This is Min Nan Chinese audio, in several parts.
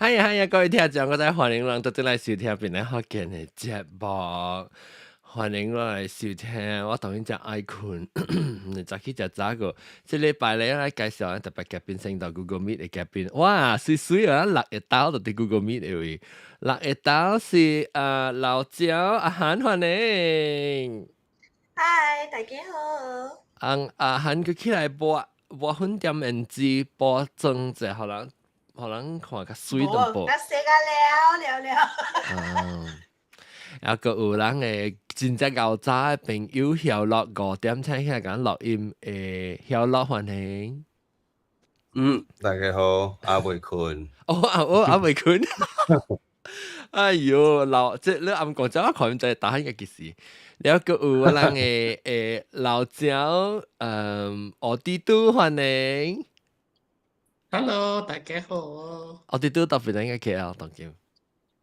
係啊係啊，各位聽眾，我再歡迎人倒轉來收聽檳榔福建的節目，歡迎我來收聽。我當然真愛睏，早起食早個。這禮拜咧來介紹特別嘉賓先到 Google Meet 的嘉賓，哇，媠媠啊！六一刀就佇 Google Meet 的位，六一刀是老焦阿韓歡迎。嗨，大家好。阿韓佢起來播播粉點胭脂播妝者，予人予人看較媠淡薄。我洗個了了了。啊，閣有人會真正𠢕早的朋友曉樂5點請起來共錄音，曉樂歡迎。嗯，大家好，阿未睏。哦，啊，我阿未睏。哎喲，老這你暗講真，我看毋知答案個幾時。了閣有我人的老焦，奧迪都歡迎。 Hello，大家好。奧迪都到檳榔個 KL 當今。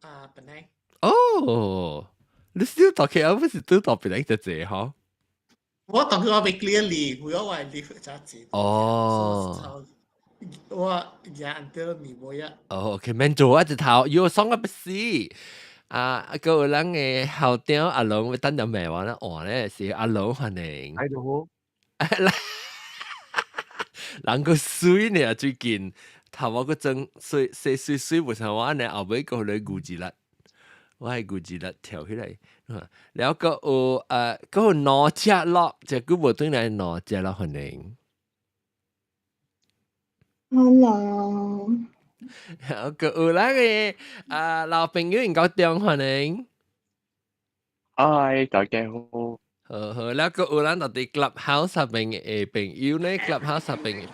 啊，檳榔。哦，你少到 KL 不是都到檳榔就濟吼？我當佢我未 clearly，我話 live 咗錢。哦。我也 until 年尾啊。哦，OK，免做啊一頭，喲，爽個不死。啊，閣有人的校長阿龍，要等陣罵我啦，換咧是阿龍歡迎。喺度。人閣媠呢，最近頭毛閣妝媠媠媠媠，無像我按呢後尾閣予你牛一粒，我係牛一粒跳起來。了閣有閣有兩隻樂，這久無轉來兩隻樂歡迎。 Hello。閣有咱个啊老朋友應該中歡迎。嗨，大家好。好好，了閣有咱佇 Clubhouse 上邊的朋友呢？Clubhouse 上邊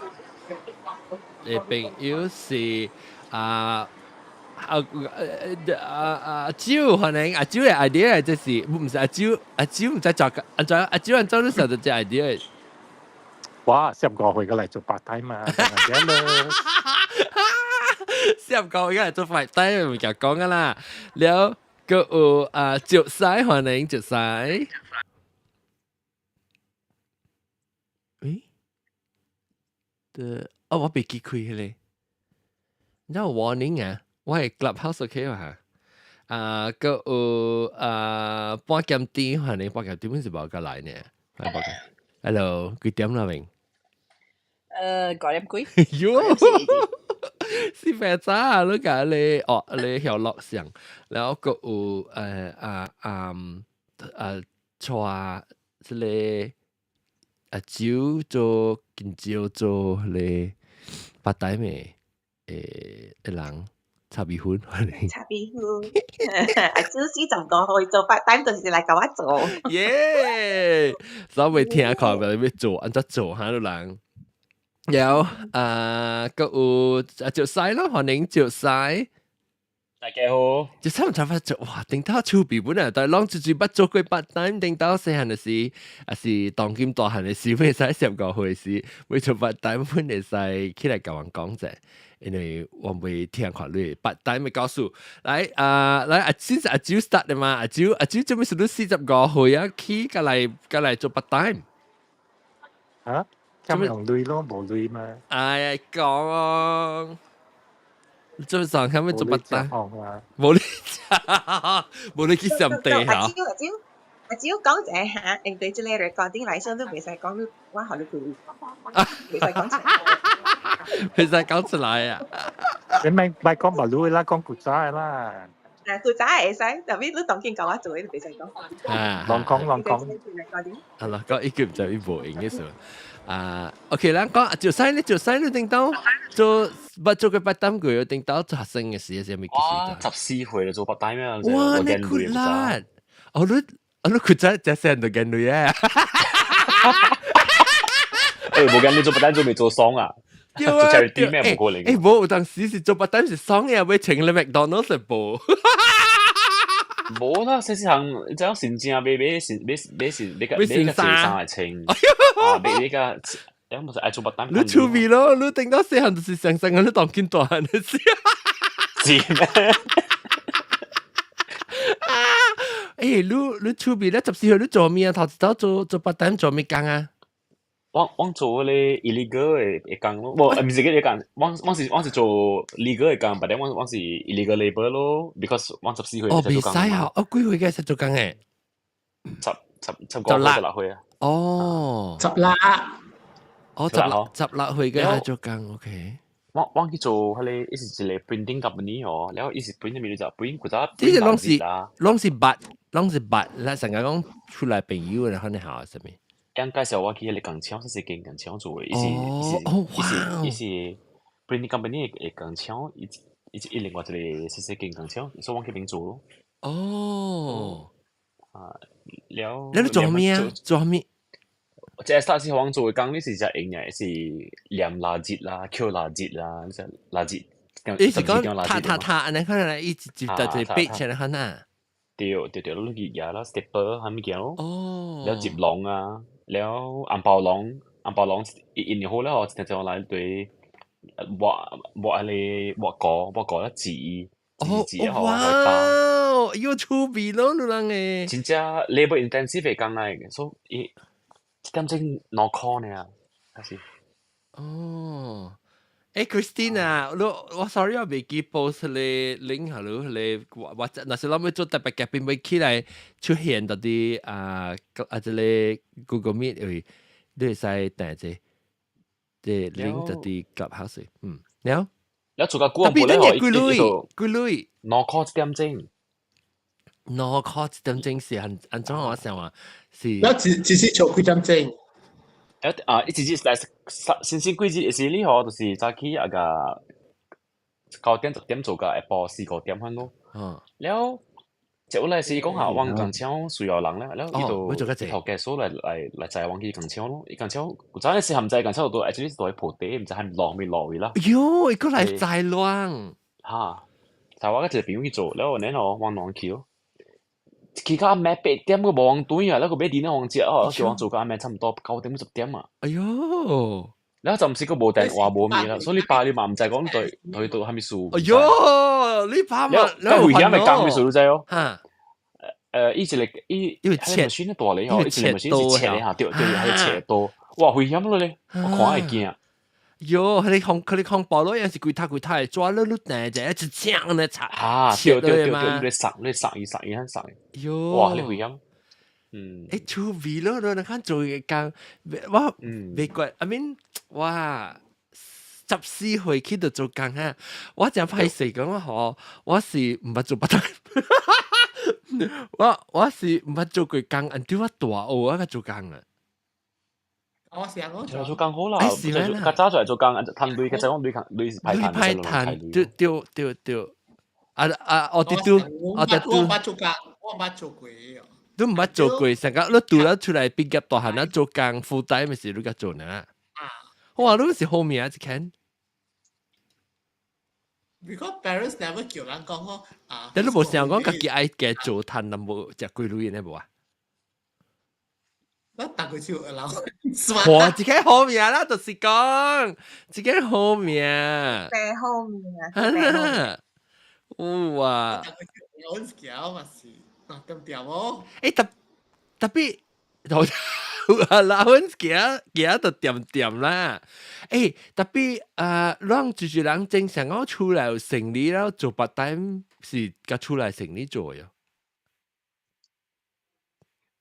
的朋友是啊啊啊阿蕉歡迎阿蕉的 idea，這是毋是阿蕉？阿蕉毋知做按怎阿蕉按怎你想到這 idea？哇！15歲過嚟做 part time 嘛，咁咯。 15歲過嚟做 part time 唔夾講噶啦。了閣有啊，石西歡迎石西。誒？的哦，我袂記開彼个。你知 warning 啊？我係 Clubhouse OK 嘛？啊，閣有啊，半點甜歡迎半點甜，本是無過來呢。Hello，幾點啦明？ 5點幾。喲，是白早你共你哦，你曉樂上，然後閣有啊啊啊，帶這个阿蕉做近蕉做彼個 part time 的人，炒米粉歡迎。炒米粉，阿蕉45歲做 part time 就是來共我做。耶！所以未聽看袂欲做，按怎做哈？你人。有啊，閣有啊，石西咯，歡迎石西。大家好。石西毋知法做，哇！頂頭手臂本來但攏一直捌做過 part time，頂頭細漢的時，抑是當今大漢的時，會使15歲時，欲做 part time 本會使起來共阮講者，因為我未聽看你 part time 的故事。來啊，來阿先是阿蕉 start 的嘛，阿蕉阿蕉做咩事你45歲啊？起過來過來做 part time？啊？咁用鐳咯，無鐳嘛。哎呀，講，做上後面做 part time？無鐳食，無鐳去上地嚇。阿蕉阿蕉阿蕉講者嚇，應對這個 recording 來說，你袂使講你，我予你開，袂使講出來。袂使講出來啊！你咪咪講無鐳啦，講古早的啦。啊，古早會使，特別你當今共我做，你袂使講。啊，亂講亂講。係啦，講一句唔知伊無用嘅時候。啊，OK，咱講石西你石西你頂到做捌做過 part time 過，頂到做學生嘅時係啥物我14歲就做 part time 啊！哇，你苦力！哦，你哦你古早食細就見鐳啊！誒，無見你做 part time 做未做爽啊？對啊，做 charity 咩無可能？誒，無有當時是做 part time 是爽嘅，欲穿咧麥當勞食無。無啦，細細項，你知影新正買買是買買是買個買個衫來穿，啊買買個，誒，毋是愛做 part time。你趣味咯，你頂到細漢就是上上個你當今大漢的事。是咩？啊！誒，你你趣味咧，14歲你做咩啊？頭一頭做做 part time 做咩工啊？我做嗰個 illegal 的工咯，無，毋是嗰個工，我是做 legal 的工，但係我是 illegal labour 咯，because 我14歲哦，會使做工嘛。袂使啊！哦，幾歲嘅使做工嘅？十五歲16歲啊。哦。 16。哦，16歲嘅使做工，OK。我去做彼個，伊是一個 printing company 哦，了伊是 print 物就 print 古早這個攏是捌，攏是攏是捌，咱成日講出來朋友的可能好啥物？𪜶介紹我去彼個工廠，是一間工廠做的，伊是伊是伊是伊是 printing company 的工廠，伊另外一個細細間工廠，所以我去邊做咯。啊，了。你做咩啊？做咩？這個是我做的工，你是只用的是黏垃圾啦、扣垃圾啦，這垃圾。你是講塔塔塔，按呢可能伊一接就一筆起來可能。對對對，你去舉啦，stapler 啥物件咯。了接籠啊，了紅包籠，紅包籠伊印好了後，一定來對抹抹彼個抹膏抹膏了紙紙紙哇，有趣味咯，你人誒。真正 labour intensive 的工來，所以一點鐘2箍爾，還是。哦。誒，Christina，你我 sorry 我未記 post 你 link 下你，我我若是諗要做特別嘅，並未起來出現到啲啊啊，這個 Google Meet 因為你會使訂這這 link 到啲 Clubhouse，嗯，了。了做較久特別無咧，幾鐳？幾鐳？2箍一點鐘。2箍一點鐘是按按怎我想話是。了只是做幾點鐘？啊，一直來新鮮季節是你吼，就是早起啊個9點10點做到下晡4、5點款咯。了，接落來是講下，阮工廠需要人咧，了伊就頭家數來載阮去工廠咯。伊工廠古早時毋知工廠都 actually 是佇鋪地，毋知係落咪落去啦。喲，伊閣來載亂。哈，載我個一個朋友去做，了後然後阮兩去咯。去到暗暝8點閣無人轉啊，了閣買電腦通食哦，叫阮做到暗暝差唔多9點10點啊。哎喲！了暫時閣無電話無物啦，所以你爸你媽毋知講對對到啥物事。哎喲，你爸媽了，危險的工啥物事你知哦？哈。伊一個伊，因為切 machine 大咧吼，伊一個 machine 是切的哈，對對，係切刀，哇，危險咯咧，我看會驚。喲，彼個空包落也是規塔規塔的，抓了你掟者一槍咧插。啊，對對對對，你送你送伊送伊很送。喲，哇，你危險。嗯。欸，趣味咯，你看做嘅工，我袂怪，I mean，哇，14歲去到做工啊，我真歹勢講我吼，我是毋捌做 part time，我是毋捌做過工，until 我大學我才做工啊。我成我做工好啦，較早就嚟做工，趁鐳，較早講鐳鐳是歹趁，歹趁，對對對對。啊啊，我啲都，我啲都。我毋捌做工，我毋捌做過。都毋捌做過，成個你拄了出來畢業大漢啦，做工 full time 咪是你較做呢？啊！哇，你是好命一間。 Because parents never 叫人講講啊。但你無想講家己愛家做趁，但無食幾鐳呢無啊？我逐個就人。哇！這個好命啦，就是講這個好命。真好命。哇！我橋嘛是，啊點點哦。欸，特特別，老阮行行就點點啦。欸，特別啊，咱就是人正常講出來有生理了做 part time 是佮出來生理做喲。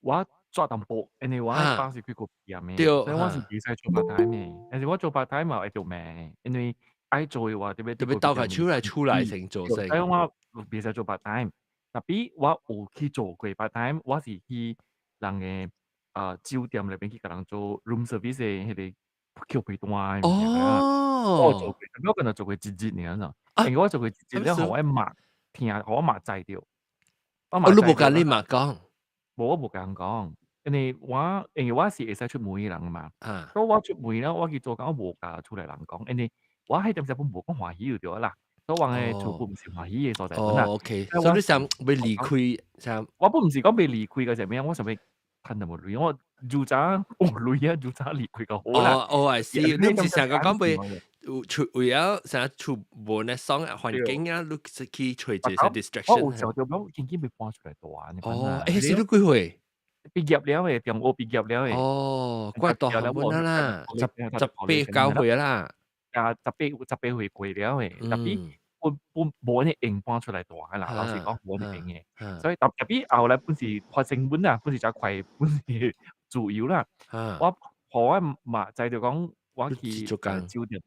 我做淡薄，因為我當時開個店嘅，所以我是袂使做 part time 嘅。但是我做 part time 嘛會做命，因為愛做嘅話特別特別鬥佢出來先做先。所以我袂使做 part time。特別我有去做過 part time，我是去人嘅啊酒店裏邊去共人做 room service 的彼個扣被單的物件啊。我有做過，我敢若做過一日爾咋，因為我做過一日了，予我媽聽，予我媽知著。我媽你無共你媽講？無，我無共人講，因為我是會使出門的人嘛。所以我出門了，我去做工，我無共厝內人講，因為我彼陣時本無講歡喜就對啦。所以阮的厝本毋是歡喜的所在本啦。哦，OK，所以你想欲離開，想我本毋是講欲離開個啥物，我想欲趁淡薄鐳，我愈早有鐳啊，愈早離開較好啦。哦哦，I see，你毋是成個講欲有出為了啥厝無呢爽環境啊，你去揣一個 distraction。我有想著講緊緊欲搬出來住。哦，欸，是你幾歲？畢業了嘅，中學畢業了嘅。哦，怪大漢本啦，18、9歲啦。啊，18、18歲過了嘅，tapi 本本無呢用搬出來住啦，老實講無呢用嘅，所以特別後來本是發生本啊，本是誠快，本是自由啦。我予我嘛知著講，我去酒店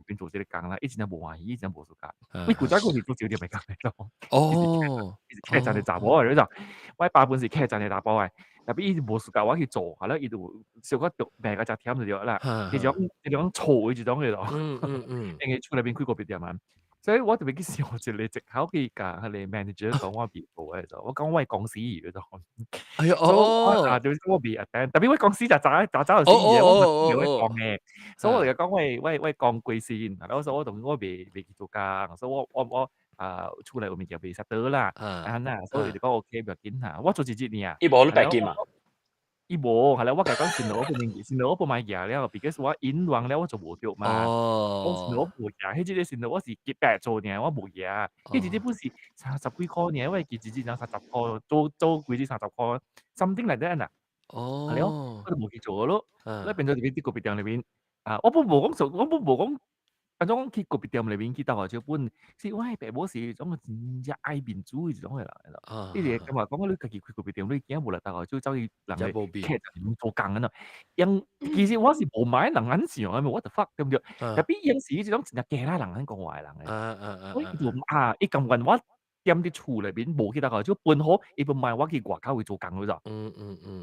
內邊做這個工啦，伊真正無歡喜，伊真正無 suka。伊古早閣是做酒店的工來咯。伊是客棧的查某來，你知？我爸本是客棧的查某來，tapi 伊無 suka 我去做，後來伊就小可著罵甲誠忝就對啦。彼種錯的一種的咯。因為厝內邊開咖啡店嘛，所以我特別去想一個藉口去共彼個 manager 講我袂做的，我講我的公司去做。哎喲哦，啊，就是我袂 attend，tapi 我公司就早早早就死嘅，我袂會講嘅，所以我就講我講過先，然後所以我同我袂去做工，所以我啊厝內有物件袂使倒啦，啊那，所以就講 OK 無要緊啦，我做一日爾。伊無予你白金啊？伊無，後來我共伊講先落我本先落我本買舉了，because 我引亂了我就無著嘛。我先落無舉，彼一個先落我是結白做爾，我無舉。彼一日本是三十幾箍爾，我會記一日人三十箍，做做幾日三十箍，something like that 啦。係咯，我就無去做咯。我變做佇咖啡店裏面，啊，我本無講做，我本無講，按怎講去咖啡店裏面去鬥下少本，是我的爸母是種真正愛面子的一種的人來咯。伊就感覺講你家己開咖啡店，你驚無來鬥下少走去人的客棧裏面做工按怎？因其實我是無買人按想的，what the fuck 對毋對？tapi 伊是彼種真正驚人按講話的人的。所以伊就啊，伊甘願我踮佇厝內面無去鬥下少，分好伊分賣我去外口去做工了就。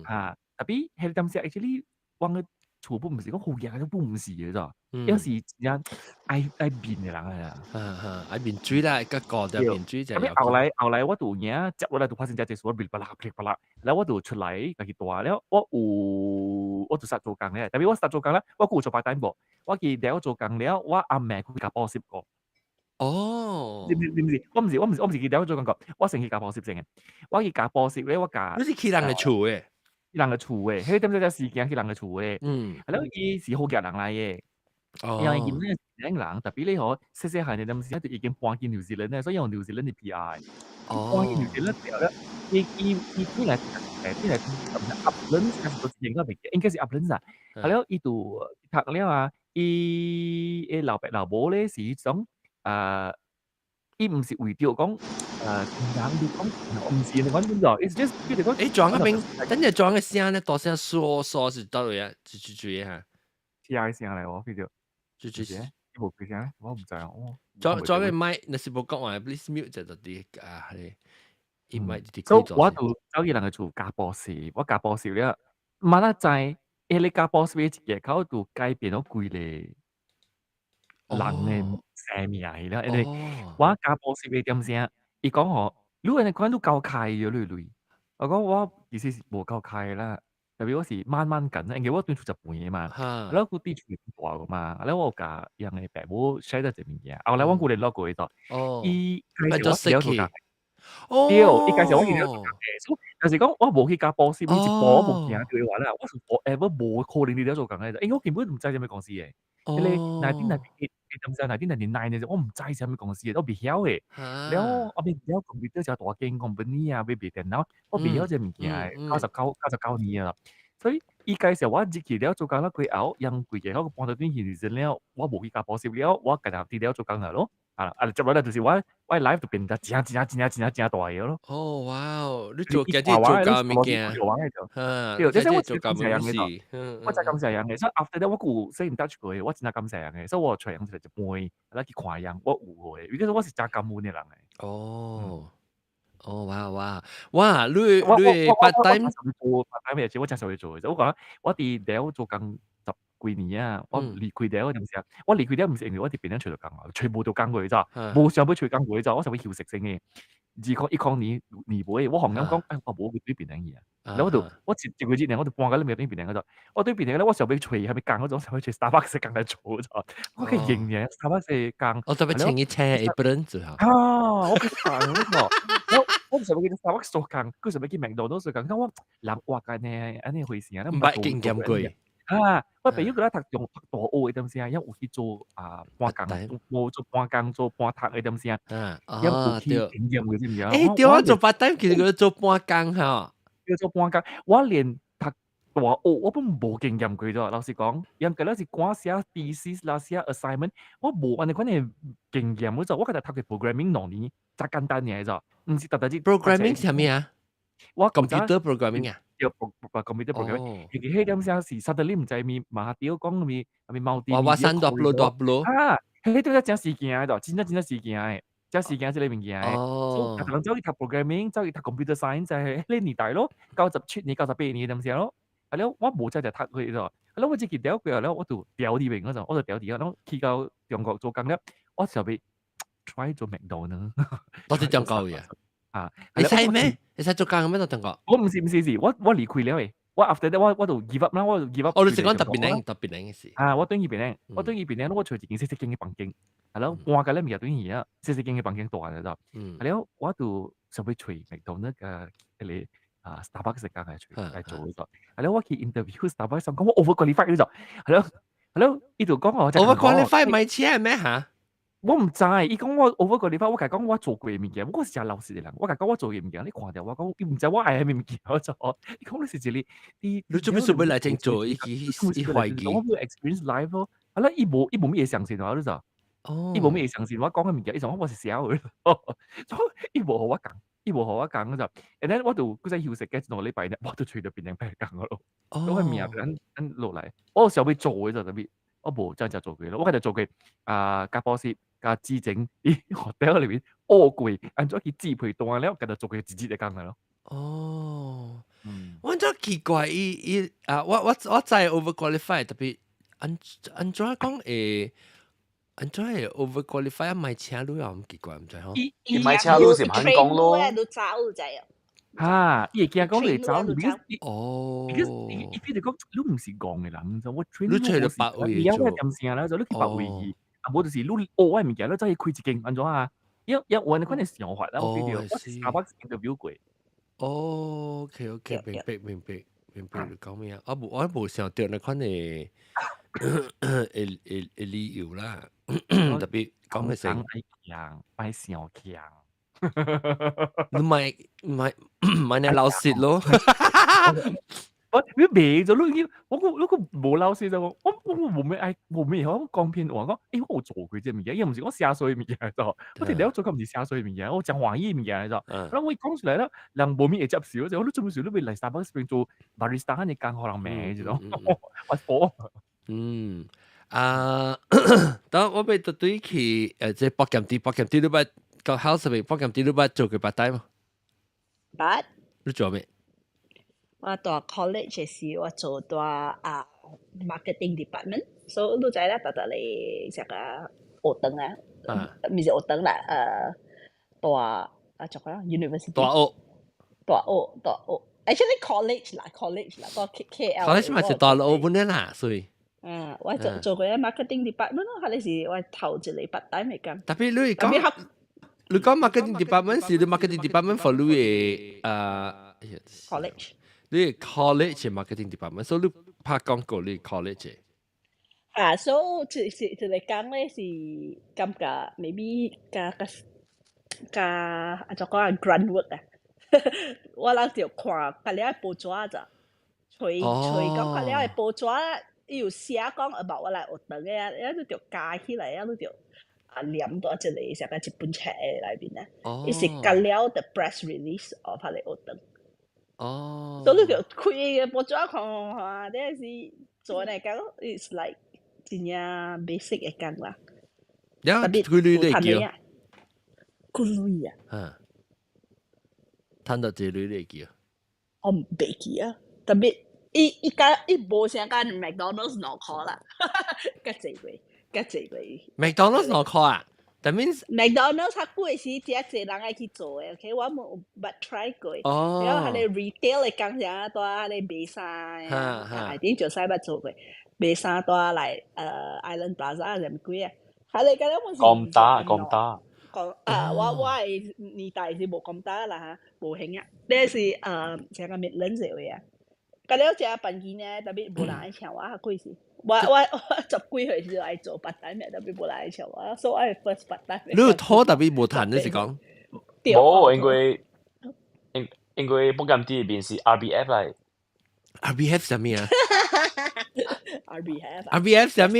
啊，tapi 彼個當時 actually 我個厝本毋是講好額，本毋是的咋，伊是真正愛面的人來啊。哈哈，愛面水啦，較高點面水就。 tapi 後來我就有影接落來就發生這濟事，我噼里啪啦噼里啪啦，然後我就出來家己住了，我有我就煞做工咧，tapi 我煞做工咧，我閣有做 part time 無？我記得我做工了，我暗暝去共補習過。毋是毋是，我毋是去了做工過，我先去共補習先的。我去共補習咧，我共你是去人的厝的？去人的厝的，彼個點才時間去人的厝的。啊了伊是好額人來的。因為伊是人，tapi 咧吼，細細漢的陣時就已經搬去紐西蘭咧，所以用紐西蘭的 PR。搬去紐西蘭了咧，伊本來 Uplands 應該袂記，應該是 Uplands 啊。啊了，伊就讀了啊，伊的老爸老母咧是彼種啊，伊毋是為著講人你講毋是你講點做，it's just 比如講，欸，裝嗰邊，等陣裝嘅聲咧，大聲嗦嗦是佗位啊？吱吱吱嚇。聽聲來喎，叫做。吱吱。無開聲，我毋知哦。裝裝個麥，若是無講話，please mute 就佇啊，彼伊麥佇所以我就走去人的厝教補習，我教補習了，嘛哪知，彼個教補習的一個口就改變咗規個人的生命去了，因為我教補習的點聲，伊講吼，你按呢款你夠開咗你類，我講我其實是無夠開啦，特別我是慢慢緊，因為我對厝十歲嘛，然後佢佇厝大個嘛，然後我有共人的爸母 share 咗一個物件，後來阮閣聯絡過伊，伊介紹我了做工。對，伊介紹我去了做工的，所以就是講我無去教補習，一步我無行對話啦，我是 forever 無可能佇了做工的，因為我根本毋知啥物公司的。彼個 1998，1999的時候，我毋知啥物公司的，我袂曉的。了後面了 computer 誠大間 company 啊，欲賣電腦，我袂曉這物件的，99年啊。所以伊介紹我入去了做工了過後，用規個我搬到轉去時陣了，我無去教補習了，我家己佇了做工了咯。啊，接落來就是我 life 就變得真真真真真真大個咯。哦，哇哦！你做家己做教物件，對，這是我真感謝人的，我真感謝人的。所以 after that 我閣有 stay in touch 過，我真感謝人的，所以我揣人出來一杯，來去看人，我有過，因為我是真感恩的人的。哦，哦，哇哇哇！你 part time 做 part time 的時，我真少去做的。我講我佇了做工十幾年啊，我離開了陣時，我離開了毋是因為我佇邊咧揣著工啊，揣無著工過，咋？無想欲揣工過，咋？我想欲休息先的。2010年年尾，我予人講，哎，我無去對檳城去啊。然後我就我一個月年，我就搬到你邊檳城嗰度。我對檳城咧，我想欲揣啥物工，我就想欲揣 Starbucks 工來做，咋？我去認嘅 Starbucks 工。我特別請一請一本做啊，我去煩我我毋想欲去 Starbucks 做工，閣想欲去麥當勞做工。我人活按呢按呢回事啊，毋捌經驗過。啊，我朋友閣咧讀中讀大學的陣時啊，也有去做啊半工，無做半工做半讀的陣時啊，也有去經驗過，知毋知啊？欸，對啊，做 part time 其實叫做半工吼。叫做半工，我連讀大學我本無經驗過咗，老實講，因為咧是趕寫 thesis 啦，寫 assignment，我無按呢款的經驗，我就我家己讀過 programming 2年，真簡單爾咋，毋是特特只 programming 是啥物啊？我 computer programming 啊？對，computer programming，其實彼點聲是 suddenly 毋知咪馬雕講咪咪 multi 我我刪 double double 啊，彼對真時件的，真正真正時件的，真時件這个物件的。哦。所以人走去讀 programming，走去讀 computer science 就係彼个年代咯，97年、98年點聲咯。啊了，我無真正讀過咗，啊了我這個調過了，我就調佇邊嗰陣，我就調佇啊，去到中國做工了，我想欲 try 做麥當勞。到佇中國去啊？啊，會使咩？會使做工咩？到中國？我毋是毋是是，我離開了的，我 after that 我就 give up 啦，我就 give up。哦，你是講特別領特別領的事？啊，我轉去檳城，我轉去檳城，我揣一間細細間的房間，係咯，搬個咧物件轉去啊，細細間的房間大個就，係了，我就想欲揣麥當勞個彼個啊 Starbucks 的工來揣來做咗，係了，我去 interview Starbucks 講我 overqualified 咗，係咯，係咯，伊就講我 overqualified 咪錢咩嚇？我毋知，伊講我 overqualified，我共伊講我做過的物件，我是誠老實的人，我共伊講我做過的物件，你看著我講，伊毋知我愛啥物物件，我做，伊講你是一個，你你做咩想欲來這做？伊伊伊懷疑。我無 experience life 咯，啊咧伊無伊無咩會相信我，你知？哦。伊無咩會相信我講的物件，伊想講我是痟的，所以伊無予我講，伊無予我講就，and then 我就閣再休息個1兩禮拜，我就揣著檳城別工咯。哦。我命咱咱落來，我想欲做的就特別，我無真正做過咯，我家己做過啊，甲補習。佮之前佇 hotel 裏面學過，按怎去紙皮單了，共伊做過一日的工咯。哦，嗯，我真奇怪，伊伊啊，我知 overqualified，特別按怎講會，按怎會 overqualified 啊？莫請你啊，咁奇怪，毋知吼。伊莫請你是毋通講咯。你走就知哈，伊會驚講你會走，because 哦，伊伊比如講，你毋是戇的人，我 train 你揣著別位做，你點聲啦，就你去別位去。啊，無就是你學我的物件，你走去開一間按怎啊？因因有按呢款的想法啦，我記得我是 Starbucks interview 過。哦，OK OK，明白明白明白你講咩啊？我無想著那款的的理由啦，特別講的成。愛強，愛想強。你莫莫莫你老實咯。我你袂做，你我個我個無老實就我我無咩愛無咩曉講騙話講，欸，我有做過這個物件，伊毋是講寫衰物件就，我直了做較毋是寫衰物件，我誠歡喜物件就，然後我一講出來了，人無咩會接受，就你做咩事你欲來 Starbucks 邊做 barista 按呢工予人罵這種，我火。嗯，啊，當我欲對去這博劍地博劍地你捌到 house 入面博劍地你捌做過 part time 無？捌。你做咩？我蹛 college 的時，我做蹛啊 marketing department，所以你知啦，逐逐個啥個學堂啊，毋是學堂啦，大啊做個 university。大學。大學大學，actually college 啦，college 啦，蹛 KL。 college 嘛是大學本啦，所以。啊，我做做過 marketing department 咯，彼個是我頭一個 part time 的工。特別你講，你講 marketing department 是你 marketing department for 你的啊 college。你 college marketing department，所以你拍廣告你 college。啊，所以就是一個工咧是感覺 maybe 較較較按怎講啊 grunt work 啊，我人就看較了報紙咋，揣揣講較了報紙，伊有寫講 about 我來學堂的啊，啊你就加起來啊，你就啊黏佇一個啥個一本冊的內面啊，伊是加了 the press release of 彼個學堂。哦，所以你就開個報紙看看看，這是做來講，it's like 真正 basic 的工啦。了，幾鐳你叫？幾鐳啊？啊，趁著濟鐳你記？我毋袂記啊，特別伊伊甲伊無啥甲麥當勞2箍啦，較濟過，較濟過。麥當勞兩箍啊？That means 麥當勞較久的時，誠濟人愛去做的，OK，我無捌 try 過。哦。了，彼个 retail 的工啥，蹛彼个賣衫的，啊，頂就使捌做過，賣衫蹛來Island Plaza 啥物鬼啊？彼个敢若是。咁打咁打。講啊，我的年代是無咁打啦嚇，無興啊。那是啥個 Midlands 的位啊。甲了食飯錢呢，特別無人愛請我，較貴是。我10幾歲時愛做 part time，特別無人愛請我，所以我 first part time。你有討特別無趁，你是講？無，因為因因為寶鑑店邊是 RBF 來。RBF 啥物啊？RBF ？RBF 啥物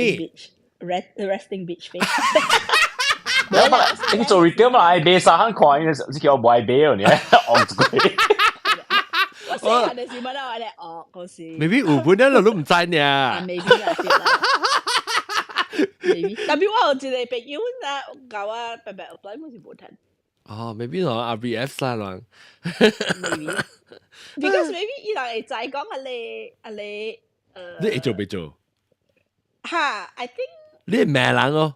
？Resting bitch face。你做 retail 嘛，愛買衫看，因為這叫我無愛買哦，你戇一句。我細漢的時乜啦，我咧哦，嗰時。 Maybe 有本咧，都唔知呢。啊，maybe 啦，對啦。maybe，特別我有一個朋友啊，教我白白 apply 我是無趁。哦，maybe 攞 RBF 啦，啷。 Maybe，because maybe 伊人會知講啊你啊你，你會做未做？哈，I think。你係咩人哦？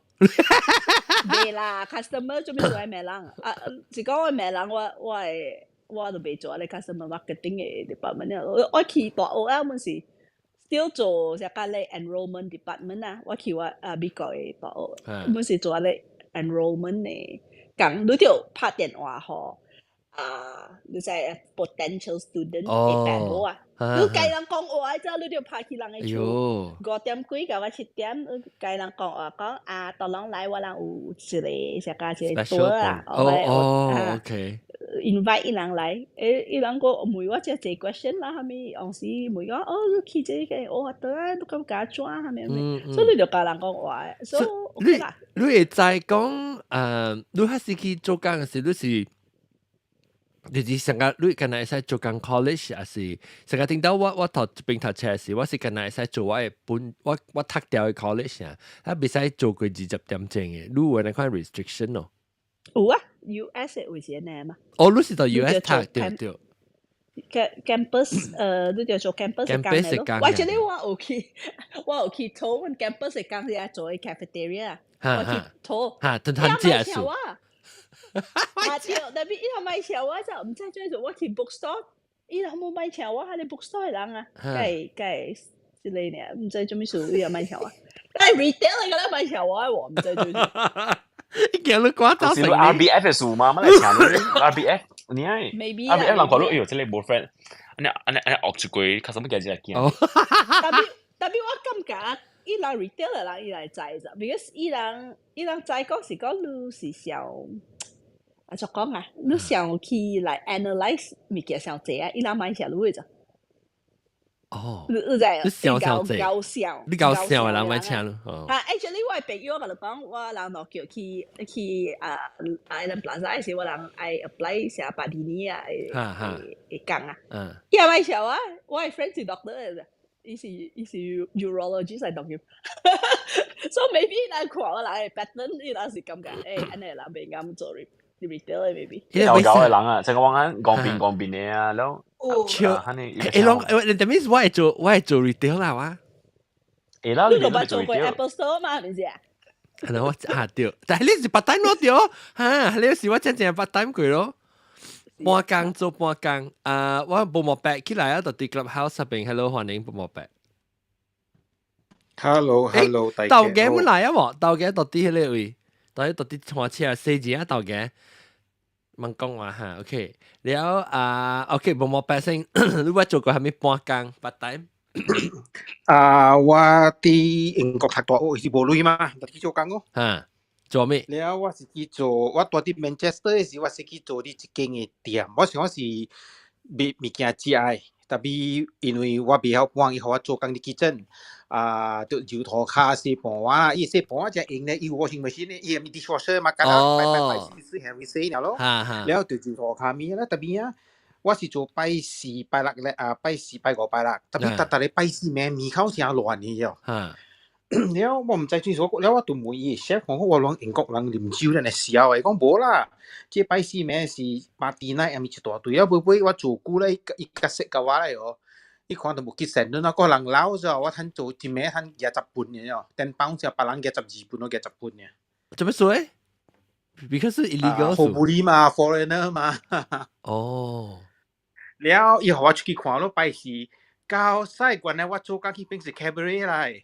未啦，customer 做咩做係咩人？啊，是講我咩人，我會我都未做你 customer marketing 嘅 department 我去大學啊，阮是 still 做啥個咧 enrollment department 啊，我去我啊美國嘅大學，阮是做咧 enrollment 嘅，講你就拍電話予啊，你知 potential student 會辦無啊？你共人講話之後，你就拍去人嘅厝，5點幾到我7點，你共人講話講啊，到人來我人有一個啥個一個桌啊，哦，OK。 invite 伊人來，誒，伊人個問我這濟 question 啦，啥物，當時問講，哦，你去這個學倒啊，你感覺怎啊，啥物啥物，所以你就共人講話，所以 OK 啦。你會知講，你還是去做工時，你是？就是成個你敢若會使做工 college，還是成個頂到我讀這邊讀冊時，我是敢若會使做我的本我讀掉的 college 啊，啊袂使做過20點鐘的，你有那款 restriction 哦？有啊，US 的位是按呢嘛？哦，你是到 US 讀對對。 Campus 你就做 campus 的工的咯。我這裡我有去討阮 campus 的工是愛做 cafeteria，我去討。哈，等趁食數。啊，對，特別伊人賣請我就毋知做做，我去 bookstore，伊人無賣請我，係你 bookstore 的人啊，該該之類呢，毋知做咩事，伊又賣請我，但係 retail 的個咧賣請我，我毋知做咩。伊驚你掛走成 RBF 的事嘛，乜來請你 RBF？你愛 Maybe RBF 人看到哎喲，這個無 friend，按呢按呢按呢惡一句，較什麼驚這個驚。特別我感覺，伊人 retail 的人伊來知咋，because 伊人知講是講你是想。啊，怎講啊？你想去來 analyze 物件傷濟啊？伊人買啥你咋？哦，你你知？你想想濟，搞笑，你搞笑的人買請咯。啊，actually 我的朋友我共你講，我人落叫去去啊 Island Plaza 時，我人愛 apply 寫巴迪尼啊，會工啊。伊也買請我，我的 friend 是 doctor 來的，伊是 urologist 來當佢。So maybe 伊人看我人的 pattern，伊人是感覺欸，按呢人袂啱做 retail 的 maybe。搞搞的人啊，成個往眼講邊講邊的啊，然後超，啊，欸，攏，欸，that means 我會做 retail 啦，我。會啦，你冇捌做過 Apple Store 嘛？係咪先？係咯，我啊對，但係你是 part time 咯對，哈，你是我真正 part time 過咯，半工做半工，啊，我無毛白起來啊，就佇 Clubhouse 入邊，Hello，歡迎無毛白。 Hello，Hello，大家豆家本來啊無，豆家到佇彼個位，到底換車細字啊，豆家。問講話哈，OK，了啊，OK，無毛白先，你捌做過啥物半工 part time？啊，我佇英國讀大學是無鐳嘛，就去做工咯。哈，做咩？了我是去做，我住佇 Manchester 的時，我是去做佇一間的店。我想我是賣物件食的，特別因為我袂曉搬，伊予我做工佇 kitchen，啊，就油塗跤洗盤碗，伊洗盤碗才用咧，伊有 washing machine 咧，伊個 dishwasher 嘛，簡單擺擺擺洗洗下會洗了咯。了就油塗跤物啦，特別啊，我是做拜四、拜六咧，啊，拜四、拜五、拜六，特別逐逐個拜四暝門口誠亂的哦。了我毋知做啥，了我就問伊 chef 講我攏英國人啉酒咧，笑的，伊講無啦，這拜四暝是 party night，抑毋是一大堆，了尾尾我做久咧，伊較識共我咧哦，伊看到無結成，你若個人老咗，我趁做一暝趁20磅的哦，10 pound 就別人22磅，我20磅爾。做咩事咧？Because 是 illegal。好無理嘛，foreigner 嘛。哦。了，伊予我出去看咯，拜四，到西原來我做工彼邊是 cabaret 來。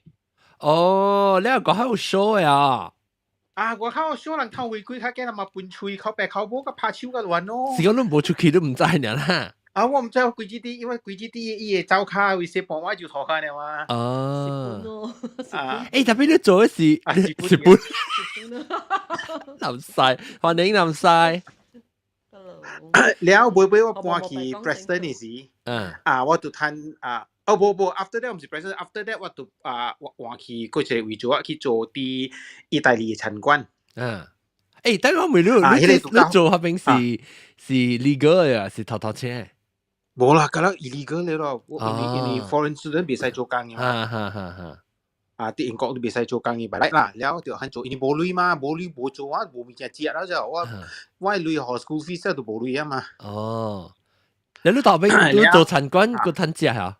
哦，你又講喺度 show 呀？啊，外口 show 人偷違規，較驚人嘛分喙口白口無，佮拍手佮亂咯。是講你無出去都毋知爾啦。啊，我毋知我規日佇，因為規日佇伊會走跤位洗盤我就塗跤爾嘛。哦。啊。欸，特別你做的是日本。林晒，歡迎林晒。了尾尾我搬去 Preston 的時，啊，我就趁啊，哦，無無，after that 毋是 present，after that 我就啊，我換去過一個位置，我去做佇意大利嘅餐館。嗯，欸，等我問你，你你做彼邊是 legal 嘅，是偷偷請？無啦，敢若 illegal 咧咯，我因為 foreign student 袂使做工嘅嘛。哈哈哈哈。啊，佇英國都袂使做工嘅，白來啦，了就肯做，因為無鐳嘛，無鐳無做啊，無物件食了就我我鐳予 school fees 都無鐳啊嘛。哦，你大邊你做餐館閣趁食嚇？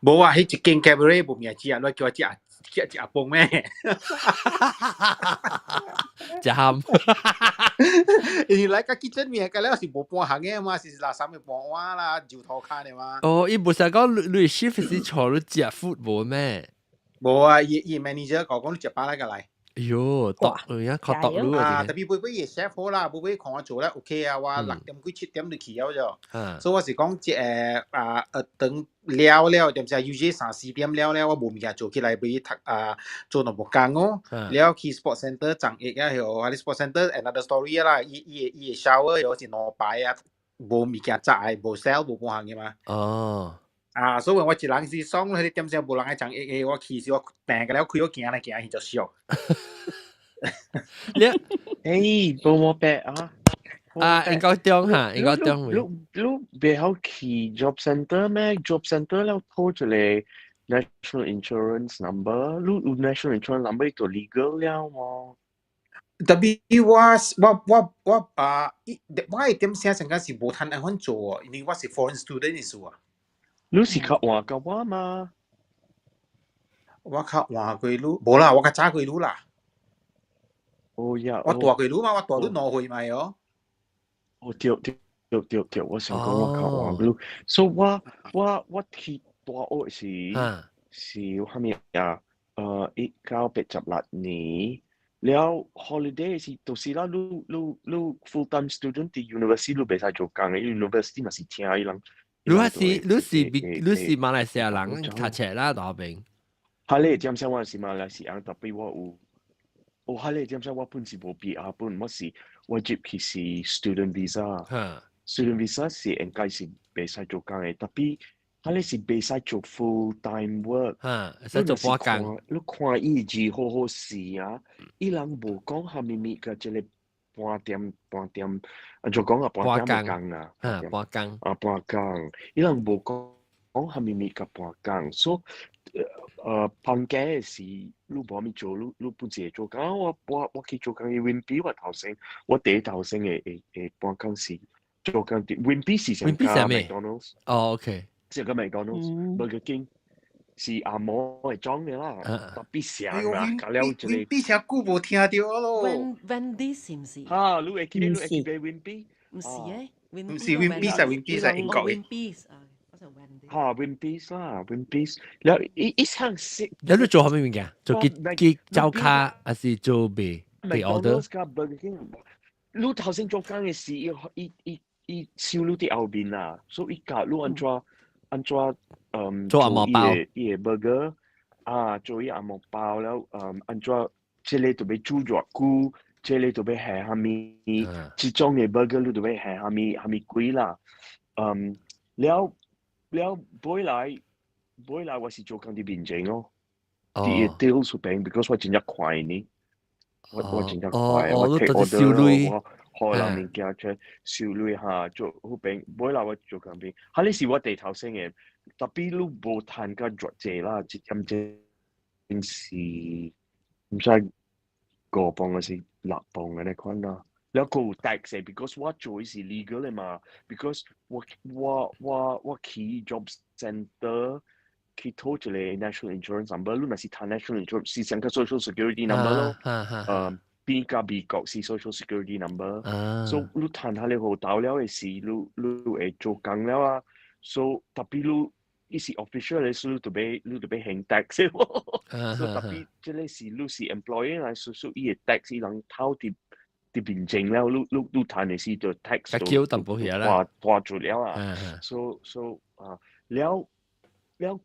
無啊，彼一間 cabaret 無物件食，你叫我食食食飯咩？食鹹。因為來個 kitchen 面，個了是無半行嘅嘛，是垃圾嘅半碗啦，石頭跤的嘛。哦，伊無是講你 shift 是坐你食 food 無咩？無啊，伊伊 manager 講講你食飽來個來。哎喲，毒，哎呀，較毒你啊！特別尾尾伊 chef 好啦，尾尾看我做咧 OK 啊，我6點幾7點就去了就。所以我是講，這啊，等了了，點時 usually 3、4點了了，我無物件做起來，欲讀啊做兩步工哦。了去 sport center 浸浴啊，許啊，你 sport center another story 啦，伊伊伊 shower 有是兩排啊，無物件紮的，無 cell 無半項嘅嘛。哦。啊，所以我一人是爽，彼個點鐘無人愛浸浴的，我去時我訂個了開我行來行去就俗。你欸，無無白啊！啊，應該中嚇，應該中。你你袂曉去 job center 咩？job center 了討一個 national insurance number，你有 national insurance number 就 legal 了麼？特別我我我我啊，我的點聲成個是無通按款做，因為我是 foreign student 意思啊。你是較晚過我嗎？我較晚過你，無啦，我較早過你啦。哦呀，我大過你嘛，我大你2歲嘛喲。哦對對對對對，我想講我較晚過你，所以我我我去大學時是啥物啊？1986年，了 holiday 是就是啦，你你你 full time student 佇 university 你袂使做工的，university 嘛是請伊人。你係是你是你是馬來西亞人讀冊啦，大邊。哈咧，點聲我是馬來西亞，特別我有，哦哈咧，點聲我本是無 PR 本，我是我入去是 student visa。student visa 是應該是袂使做工的，特別哈咧是袂使做 full time work。會使做半工。你看伊字好好勢啊，伊人無講蝦米物個這個半點半點，啊就講啊半點的工啊，半工。啊半工，伊人無講講蝦米物個半工，所以放假的時，你無蝦米做，你你本是會做工。我我我去做工，伊 Wimpy 我頭先，我第一頭先的的的半工是做工佇 Wimpy 是上加 McDonald's。哦，OK。是個 McDonald's、Burger King 是紅毛會裝的啦，特別上啦，加了一個。 Wimpy 誠久無聽著咯。 Wendy 是毋是？哈，你會記得你會記得 Wimpy？毋是誒，毋是 Wimpy 是 Wimpy 是英國的。 Wimpy 啊，我就 Wendy。哈，Wimpy 啦，Wimpy，了伊伊項識。你你做啥物物件？做寄寄招卡，還是做賣賣 order？加 Burger King，你頭先做工的時，伊伊伊伊收你佇後面啦，所以伊教你按怎按怎做紅毛包，伊個 burger 啊，做伊紅毛包了，按怎這個就欲煮偌久，這個就欲下蝦米，這種的 burger 你就欲下蝦米蝦米鬼啦，了了尾來尾來我是做工佇面前哦，佇個 till 出邊，because 我真正快呢，我我真正快，我 take order 我。予人物件出收鐳哈，做彼邊，尾來我做工邊，哈你是我第頭先的，特別你無趁甲偌濟啦，一點鐘是毋知5磅還是6磅按呢款啦。了閣有 tax 的，because 我做的是 legal 的嘛，because 我我我我去 job center 去討一個 national insurance number，你若是趁 national insurance 是像個 social security number 咯，變甲美國是 social security number，所以你趁彼個號頭了的時，你你會做工了啊，所以特別你伊是 official 的，所以你就欲還 tax 喎，所以特別這個是你是 employer 來輸輸伊的 tax，伊人偷佇佇面前了，你你你趁的時就 tax 就繳淡薄遐啦，拖住了啊，所以啊，了了，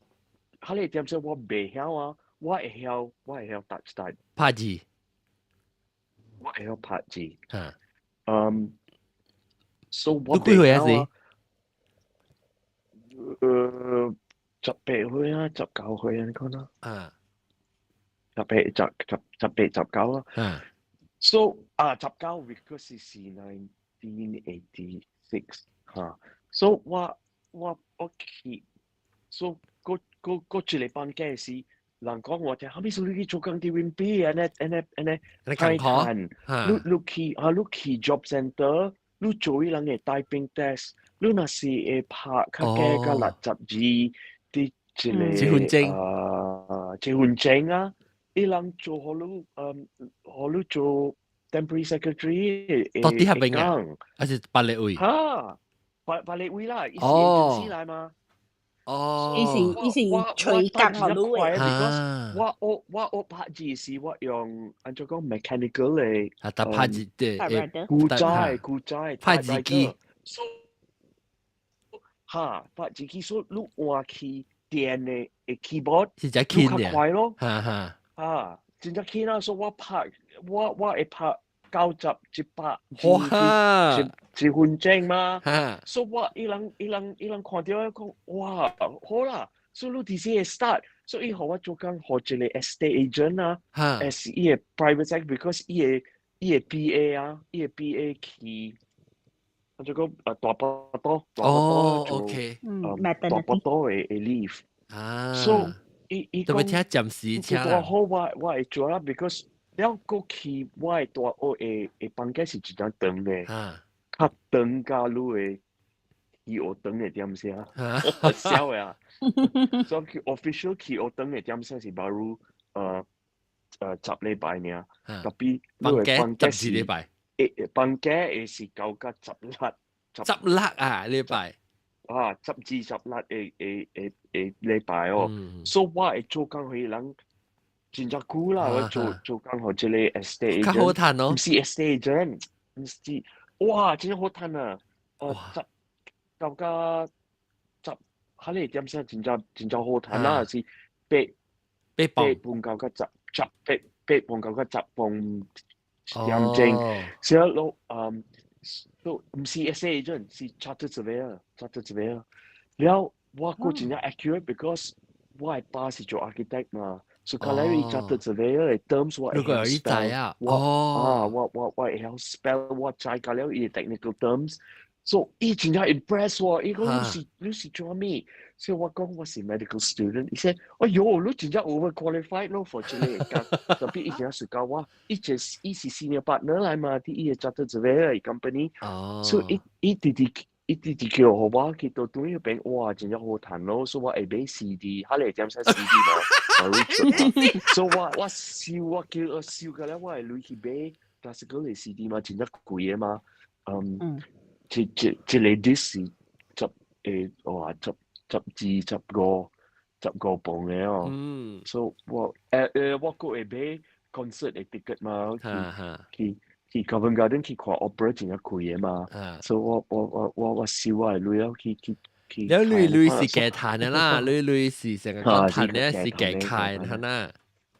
彼個點說我袂曉啊，我會曉 touch type，拍字。我會曉拍字。嗯，所以我你幾歲啊？是？ 18歲啊，19歲啊，你講啦。啊。18、十、十、18、19啦。啊。 So 啊，十九 because 是 1986 嚇。So 我去，so 嗰嗰嗰一個放假是人講我聽，後尾說你去做工佇 Wimpy 按呢按呢按呢，歹趁，你去啊，你去 job center，你做伊人的 typing test，你若是會拍較加較62佇一個一分鐘啊，一分鐘啊，伊人做予你，予你做 temporary secretary 到底遐邊啊？還是別个位？哈，別個位啦，伊是 agency 來嘛。哦，伊是隨工予你的。 because 我學拍字是我用按怎講 mechanical 的，啊，搭拍字對，古早古早拍字機。哈，拍字機所你換去電的 keyboard 是真輕較快咯，哈哈，啊，真正輕啦，所以我拍我會拍90、100哇，一分鐘嘛，所以我伊人看著我講，哇，好啦，所以你佇時會 start，所以伊予我做工予一個 estate agent 啊，as 伊的 private sector，because 伊的 PA 啊，伊的 PA 去，按怎講啊大巴肚，大巴肚做，大巴肚的 leave，啊，所以伊伊講，聽暫時請啦，好，我會做啦，because 了過去我的大學的房間是一張長的，較長甲你的去學堂的點聲，痟的啊！所以去 official 去學堂的點聲是 baru 10禮拜爾，tapi 你的放假是12禮拜，放假會是9甲16，十六啊禮拜，啊，12、16的禮拜哦，所以我會做工予人。真正久啦，我做工予這個 estate agent，較好趁哦，毋是 estate agent，毋是，哇，真正好趁啊！十九加十，彼個點聲真正真正好趁啊，是八八八磅九加十十八8磅9加10磅點鐘，所以咯，都毋是 estate agent，是 chartered surveyor，chartered surveyor。了我閣真正 accurate，because 我的爸是做 architect 嘛。所以看來伊 chartered surveyor 的 terms 我會曉 spell，我啊我會曉 spell，我知甲了伊的 technical terms，所以伊真正 impress 我，伊講你是做咩？所以我講我是 medical student，伊說哎喲，你真正 overqualified 咯 for 這個工，tapi 伊真正 suka 我，伊是 senior partner 來嘛，佇伊的 chartered surveyor company，所以伊直直叫予我去到對嗰邊，哇，真正好趁咯，所以我會買 CD，彼個點使 CD 嘛，所以我燒我叫我燒個咧，我會鐳去買 classical 的 CD 嘛，真正貴的嘛，一個 disc 是十哇十二、十五、15磅的哦，所以我閣會買 concert 的 ticket 嘛，去 Covent Garden 去看 opera 真正貴的嘛，所以我燒我的鐳了去。了鐳是加趁的啦，鐳是成個講趁的是加開的啦。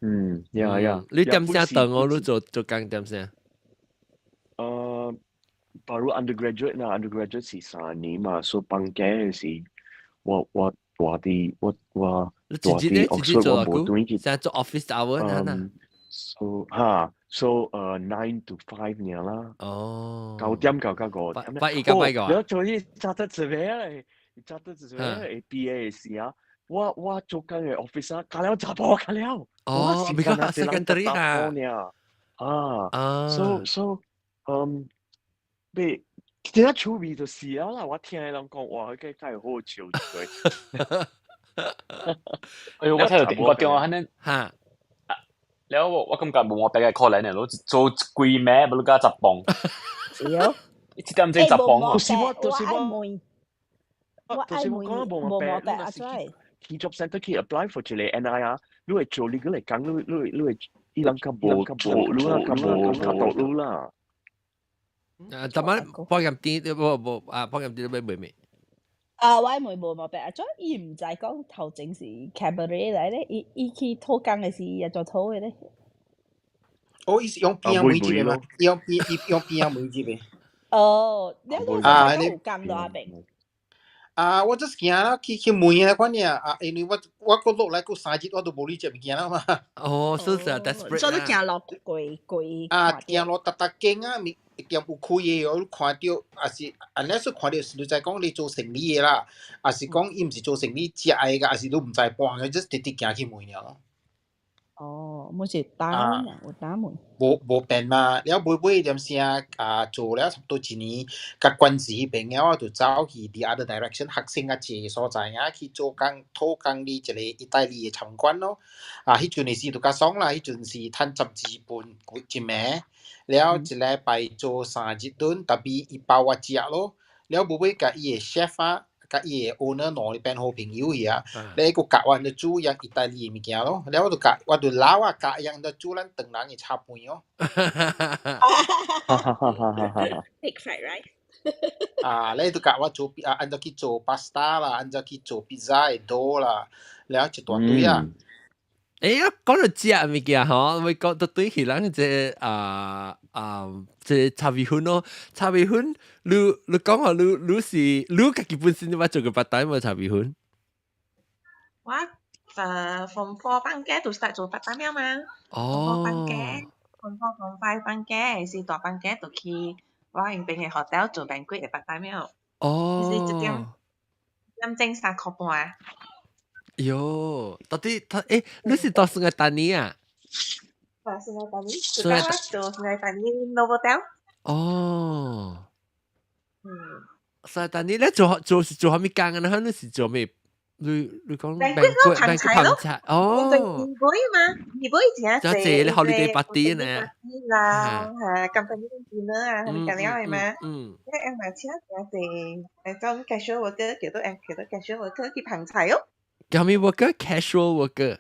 嗯，呀呀。你點聲等我，你做工點聲？baru undergraduate 啦，undergraduate 是3年嘛，所以放假是我蹛佇我蹛佇 Oxford 我無轉去。現在做 office hour 啦。 So 哈，so 9 to 5 爾啦。哦。9點9到5點。八二九八個。你做啲扎得做咩咧？扎得做咩？畢業時啊，我做工的 office 啊，加了查埔加了。哦，because secondary 啊。啊。啊。So 被真正趣味就是啊啦，我聽人講哇，佢真係好笑一句。哎呦，我聽到電話電話，肯定嚇。了我感覺無我別個可能的，攞做一規暝，無加10磅。是哦。一點鐘十磅。就是我，就是我。我就是我講無毛病，你若是去 job centre 去 apply for 一個 NI 啊，你會做你個嚟講，你會伊人較無做，你啦較無較毒你啦。啊，逐擺保險店無無啊，保險店欲買咩？啊，我妹無毛病，啊，做伊毋知講頭前是 cabaret 來咧，伊去討工的時，伊也做討的咧。哦，伊是用邊仔門入的嗎？伊用邊仔門入的。哦，你都啊，有工到阿邊。啊，我就是行啦，去問啊，款爾啊，因為我閣落來閣3日，我都無理食物件啦嘛。哦，所以就 desperate。所以你行路過過。啊，行路逐逐間啊，物店有開的，我看著，也是，按呢說看著是你知講你做生意的啦，抑是講伊毋是做生意食的個，抑是你毋知半個，就是直直行去問爾咯。哦，冇是打門啊，有打門。無變嘛，了尾尾點聲啊，做了差不多一年，佮關係彼邊了，我就走去 the other direction 學生較濟所在啊，去做工，討工佇一個意大利的餐館咯。啊，彼陣的時就較爽啦，彼陣是趁12磅一暝，了一禮拜做3日頓，tapi 伊包我食咯。了尾尾共伊的 chef 啊，佮伊的 owner 兩個變好朋友去啊，咧閣教我按怎煮樣意大利的物件咯，了我就教，我就老啊教伊按怎煮咱唐人的炒飯哦。 Egg fried rice。啊，咧就教我做啊，按怎去做 pasta 啦，按怎去做 pizza 的 dough 啦，了一大堆啊。欸，講到食物件吼，會講到對起咱這啊，這炒米粉咯，炒米粉，你講話你是你家己本身你捌做過 part time 無炒米粉？我form four 放假就 start 做 part time 了嘛。哦。放假，form four form five 放假，是大放假就去我𪜶邊的 hotel 做 banquet 的 part time 了。哦。是一點點鐘3塊半。喲，到底他欸，你是到 Sungai Petani 啊？啊，Sungai Petani，就我做 Sungai Petani Novotel。哦。Sungai Petani 咧做做是做啥物工啊？你是做咩？你講 banquet 咯，捧菜咯。哦。二尾嘛，二尾真濟。真濟咧，holiday party 呢。啦，嚇，company dinner 啊，係咪咁樣的嘛？嗯。你按嘛請真濟，誒，講 casual worker 叫做按叫做 casual worker 去捧菜哦。叫咩 worker？casual worker。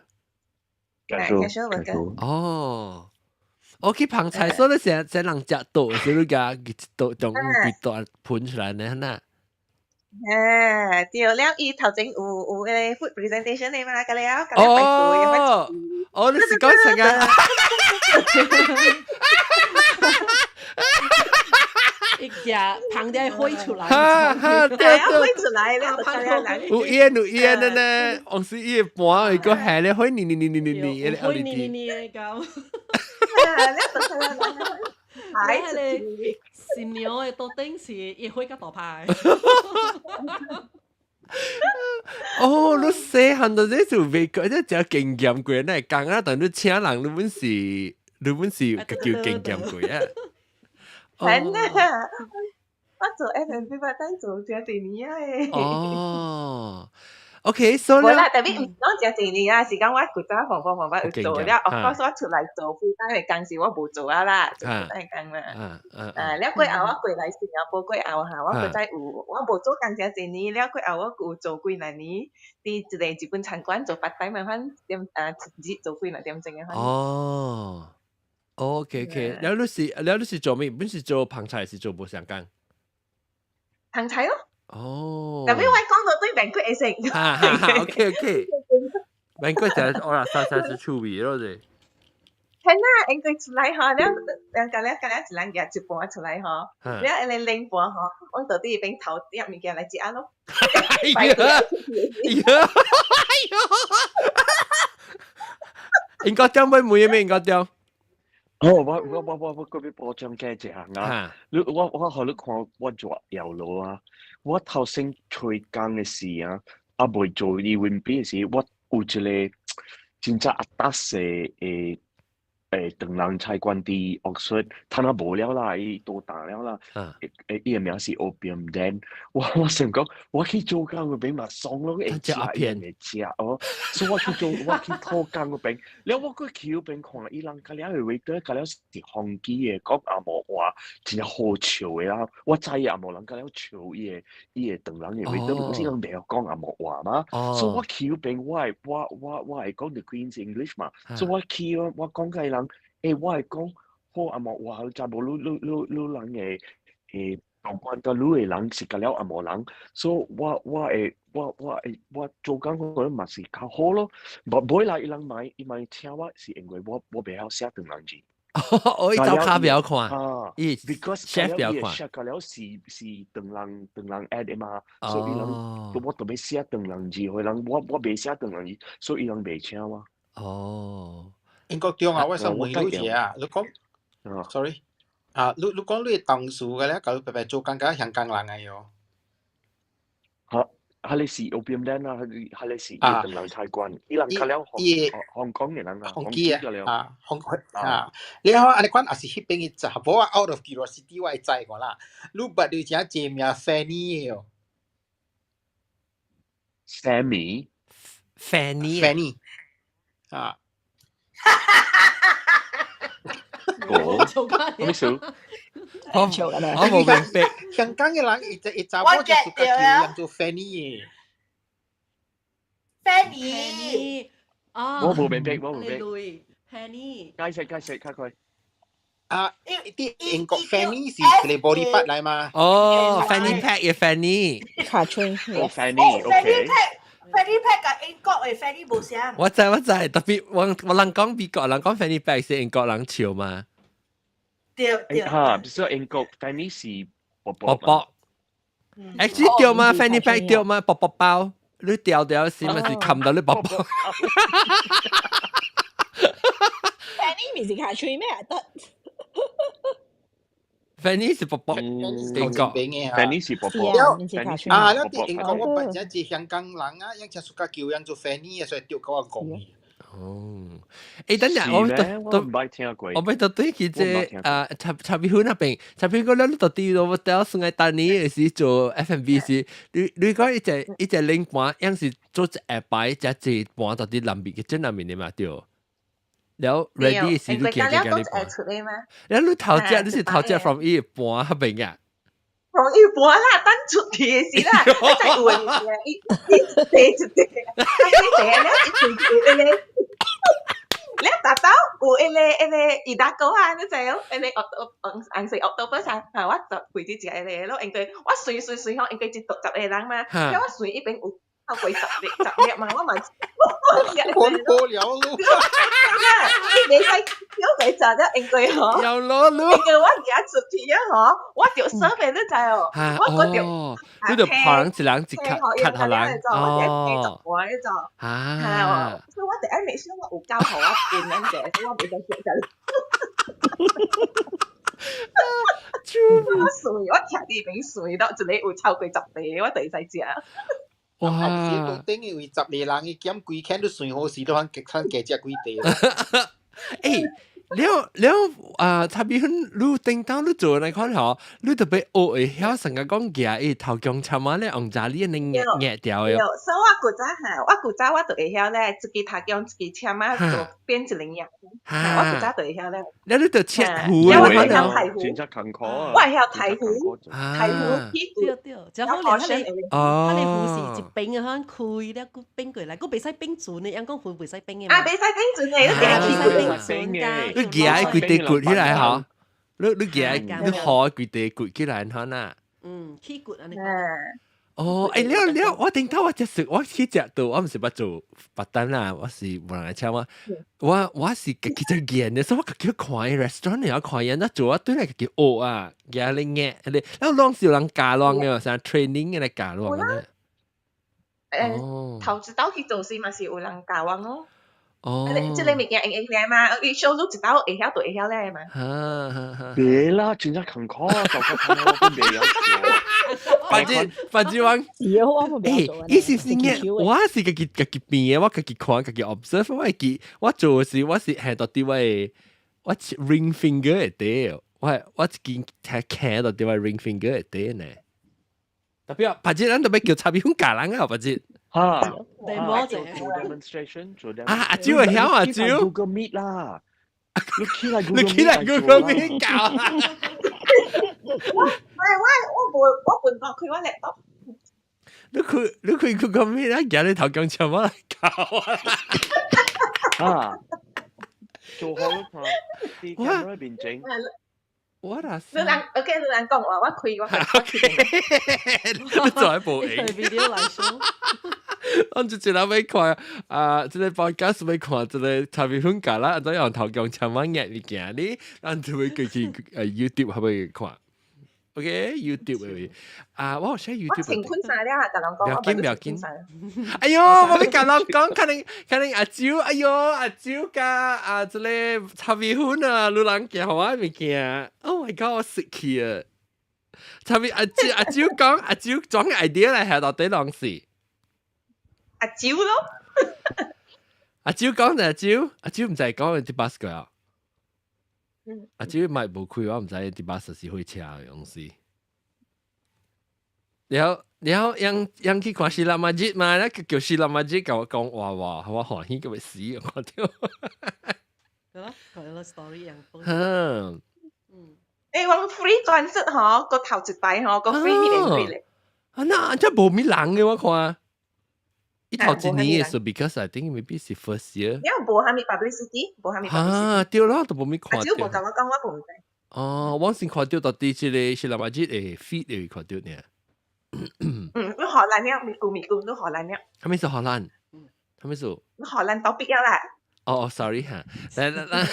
casual worker。哦。我去捧菜，所以成成人食到，所以你共一道中幾道盤出來呢，呐。啊，對了，伊頭前有個 food presentation 的嘛，個了，哦，哦，你是講成啊？一隻捧啲火出來，哈哈，對對，火出來了，有煙有煙的呢，往時伊盤一個下咧火黏黏黏黏黏黏，火黏黏黏的咁。係咧，新娘的桌頂是伊火較大牌。哦，你細漢就這就未過，這真經驗過，那講啊，但你請人，你本是叫經驗過啊。真啊！我做 F&B 捌等做真濟年啊。哦，OK，所以無啦，特別毋是講真濟年啊，是講我古早放放放放有做了，of course 我出來做 full time 的工時我無做啊啦，做 full time 的工啦。啊，了過後我過來新加坡過後哈，我閣再有，我無做工真濟年，了過後我有做幾若年，佇一個日本餐館做 part time 的款點啊，一日做幾若點鐘的款。哦，OK OK，了你是做咩？本是做捧菜，是做無相干？捧菜咯。哦。特別我講到對 banquet 會成。哈哈哈，OK OK。banquet 就我啦，沙沙是趣味咯，這。係啦，應該出來吼，了了了了了一人夾一盤出來吼，了伊個冷盤吼，我到底邊頭點物件來食咯。哎呀，哎呀，哎呀！應該點會每咩應該點？哦，我嗰邊報章加一項啊！你我予你看我做搖路啊！我頭先吹工的時啊，啊未做伊溫邊的時，我有一個真正阿達的唐人菜館佇 Oxford，趁啊無了啦，伊倒彈了啦。伊的名是 Opium Den。我想講，我去做工嗰邊嘛爽咯，會食伊會食哦。所以我去做，我去討工嗰邊，了我閣去嗰邊看，伊人甲了的 waiter 甲了是番機的，講紅毛話，真正好笑的啦。我知紅毛人甲了笑伊的唐人的 waiter，不是人袂曉講紅毛話嘛。所以我去嗰邊，我會講 the Queen's English 嘛。所以我去我講甲伊人，我會講好紅毛話，就無你人的主管甲你的人是甲了紅毛人，所以我會我做工可能嘛是較好咯。無尾來伊人買伊買請我是因為我袂曉寫唐人字。我伊走卡表看，啊，伊 because chef 表看， chef 了是唐人唐人 add 的嘛，所以伊人我特別寫唐人字，予人我袂寫唐人字，所以伊人袂請我。哦，英國中啊，我想問你一下，你講，sorry，啊，你講你同事嘅咧，佮白白做工佮香港人嘅喲。嚇，彼个是 Opium Den 啊，彼个是伊唐人菜館，伊人較了香港嘅人啊，香港啊，香港啊，你看按呢款也是彼邊嘅查某啊，out of curiosity 我會知個啦。你捌你誠濟名 Fanny 嘅哦，Sammy， Fanny， Fanny，啊。我咩事？我我無明白。香港嘅人伊伊查某就屬較叫人做 Fanny 嘅。 Fanny，啊，我無明白，我無明白。 Fanny，解釋解釋，較快。啊，啲英國 Fanny 是一個 body part 來嘛？哦，Fanny Pack 嘅 Fanny。卡吹。哦，Fanny，OK。 Fanny Pack 佮英國嘅 Fanny 無相。我知我知，特別我人講美國人講 Fanny Pack 是英國人笑嘛。對對。嚇，所以英國 Fanny 是薄薄薄。Actually 對嘛，Fanny Pack 對嘛，薄薄包，你掉掉時咪是冚到你薄薄。 Fanny 唔是卡吹咩？得。 Fanny 是薄薄，英國 Fanny 是薄薄。啊，你佇英國我捌一隻香港人啊，𪜶誠 suka 叫人做 Fanny 啊，所以著佮我講。哦，誒，等陣我都我咪到對佢這啊插插邊那邊，插邊個你到底我到上個當年時做 F&B 時，你講一隻領盤，樣是做一下擺一隻盤到底南邊嘅正南面的嘛對。了 ready 時你見見你盤，了你頭隻你是頭隻 from 伊盤彼邊啊？ from 伊盤啦，等出去的時啦，我才有的物件，伊伊一一塊，一塊了一塊一個。你達到有彼個伊達哥啊，你知影？彼個紅色 octopus 啊，我就開始食彼個咯，因為我隨隨隨吼，因為一桌十個人嘛，我隨一邊有超過10粒10粒嘛，我嘛我食困過了咯。你袂使小過十粒，因為吼，有攞咯。因為我行出去啊吼，我著設備你知哦，我閣著，你著旁一人一卡卡予人，哦，啊，所以我著愛 make sure 我有夠予我分咱者，所以我袂使食食。我隨我徛佇邊隨到一个有超過十個，我就會使食。哇！到頂因為十個人，伊減幾圈都算好時，都通通加食幾塊。欸，了了啊！差別你頂當你做來看吼，你特別學會曉成個講舉伊頭強參啊咧，紅茶你能壓壓掉的。對，所以我古早哈，我古早我就會曉咧，一支頭強一支簽啊，就變一個樣。我古早就會曉咧。了你就切糊啊！我會曉太糊。真正艱苦啊！我會曉太糊，太糊起對對，就好連彼個糊是一邊啊，可開了，閣變過來，閣袂使變船的，人講糊袂使變的。啊，袂使變船的，你袂使變船的。你舉規塊骨起來吼，你舉你河規塊骨起來吼呐。嗯，起骨按呢。哦，欸，了了，我頂頭我食食，我去食到，我毋是捌做白單啦，我是無人來請我，我是家己在見的，所以我家己看 restaurant 了看𪜶怎做，我對來家己學啊，舉咧捏，咧，了攏是有人教攏的，啥 training 來教攏的。頭一道去做時嘛是有人教我哦。哦，這個物件會用會嘛，你 show 你一道會曉就會曉咧嘛。袂啦，真正艱苦啊，就較我都袂曉做。反正我，欸，意思是呢，我是家己家己變的，我家己看，家己 observe，我會記，我做時我是係到底我我 ring finger 會底，我一見聽聽到底我 ring finger 會底呢。特別反正咱特別叫插邊教人啊，反正。哈，做做 demonstration，做 demonstration 啊，阿蕉會曉阿蕉，Google Meet 啦，你起來你起來 Google Meet 教啊！我我無我本國開我 laptop。你開 Google Meet 啊，舉你頭講什麼來教啊？啊，做好啦，啲 camera 邊整。我若你人 OK，你人講話，我開我。 OK，你做一部影。 video 來說。咱就一人欲看啊，這個 podcast 欲看這個茶米粉咖啦，怎樣頭強千萬眼物件你，咱就會過去YouTube 可欲看？OK，YouTube 的啊，我有寫 YouTube。我穿困衫了，共人講。不要緊，不要緊。哎喲，我欲共人講，可能可能阿蕉，哎喲，阿蕉佮啊，這個茶米粉啊，女人寄予我物件。Oh my god，我失去啊！茶米阿蕉阿蕉講，阿蕉裝 idea 來係到底攏是。阿蕉咯。阿蕉講就阿蕉，阿蕉毋知講佇 bus 過啊。阿蕉咪無開，我毋知佇 bus 是火車的東西。然後然後樣樣去看希臘馬節嘛，那個叫希臘馬節，共我講話話，我歡喜個欲死，我看著。對咯，佢個 story 樣。嗯。欸，我 free concert 嗬，個頭一擺嗬，個 free 免費咧。啊，那這無咩人嘅我看。伊頭一年是 because I think maybe 是 first year。因為無啥物 publicity，無啥物 publicity。啊，對啦，都無咩看著。阿蕉無共我講，我無知。哦，我先看著到底這個是禮拜日的 feed 會看著呢。嗯，你荷蘭了，咪顧咪顧，你荷蘭了。啥物是荷蘭？啥物是？你荷蘭倒畢業啦。哦哦，sorry 哈，來來來，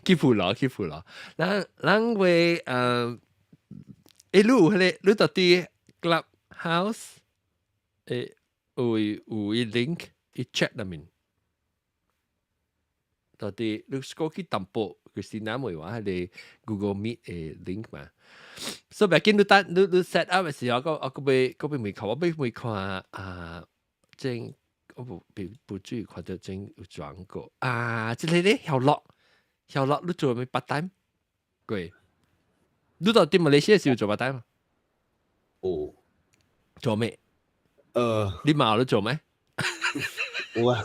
去付咯，去付咯。咱咱會欸，你有彼個，你到底 Clubhouse 有有伊 link 伊 chat 內面，到底你過去淡薄，就是那問話彼個 Google Meet 的 link 嘛。所以袂緊，你等你你 set up 的時候，我我閣欲閣欲問看，我欲問看啊，正我無無注意看著正有轉過啊，這個咧曉樂曉樂，你做啥物 part time？過，你到底馬來西亞是有做 part time 嗎？有。做咩？你嘛有咧做咩？有啊，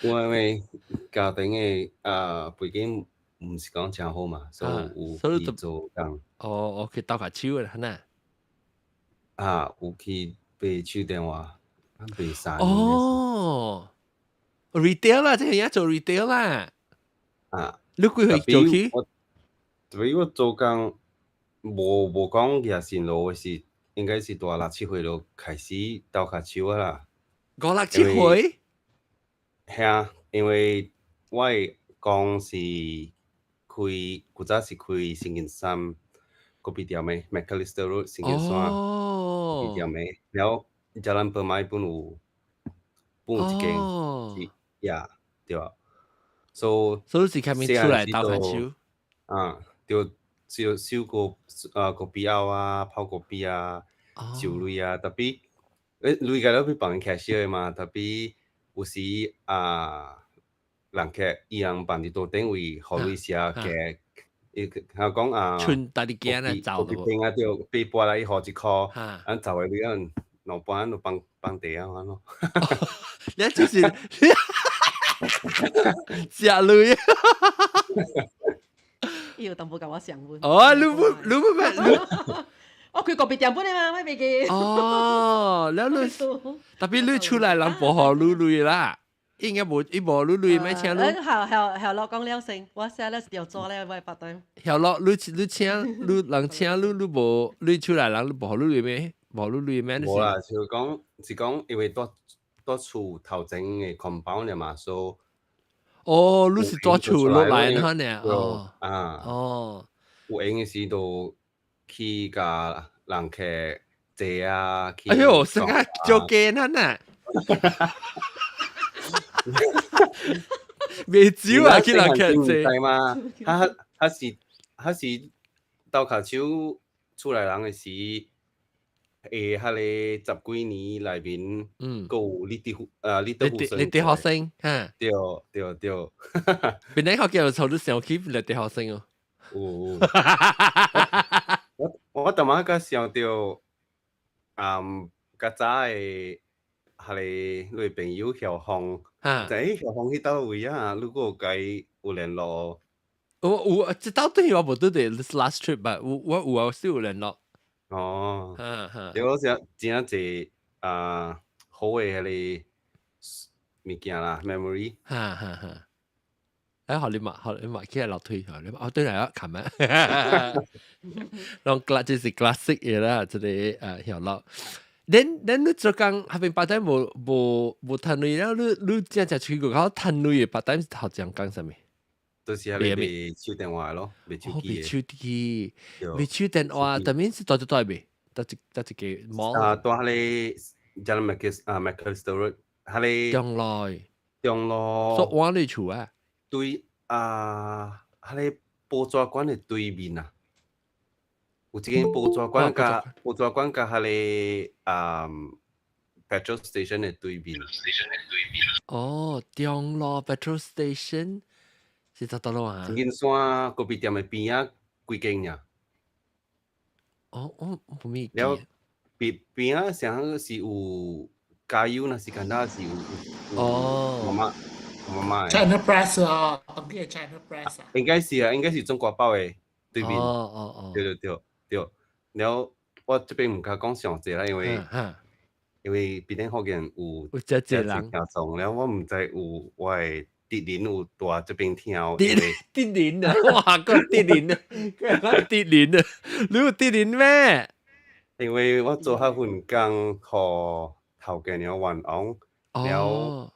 我因為家庭的啊背景毋是講誠好嘛，所以有去做工。哦，我去鬥下手啦，呐。啊，有去賣手電話，賣衫。哦，retail 啦，這個嘢做 retail 啦。啊，你幾歲做去？特別我做工無無講額辛勞的是，應該是大六七歲就開始鬥跤手啊啦。五六七歲？係啊，因為我的工是開古早是開新金山咖啡店的，Macalister Road 新金山咖啡店的，了後 Jalan Permai 本有本有一間是呀，對啊，所以所以是開始出來鬥跤手。啊，對，燒燒個啊咖啡仔啊，泡咖啡啊，收鐳啊，tapi 鐳個都去放 cashier 的嘛，tapi 有時啊，人客伊人放佇桌頂位，予鐳寫加，伊佢講啊，剩家己囝來走咖啡店啊，對，八百來伊予一箍，咱走的鐳咱兩半就放放地啊，按呢咯。你就是食鐳。伊有淡薄共我上阮。哦，你不你不你。哦，佢咖啡店本的嘛，我袂記。哦，了你，特別你出來人無予你鐳啦，應該無伊無你鐳咩請你。後後後落講了先，我寫了是做了，我 part time。後落你你請你人請你你無你出來人你無予你鐳咩？無予你鐳咩？無啦，就講是講因為蹛蹛厝頭前的 compound 嘛，所以。哦，你是蹛厝落來哈呢？哦，啊，哦，有閒的時就去共人客坐啊。哎喲，成個做驚啊呐！袂少啊，去人客坐嘛？他他是他是鬥跤手出來人的時，會彼个十幾年內面，閣有立德啊立德立德學生，哈，對對對。本來學叫做你想起立德學生哦。有有。我我逐擺閣想著，嗯，較早的彼个你朋友曉峰，知曉峰去佗位啊？你閣有共伊有聯絡？我有，這到底我無拄著 this last trip 吧？我我有啊，是有聯絡。哦，對，我是真濟啊好的彼個物件啦，memory。哈哈哈。哎，予你嘛，予你嘛，起來樓梯，予你哦，對來啊，琴日，攏這是 classic 的啦，這個曉樂。恁你做工彼邊 part time 無趁鐳了，你真正出去口趁鐳的 part time 是頭前講啥物？就是係你賣手電話咯，賣手機。賣手機，賣手電話，但面是佗一佗未？佗一個 mall？啊，佇彼個 Jalan Macalister 啊，Macalister Road，彼個中內，中路。所換你厝啊？對啊，彼個報紙館的對面啊，有一間報紙館佮彼個啊 petrol station 的對面。哦，中路 petrol station 是佗佗啊？金山咖啡店的邊仔幾間爾。哦，我無咪了邊邊仔啥是有加油，若是敢若是有哦，媽媽媽媽 China Press 啊，當地 China Press 啊，應該是啊，應該是中國報的對面。對對對對，了我這邊毋敢講詳細啦，因為邊頂福建有有遮濟人聽眾，了我毋知有我的敵人有蹛這邊聽。敵人啊！哇，個敵人啊，個敵人啊，你有敵人咩？因為我做彼份工，予頭家娘冤枉，了，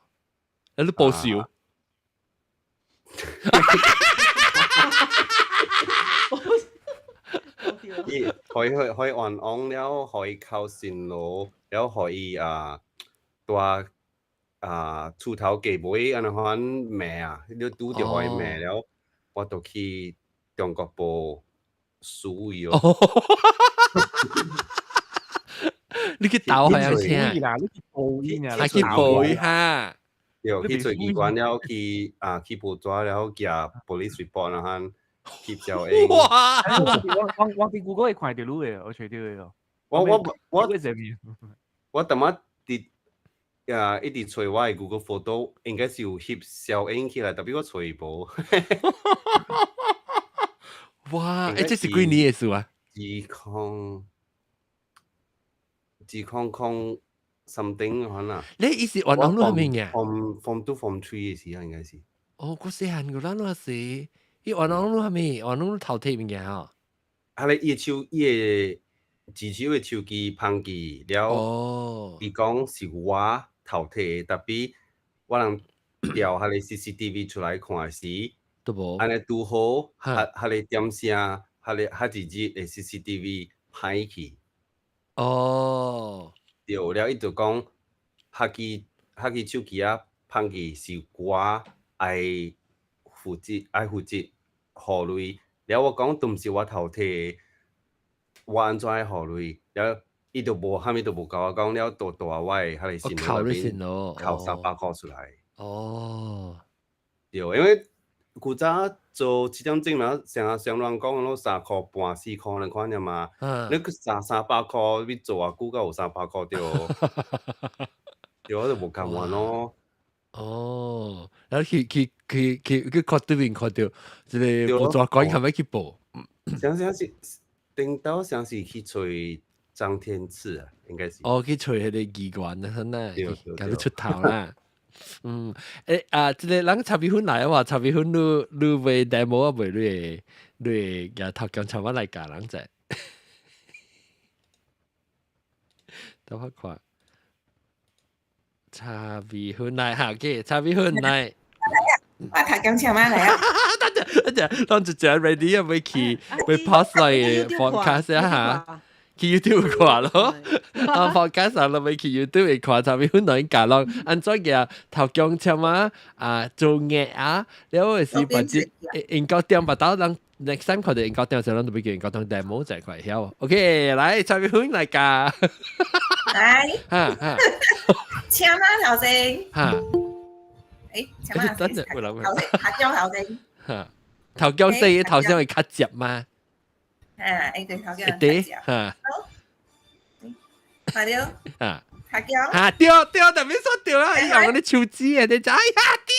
你報仇？伊可以可以冤枉了，予伊扣辛勞，了予伊啊，蹛啊厝頭價尾按呢款罵啊，你拄著予伊罵了，我就去中國報輸伊哦。你去鬥予人聽啦，你去報伊啊，去報伊哈。對，去做機關了，去啊去報紙了，寄 police report 然後去招應。哇！我佇 Google 會看著你的，我揣著的哦。我我淡仔佇啊一直揣我的 Google Photo，應該是有翕小影起來，但是我揣無。哇！欸，這是幾年的事啊？二空二空空 something 可能。你伊是冤枉你啥物嘅？Form 2 Form 3 的時啊，應該是。哦，閣細漢個咱那時，伊冤枉你啥物？冤枉你偷摕物件吼。啊咧，伊的手，伊的自手的手機捧去了，伊講是我偷摕的，但是我人調彼个 CCTV 出來看時，都無。按呢拄好，彼个點聲，彼个彼一日的 CCTV 歹去。哦，對了，伊就講，彼支手機仔捧去是我愛負責，愛負責予鐳。了我講都毋是我偷摕的，我按怎愛予鐳？了伊就無啥物都無共我講了，就蹛我的彼个信內面扣300箍出來。哦，對，因為古早做7點鐘嘛，成日上人講攏3箍半、4箍兩款爾嘛。你閣三百箍，你做偌久才有三百箍對？對，我就無甘願咯。哦，然後去看對面看著一個報紙館，係咪去報？想想是頂頭，想是去揣張天賜啊，應該是。哦，去揣彼個議員啊，那，共你出頭啦。嗯，欸啊，這個人茶米粉來啊，茶米粉你賣 demo 啊，袂你會舉頭檢查我來教人者。等我看。茶米粉來哈，OK，茶米粉來。我頭檢查我來啊。等陣等陣，當一隻 ready 啊，欲去欲 post 來 podcast 啊哈。去 YouTube 看咯，啊 podcast 啊，欲去 YouTube 會看茶米粉來教人按怎舉頭強簽啊，啊做額啊，了是把這應該點把到人 next time 看著應該點時，咱就欲叫應該點 demo 一塊曉。OK，來茶米粉來教。來。哈哈。請啊頭先。哈。欸，請啊頭先。頭先，頭強頭先。哈，頭強說頭先會較接嗎？啊，欸對，頭強。對，哈。好了。啊。頭強。啊，對對，特別說對啊，伊用你手指的，你知？哎呀，對。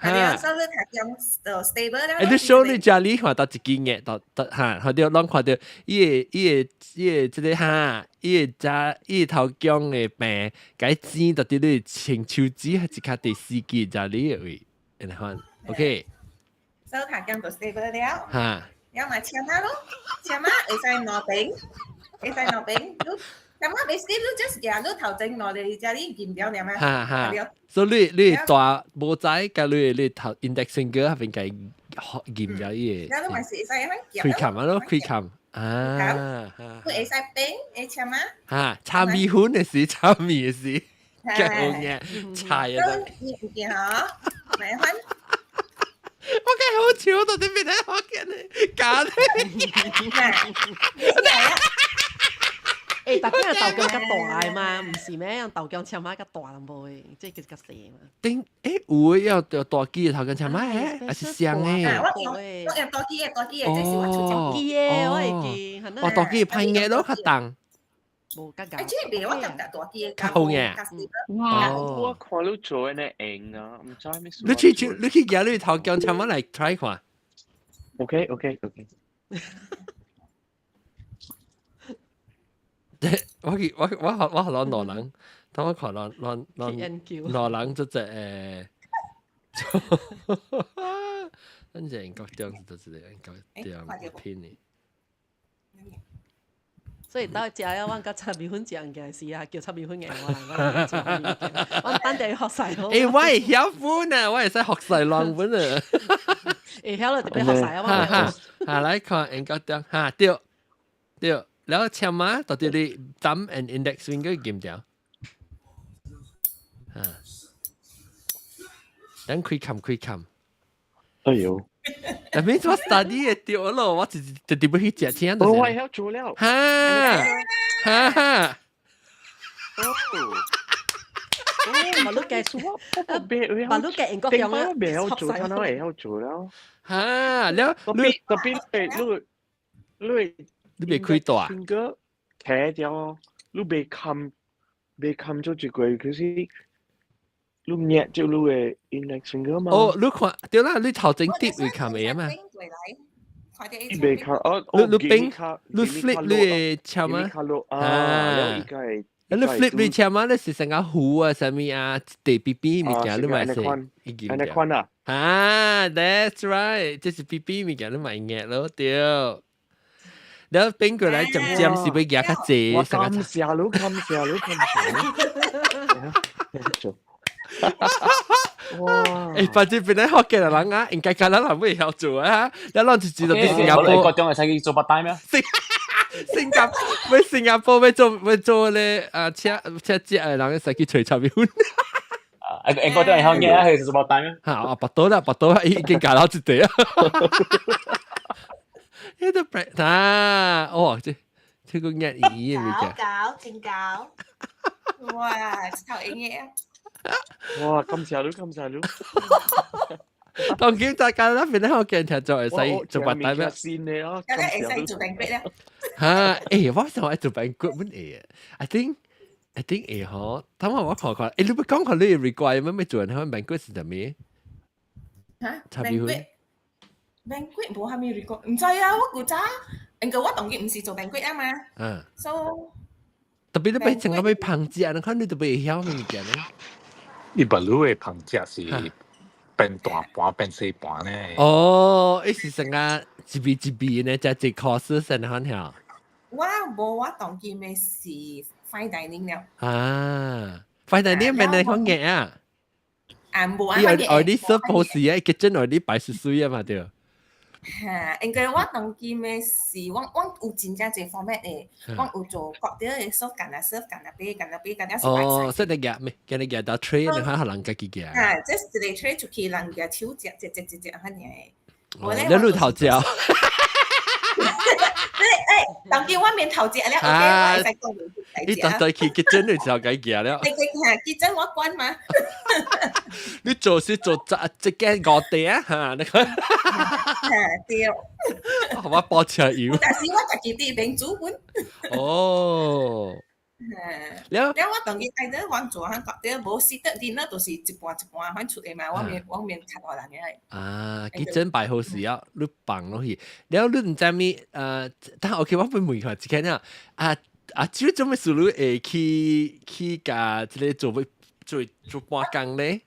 係啊，所以頭強就 stable 了。欸，你 show 你家裡看到一支額，到到哈，看著攏看著伊个伊個伊個這個哈，伊個遮伊個頭強的病，共剪到佇你穿手指，還是較第四支遮裡的位，按呢款，OK。所以頭強就 stable 了。哈。了嘛車仔咯，車仔會使兩邊，會使兩邊，你車仔袂死，你 just 舉你頭前兩個遮你撳掉爾嘛。哈哈，所以你大無仔佮你頭 index finger 彼邊共撳掉伊個。了你嘛是會使按舉。開冚啊咯，開冚啊。佢會使變，會車仔。哈，炒米粉的時，炒麵的時，較好嘅，菜啊。你唔見嗬？咪款。我計好笑到啲邊睇學嘅呢，假的。欸，大家豆漿較大嘛，毋是咩？豆漿車仔較大淡薄的，這個較細嘛。頂欸有的要大支的頭殼車仔欸，還是雙的？我用我用大支的，大支的，這是我出大支的，我會記。哦，大支歹硬咯，較重。無較欸，這個我感覺大支的較好硬。哇！我看你做呢用啊，毋知咩事。你去你去舉你頭殼車仔來 try 看。 OK。我去我我學我學攞挪人，等我看攞攞攞挪人做隻誒，咱這英國中是做一個英國中片的。所以到食了，阮佮炒麵粉食物件時啊，叫炒麵粉的我來，我等下學晒。欸，我會曉本啊，我會使學晒亂本啊。會曉了特別學晒啊！我。哈，來看英國中，哈對對。然後車馬到底你 thumb and index finger 撳掉，啊，等開冚開冚。哎呦！但係我 study 的對咯，我直直直要去食聽。我會曉做了。哈哈。哦。嘛你計嘛你計英國中啊，未曉做，他會曉做了。哈，了你特別你你。你袂開大？ finger 騎掉，你袂冚袂冚做一個，可是你捏住你的 index finger 嘛？哦，你看對啦，你頭前跌會冚會啊嘛？伊袂冚哦，你你變你 flip 你的車嗎？啊，你 flip 你車嗎？你是成個糊啊，啥物啊，地 B B 物件你咪是，按呢款啊？啊，that's right，這是 B B 物件你咪壓咯，對。然後變過來漸漸是欲舉較濟。我感謝你，感謝你，感謝你。哇！欸，反正本來學嘅人啊，應該較咱人會曉做啊，一攏就知道佇新加坡。國中會使去做 part time 咩？新加坡，新加坡欲做欲做咧啊，車車接的人會使去揣炒麵粉。啊，英國中會曉嘅啊，去做 part time 咩？嚇，啊，拔刀啦，拔刀啦，已經教到一地啊。呢個 bread 啊，哦，這這個壓魚的物件。搞真搞，哇，頭用嘅啊！哇，感謝你，感謝你。當今大家那邊咧，我見聽做會使做白帶咩？先的啊，有咧會使做 banquet 咧。嚇，欸，我想愛做 banquet 本會，I think 會嗬。等下我看看，欸，你欲講看你 requirement 欲做人睇 banquet 是啥物？嚇炒米粉。 banquet 無啥物 requirement，毋知啊，我古早，因為我當今毋是做 banquet 啊嘛。嗯。 So 特別你欲成個欲烹食，你看你都袂曉咩物件咧。伊不魯的烹食是變大盤變細盤咧。哦，伊是成個一味一味呢，食一 course 先款曉。我無我當今的是 fine dining 了。啊，fine dining 免來款嘅啊。啊，無啊，伊愛你 suppose 啊，kitchen 愛你擺水水啊嘛對。嚇，因為我當今的是，我我有真正濟 format 的，我有做國條的 serve 干那 serve 干那杯，干那杯，干那是擺哦，說你夾咩？叫你夾到 tray，你看予人家己夾。嚇，這是一個 tray 出去，人夾手食，食食食食，反正。你路頭食。欸，當今我免頭食了，OK，我會使講你特對去結真你就該夾了。你你嚇，結真我管嘛？你做是做這這間五地啊嚇？你看。嚇對。我包車油。但是我家己佇免煮本。哦。了了，我當今愛得我做哈，覺得無 seated dinner 就是一盤一盤反出的嘛，我免我免較大人嘅。啊，佢真擺好時啊，你放落去，了你毋知物，但 OK，我欲問看一下啊，啊啊，這做咩事你會去去共這个做做做半工咧？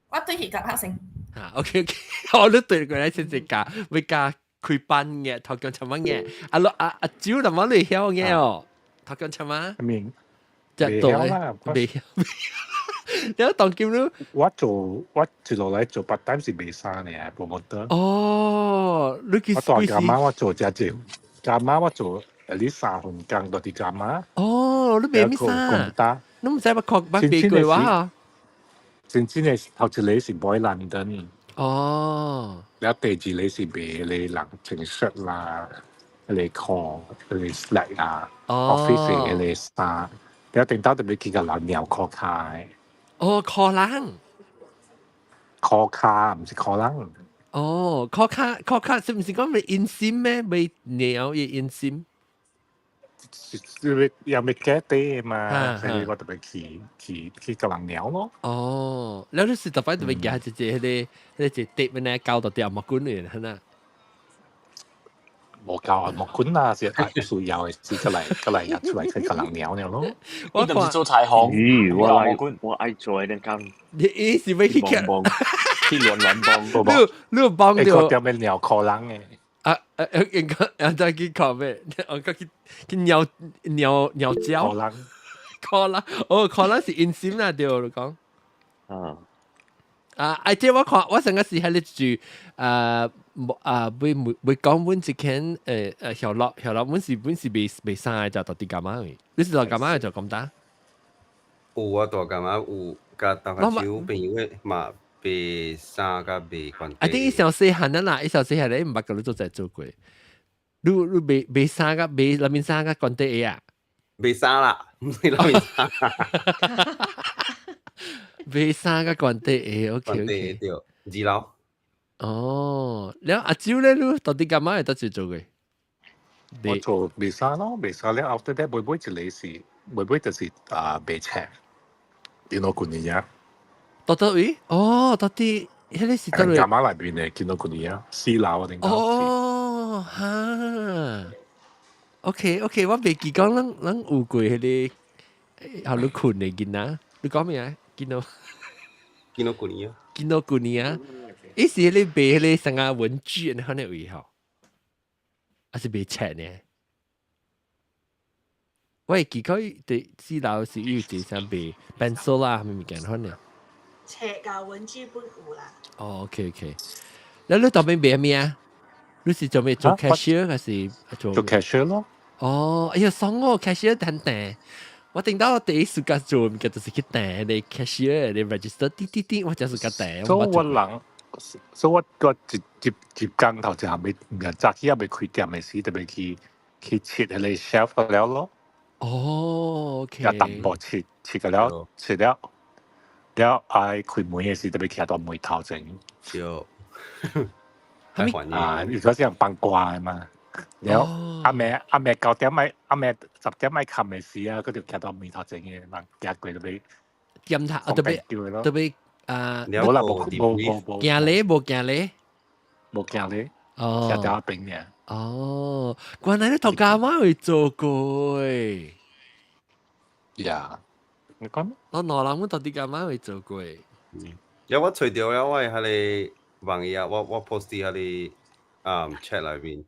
我對佢夾拍成。啊，OK OK，我你對過來先先教，欲教開班嘅，頭姜尋乜嘅？阿樂阿阿蕉林乜你曉嘅哦？頭姜尋乜？面隻對未曉。你當叫你我做我接落來做 part time 是賣衫嘅，promoter。哦，你幾我大家媽我做只隻，家媽我做at least 三份工到啲家媽。哦，你賣咩衫？你唔使乜確乜俾句話。真正嘅頭一個是 Boy London。哦。了第二個是賣你人穿 shirt 啦，你褲，你 slack 啦，office 嘅你衫。了頂到特別去個人尿褲卡嘅。哦，褲人。褲卡唔是褲人。哦，褲卡褲卡是唔是講咪 inseam 咩？咪尿嘅 inseam。又未 get 啲嘛，所以我特別去去去個人尿咯。哦，แล้ว你是特別特別夾一隻迄個迄個隻碟呢，交到啲木棍嚟，係咪？無教啊，木棍啦，是需要嘅，是過來過來入出來去個人尿尿咯。我唔是做裁縫，咦，我來我愛做呢間。你你是欲去幫去亂亂幫？你你幫到？掉咩尿褲人嘅？啊啊！應該應該去靠咩？我去去尿尿尿膠。可能可能哦，可能是陰心啦，對你講。啊啊！啊！這我看我上個時喺咧住，啊啊，會會講阮一間誒小樂小樂，阮是阮是賣賣衫的，就到底幹嘛嘅？你是做幹嘛嘅就咁打？有啊，大幹嘛有，佮大家有朋友嘛。賣衫佮賣關。啊！啲小細漢啊啦，伊小細漢咧毋捌佮你做在做過。你你賣賣衫佮賣內面衫佮關底啊？賣衫啦，毋是內面衫。賣衫佮關底，OK OK。對，二樓。哦，了阿蕉咧，你到底幹嘛會得做做過？我做賣衫咯，賣衫了後底尾尾一個是尾尾就是啊賣冊，電腦管理啊。到倒位？哦，到底彼個是佗位？柑仔內面的見到嗰啲啊，四樓啊定。哦，哈。OK OK，我袂記講咱咱有過彼個，予你睏的囡仔，你講咩啊？見到見到舊年啊？見到舊年啊？伊是彼個賣彼個啥個文具，你看那位吼，還是賣冊呢？我會記佢佇四樓是有一個啥賣 pencil 啦，啥物件款呢？冊佮文具本有啦。哦，OK OK，那你當邊賣咩啊？你是做咩做 cashier 還是做做 cashier 咯？哦，哎呀，爽哦，cashier 很彈。我頂到第一時間做，物件就是去彈你 cashier，你 register 滴滴滴，我就是個彈。所以我人，所以我個一一一工頭就還未，早起還未開店的時，特別去去切彼個 shelf 了咯。哦，OK。也淡薄切切個了，切了。了愛開門的時，特別徛到門頭前。對。啊，如果是人放歌的嘛，了暗暝暗暝9點咪暗暝10點咪冚的時啊，佢就徛到門頭前嘅人行過就欲檢查啊，特別特別啊，無啦，無無無無，行禮無行禮，無行禮，哦，徛佇邊爾。哦，原來你頭家媽會做過。呀，你講？我兩人阮到底家媽會做過。有我揣著了，我彼個網頁啊，我我 post 佇彼個啊 chat 內面。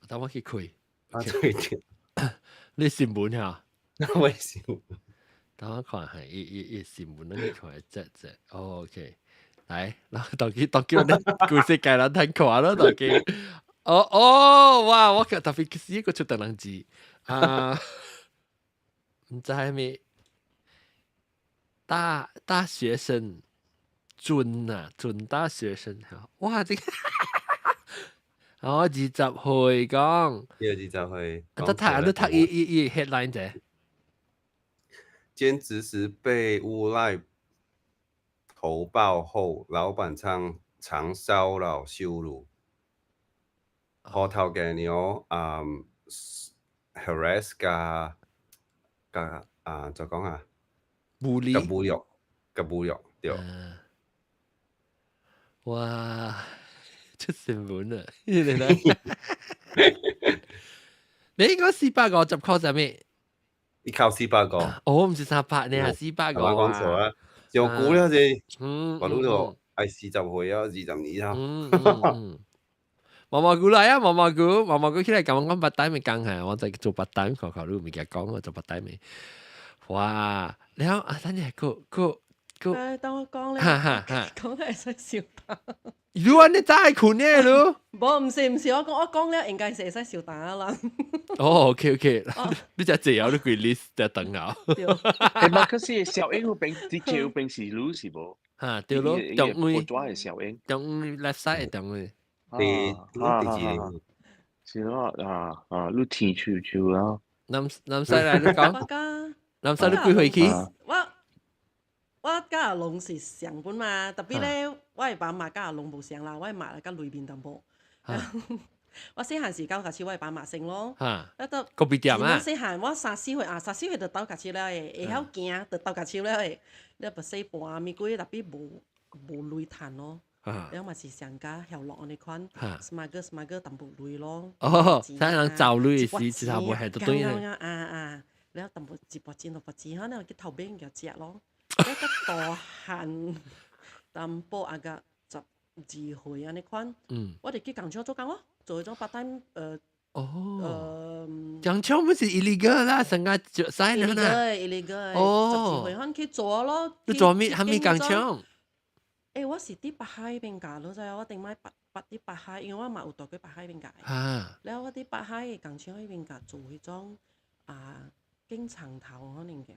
等我去開。我揣著。你新聞哈？我新聞。等我看下，伊伊伊新聞，你看這這。哦，OK，來，然後當佢當叫你規世界人聽看咯，當佢。哦哦，哇！我特別是一個出特人字啊，毋知咩大大學生準啊，準大學生嚇！哇，這個哦，20歲講， 20歲。你讀你讀伊伊伊 headline 者。兼職時被誣賴投報後，老闆常常騷擾羞辱。予頭家娘啊，harass 佮佮啊，怎講啊？侮辱。佮侮辱，佮侮辱，對。哇！出新聞啊！你應該450塊啥物？伊扣400個。哦，毋是300呢，400個。我講錯啊！上久了這，嗯，我拄著愛40歲啊，20年啊。嗯嗯。毛毛菇來啊，毛毛菇，毛毛菇起來講講 part time 咪講下，我在做 part time，看看你物件講我做 part time 咪。哇！然後啊，等陣個個個，誒，當我講咧，講得會使笑打。如果你真係困呢，你？無，毋是毋是，我講我講了應該是會使笑打啦。哦，OK OK，你只自由你規 list 在等啊。對。係嘛？可是小英嗰邊，啲橋邊是路是無？嚇，對咯，中位。我抓係小英。中位 left side 中位。第第幾？是咯，啊啊，你天柱柱啊。南南西來你講。南西你幾歲去？我佮阿龍是上本嘛，特別咧，我的爸媽佮阿龍無相啦，我的媽佮裏面淡薄。我細漢時到開始，我的爸媽生咯。啊到咖啡店啊。我細漢，我三四歲啊，三四歲就鬥家手了的，會曉行就鬥家手了的。了跋細盤物鬼，特別無無鐳趁咯。了嘛是上加曉落按呢款，smuggle smuggle 淡薄鐳咯。哦，睇人走鐳時，之後無係都對啊啊！了淡薄一薄錢兩薄錢，可能去頭邊共食咯。了較大漢淡薄啊個12歲按呢款，我就去工廠做工咯，做彼種 part time 哦，工廠不是 illegal 啦，成個就使啦。 illegal，illegal，12歲可去做咯。你做咩？啥物工廠？欸，我是佇北海邊教，你知影？我頂擺捌捌佇北海，因為我嘛有住過北海邊教。了我佇北海的工廠彼邊教做彼種啊，剪長頭可能叫。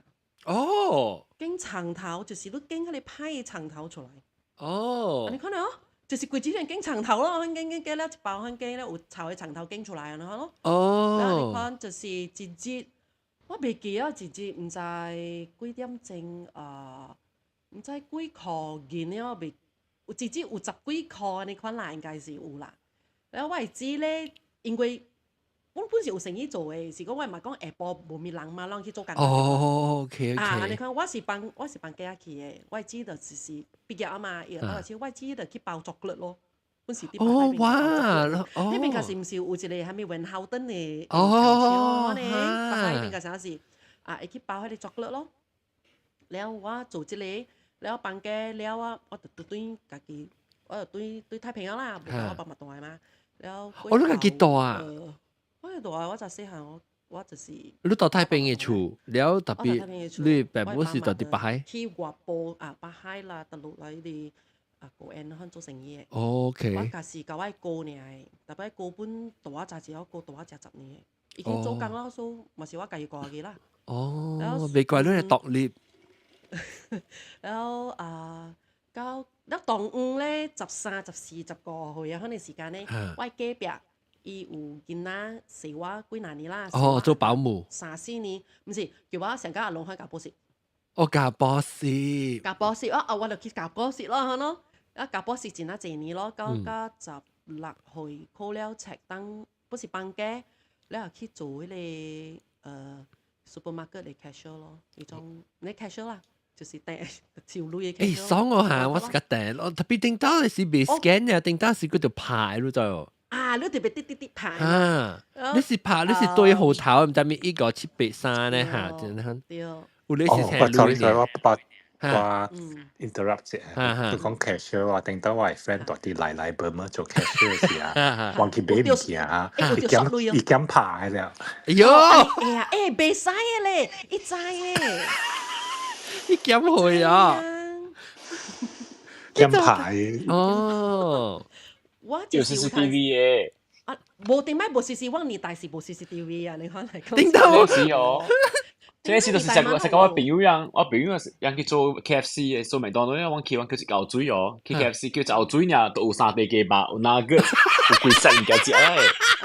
剪長頭就是你剪彼個歹的長頭出來。你看哦，就是規隻人剪長頭咯，剪剪剪了一包，剪了有臭的長頭剪出來，按呢款咯。了你看就是一日，我袂記啊，一日毋知幾點鐘啊，毋知幾箍銀了袂，有一日有十幾箍按呢款啦，應該是有啦。了我會知咧，因為阮本是有生意做的，是講我嘛講下晡無物人嘛，攏去做工。啊，按呢款我是幫囝去的，我會知就是畢業啊嘛，伊就我會知就去包巧克力咯。阮是佇哦哇，彼邊確是毋是有一個啥物雲豪頓的工廠呢？北海彼邊確實是啊，會去包彼個巧克力咯。了我做這個，了放假了我我就對家己，我就對對太平洋啦，無我爸媽大嘛。了哦，你家己住啊？我住啊，我就細漢我我就是。你住太平的厝，了特別你爸母是住佇北海？去外埔啊，北海啦，逐落來佇啊高安遐做生意的。我家是共我哥爾，特別哥本大我早一，我哥大我才10年的，已經做工了，所以嘛是我家己顧去啦。哦，袂怪你會獨立。了啊，到了當午咧，13、14、15歲啊，彼個時間咧，我隔壁伊有囡仔細我幾若年啦。哦，做保姆。三四年，毋是叫我上甲阿龍去教補習。哦，教補習。教補習，我啊，我就去教補習咯，嗬咯。啊，教補習真啊濟年咯，到到16歲考了冊當，不是放假，了後去做彼個supermarket 的 cashier 咯，彼種你 cashier 啦，就是訂收鐳的 cashier。欸，爽哦嚇！我是較訂，我特別頂到的是袂 scan 嘅，頂到是叫做拍，你知無？啊！你特別滴滴滴拍。啊！你是拍，你是對號頭，毋知咪1、5、7、8、3呢嚇？真係。對。有你是聽鐳嘅。我我我 interrupt 者，你講 cashier 我頂到我的 friend 住佇來來本麼做 cashier 時啊，忘記買物件啊，伊檢伊檢拍了。哎喲！哎呀，欸，袂使的咧，伊知的。伊檢會啊？檢拍哦。我有 CCTV 的。啊，無頂擺無 CC，我年代是無 CCTV 啊，你看嚟講。頂到是哦。這時就是食食講我朋友樣，我朋友是樣去做 KFC 的，做麥當勞樣，我去我叫一嚿水哦，去 KFC 叫一嚿水爾，都有三塊雞肉，有 nugget，有幾隻物件食誒，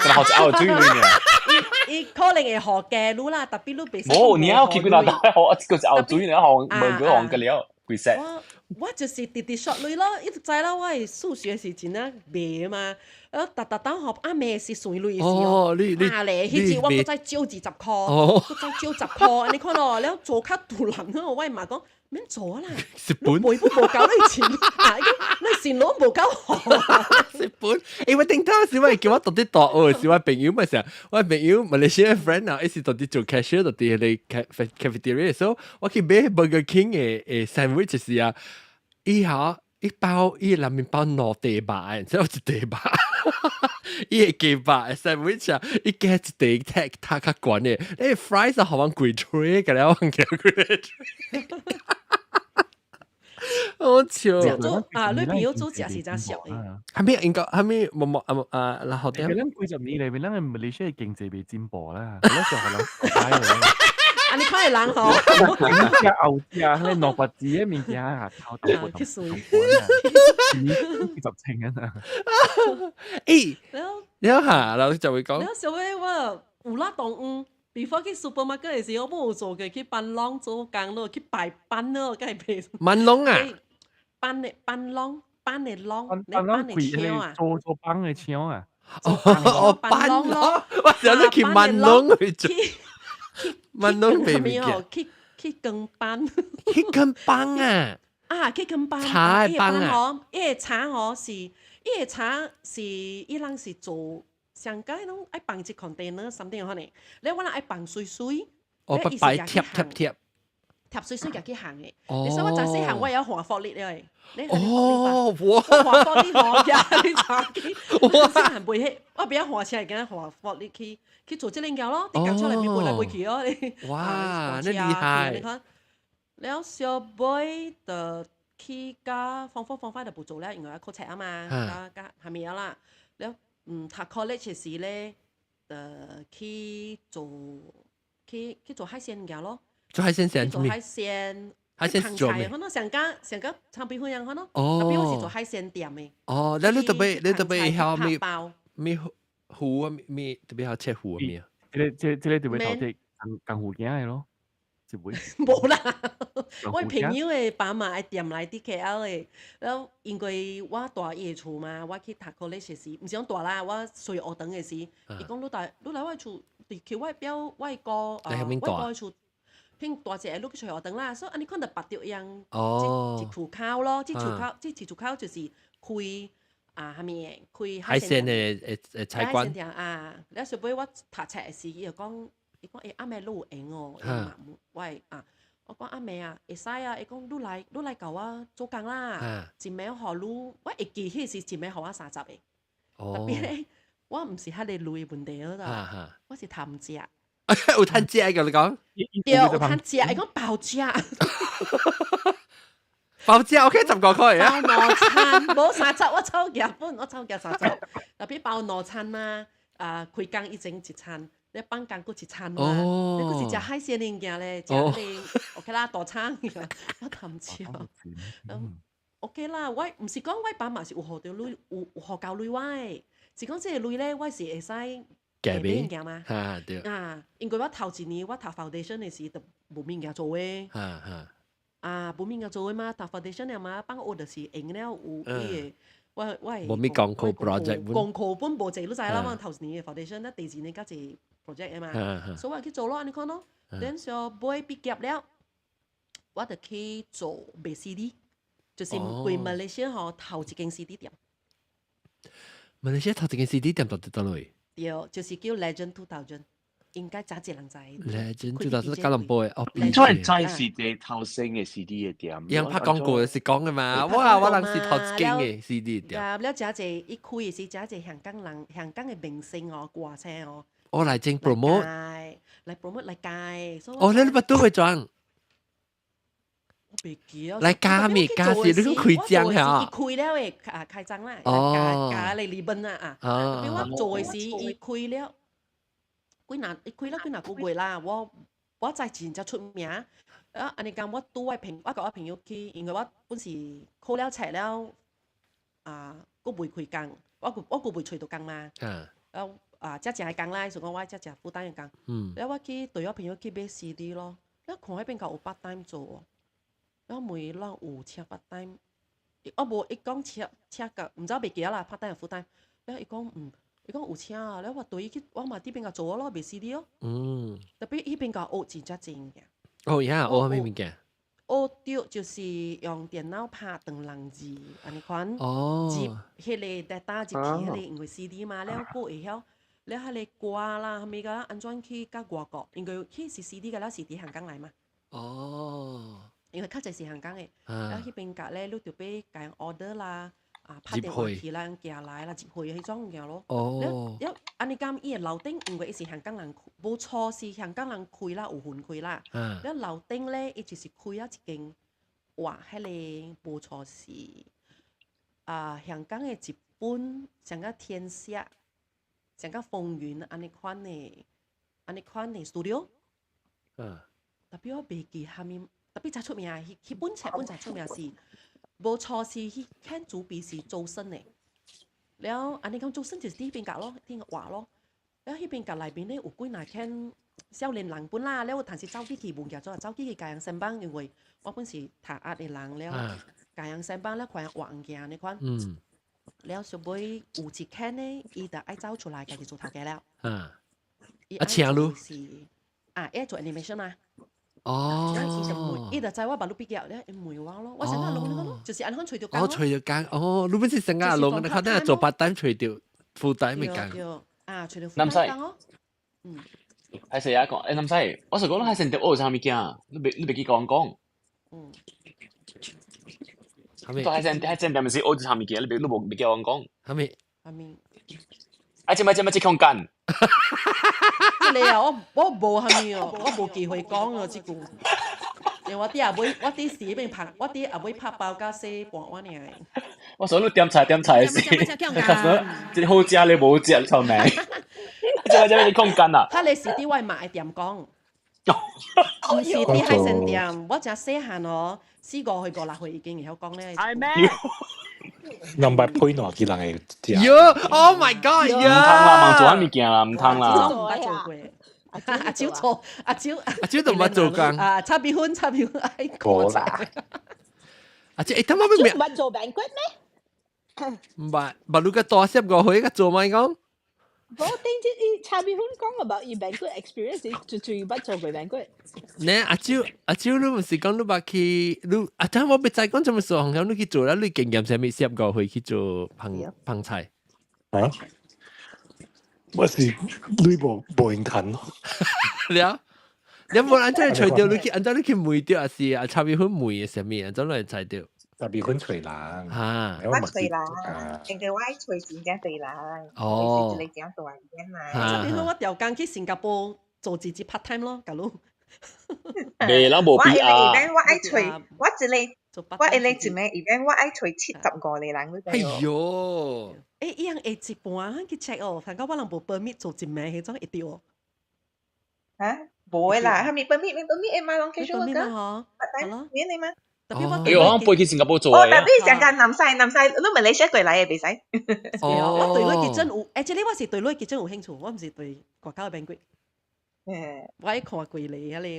然後一嚿水爾。伊可能會予加滷啦，特別你袂。無，你要去幾若大予，叫一嚿水爾，予無個予個了，幾隻。我就是直直索鐳咯，伊就知啦，我的數學是真啊袂嘛，啊，逐逐當學阿妹是算鐳的時哦，啊咧，彼次我閣再借20箍，閣再借十箍，按呢看咯，了做較獨立，我的媽講免做啦，蝕本，你賠本無夠你錢啊，你錢攏無夠好。蝕本，欸，我頂當時我叫我到底大學時，我朋友咪成，我朋友馬來西亞 friend 啊，伊是到底做 cashier 到底迄個 cafeteria，所以我去買 Burger King 的的 sandwich 時啊，伊吼一包伊內面包兩塊肉，只有一塊肉。伊會記吧，sandwich 啊，伊加一地踢他較懸的，你 fries 好往幾 tray 個了，忘記幾 tray。好笑。做啊，你朋友做食是真俗的。係咪應該係咪冇冇啊啊？然後點？咱幾十年裏面，咱個馬來西亞經濟未進步啦，咱就可能啊！你看人吼，食牛食，迄個蘿蔔子的物件啊，頭頭去水，幾十千啊！誒，你下，然後就會講。你小妹我有啦當嗯，before 去 supermarket 的時候，我有做過去班籠做工咯，去擺班咯，梗係袂。班籠啊？班的班籠，班的籠，你班的槍啊？做做班的槍啊？哦，班籠咯，我想你去班籠去做。班籠未物件。去跟班。去跟班啊？啊，去跟班。茶的班啊？伊個茶吼是，伊個茶是，伊人是做。上街攏愛放一 container something 可能，你我人愛放水水，哦，不擺貼貼貼，貼水水入去行的。你所以我早細漢我會曉換福利了。哦，哇！換福利吼，呀，你查去，我細漢袂曉，我袂曉換車，會換福利去去做這個嘢咯，佇工廠內面飛來飛去哦。哇，你厲害！你看，了小尾就去甲方法方法就無做了，因為考冊啊嘛，加加係咪啦？了。嗯，讀 college 時咧，就去做去去做海鮮嘅咯。做海鮮成做海鮮，海鮮做咩？可能上家上家餐餅粉樣可能。哦。特別我是做海鮮店的。哦，那你特別你特別曉咩咩糊啊咩特別曉切糊啊咩啊？這個這這個特別頭啲工工糊鏡的咯。無啦，我朋友的爸媽的店來佇 KL 的，了因為我蹛伊的厝嘛，我去讀 college 時，毋是講蹛啦，我隨學堂的時，伊講你來你來我的厝，佇去我表我的哥啊，我哥的厝，聽大一個你去隨學堂啦，所以按呢款就捌著樣，一一厝口咯，這厝口這一厝口就是開啊，啥物的，開海鮮的的的菜館啊，了後尾我讀冊的時，伊就講。伊講欸，暗暝你有閒哦？伊嘛我啊，我講暗暝啊，會使啊。伊講你來你來共我做工啦，一暝予你，我會記彼時一暝予我30個。特別咧，我毋是彼個鐳的問題咯，我是貪食。有貪食共你講？對，有貪食，伊講包食。包食 OK 15塊啊。包兩餐，無三十，我湊夾本，我湊夾三十。特別包兩餐嘛，啊，開工以前一餐。你放工閣一餐嘛？你閣是食海鮮的物件咧，食彼個 OK 啦，大餐，我貪食。OK 啦，我毋是講我爸嘛是有予著鐳，有有予夠鐳我的，是講這個鐳咧，我是會使加買物件嘛。哈對。啊，因為我頭一年我讀 foundation 的時就無物件做的。哈哈。啊，無物件做的嘛，讀 foundation 了嘛，放學就是閒了有伊個。我我無咩功課 project，功課本無濟，你知啦？我頭一年的 foundation，咱第二年較濟 project 的嘛，所以我去做咯，按呢款咯。等小尾畢業了，我就去做賣 CD，就是規馬來西亞吼頭一間 CD 店。馬來西亞頭一間 CD 店到佇佗位？對，就是叫 Legend 2000，應該誠濟人知。 Legend 2000吉隆坡的哦。你真係知是這頭先的 CD 的店。伊拍廣告是講的嘛？哇！我人是頭一間的 CD 店。啊，了誠濟伊開的時，誠濟香港人、香港的明星哦，歌星哦。哦，來整 promote。來 promote 來介。哦，你捌拄會裝？我袂記啊。來加咩？加是你開張嚇？伊開了的啊，開張啦，加加嚟日本啊啊。比我做的時，伊開了。幾若伊開了幾若個月啦，我我知真正出名。啊，按呢講我拄我朋，我共我朋友去，因為我本是考了冊了，啊，閣未開工，我閣我閣未揣著工嘛。啊，啊，遮正的工啦，是講我遮正負擔的工。了我去對我朋友去買 CD 咯，了看彼邊較有 part time 做哦。了問咱有請 part time，我無伊講請請甲，毋知袂記得啦，part time 抑 full time。了伊講嗯。伊講有請啊，了我對伊去，我嘛佇邊共做咯，賣 CD 咯。特別彼邊共學真正濟物件。哦呀，學啥物物件？學著就是用電腦拍長人字，按呢款。入彼個 data 入去彼個因為 CD 嘛，了閣會曉，了彼個歌啦，啥物個按怎去佮外國，因為彼是 CD 個了是佇香港來嘛。因為較濟是香港的，了彼邊共咧，你著欲共人 order 啦。啊，拍電話去啦，寄來啦，入去彼種物件咯。了，按呢講伊的樓頂，因為伊是香港人，無錯是香港人開啦，有份開啦。了樓頂咧，伊就是開啊一間，哇，彼個無錯是啊，香港的一本像個天下，像個風雲按呢款的，按呢款的 studio。特別我袂記蝦米，特別真出名，彼本冊本真出名是。無錯是彼間主筆是周深的，了按呢講周深就是佇彼邊角咯，佇畫咯，了彼邊角內面咧有幾若間少年人本啦，了有當時走去去物件做，走去去共人先幫，因為我本是讀壓的人了，共人先幫了看人畫物件按呢款，了小尾有一間咧，伊就愛走出來家己做頭家了。啊，請你是啊，伊做 animation 啊。伊就知我捌你畢業咧，伊問我咯，我成日攏咯，就是按呢款揣著工。哦，揣著工，哦，你本是成日攏，你可能做 part time 揣著 full time 嘅工。對，啊，揣著 full time 工哦。係誰啊講？欸，南西，我是講你喺成條學啥物件？你袂記講講。係咪？喺正邊是學啥物件？你無袂記我講。係咪？係咪？啊！這擺這擺這空間。這個啊，我無蝦米哦，我無機會講哦，這句。因為我佇後尾，我佇時邊拍，我佇後尾拍包甲洗盤碗爾。我想你點菜點菜是，這個好食你無食，臭命。這擺這擺空間啊！彼个是佇我媽的店講，毋是佇海鮮店。我誠細漢哦，四五歲五六歲已經會曉講咧。係咩？兩百配兩幾人會食。喲，Oh my God！毋通啦，茫做啥物件啦，毋通啦。毋捌做過。阿蕉做，阿蕉阿蕉都毋捌做工。啊，炒米粉，炒米粉愛無啦。阿蕉，欸，他媽咪毋捌做 banquet 咩？毋捌，捌你個大細五歲個做咩講？無頂次伊炒米粉講 about 伊 banquet experience，就最捌做過 banquet。呢，阿蕉，阿蕉，你毋是講你捌去，你阿蕉我欲知講做麼事，紅你去做啦，你經驗啥物？十五歲去做烹烹菜。啊？我是你無閒趁咯。了，你無按怎揣著你去，按怎你去問著，還是啊炒米粉問的啥物？按怎來揣著？炒米粉揣人。哈。我揣人，因為我愛揣真正濟人，是一個誠大間嘛。炒米粉我調工去新加坡做一日 part time 咯，假如。袂啦，無我必要。我愛揣，我一個，我一個一暝 event 我愛揣75個人。哎喲！欸，伊人會一半去 check 哦，反正我人無 permit 做一暝，彼種會著哦。哈？無的啦，啥物 permit，permit 會嘛，攏 casual 個。嗬，係咯，免的嗎？特別我哎呦，我飛去新加坡做哦，特別上間南西南西，你馬來西亞過來的袂使。哦，我對你結真有，欸，這裡我是對你結真有興趣，我毋是對外口的 banquet。我愛看規個彼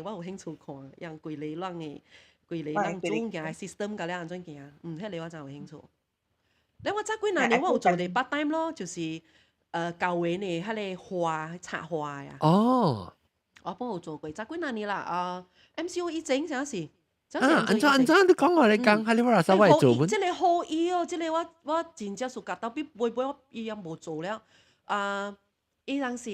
個，我有興趣看，讓規個人的規個人煮物件的 system 甲了按怎行，嗯，彼個我真有興趣。咧我早幾若年我有做一個 part time 咯，就是教會呢，彼個花插花呀。我本有做過，早幾若年啦，啊，MCO 以前啥是？啊，按怎按怎你講我來講，哈你我來說我會做。這個好意哦，這個我真正是覺得比尾尾我伊也無做了。啊，伊人是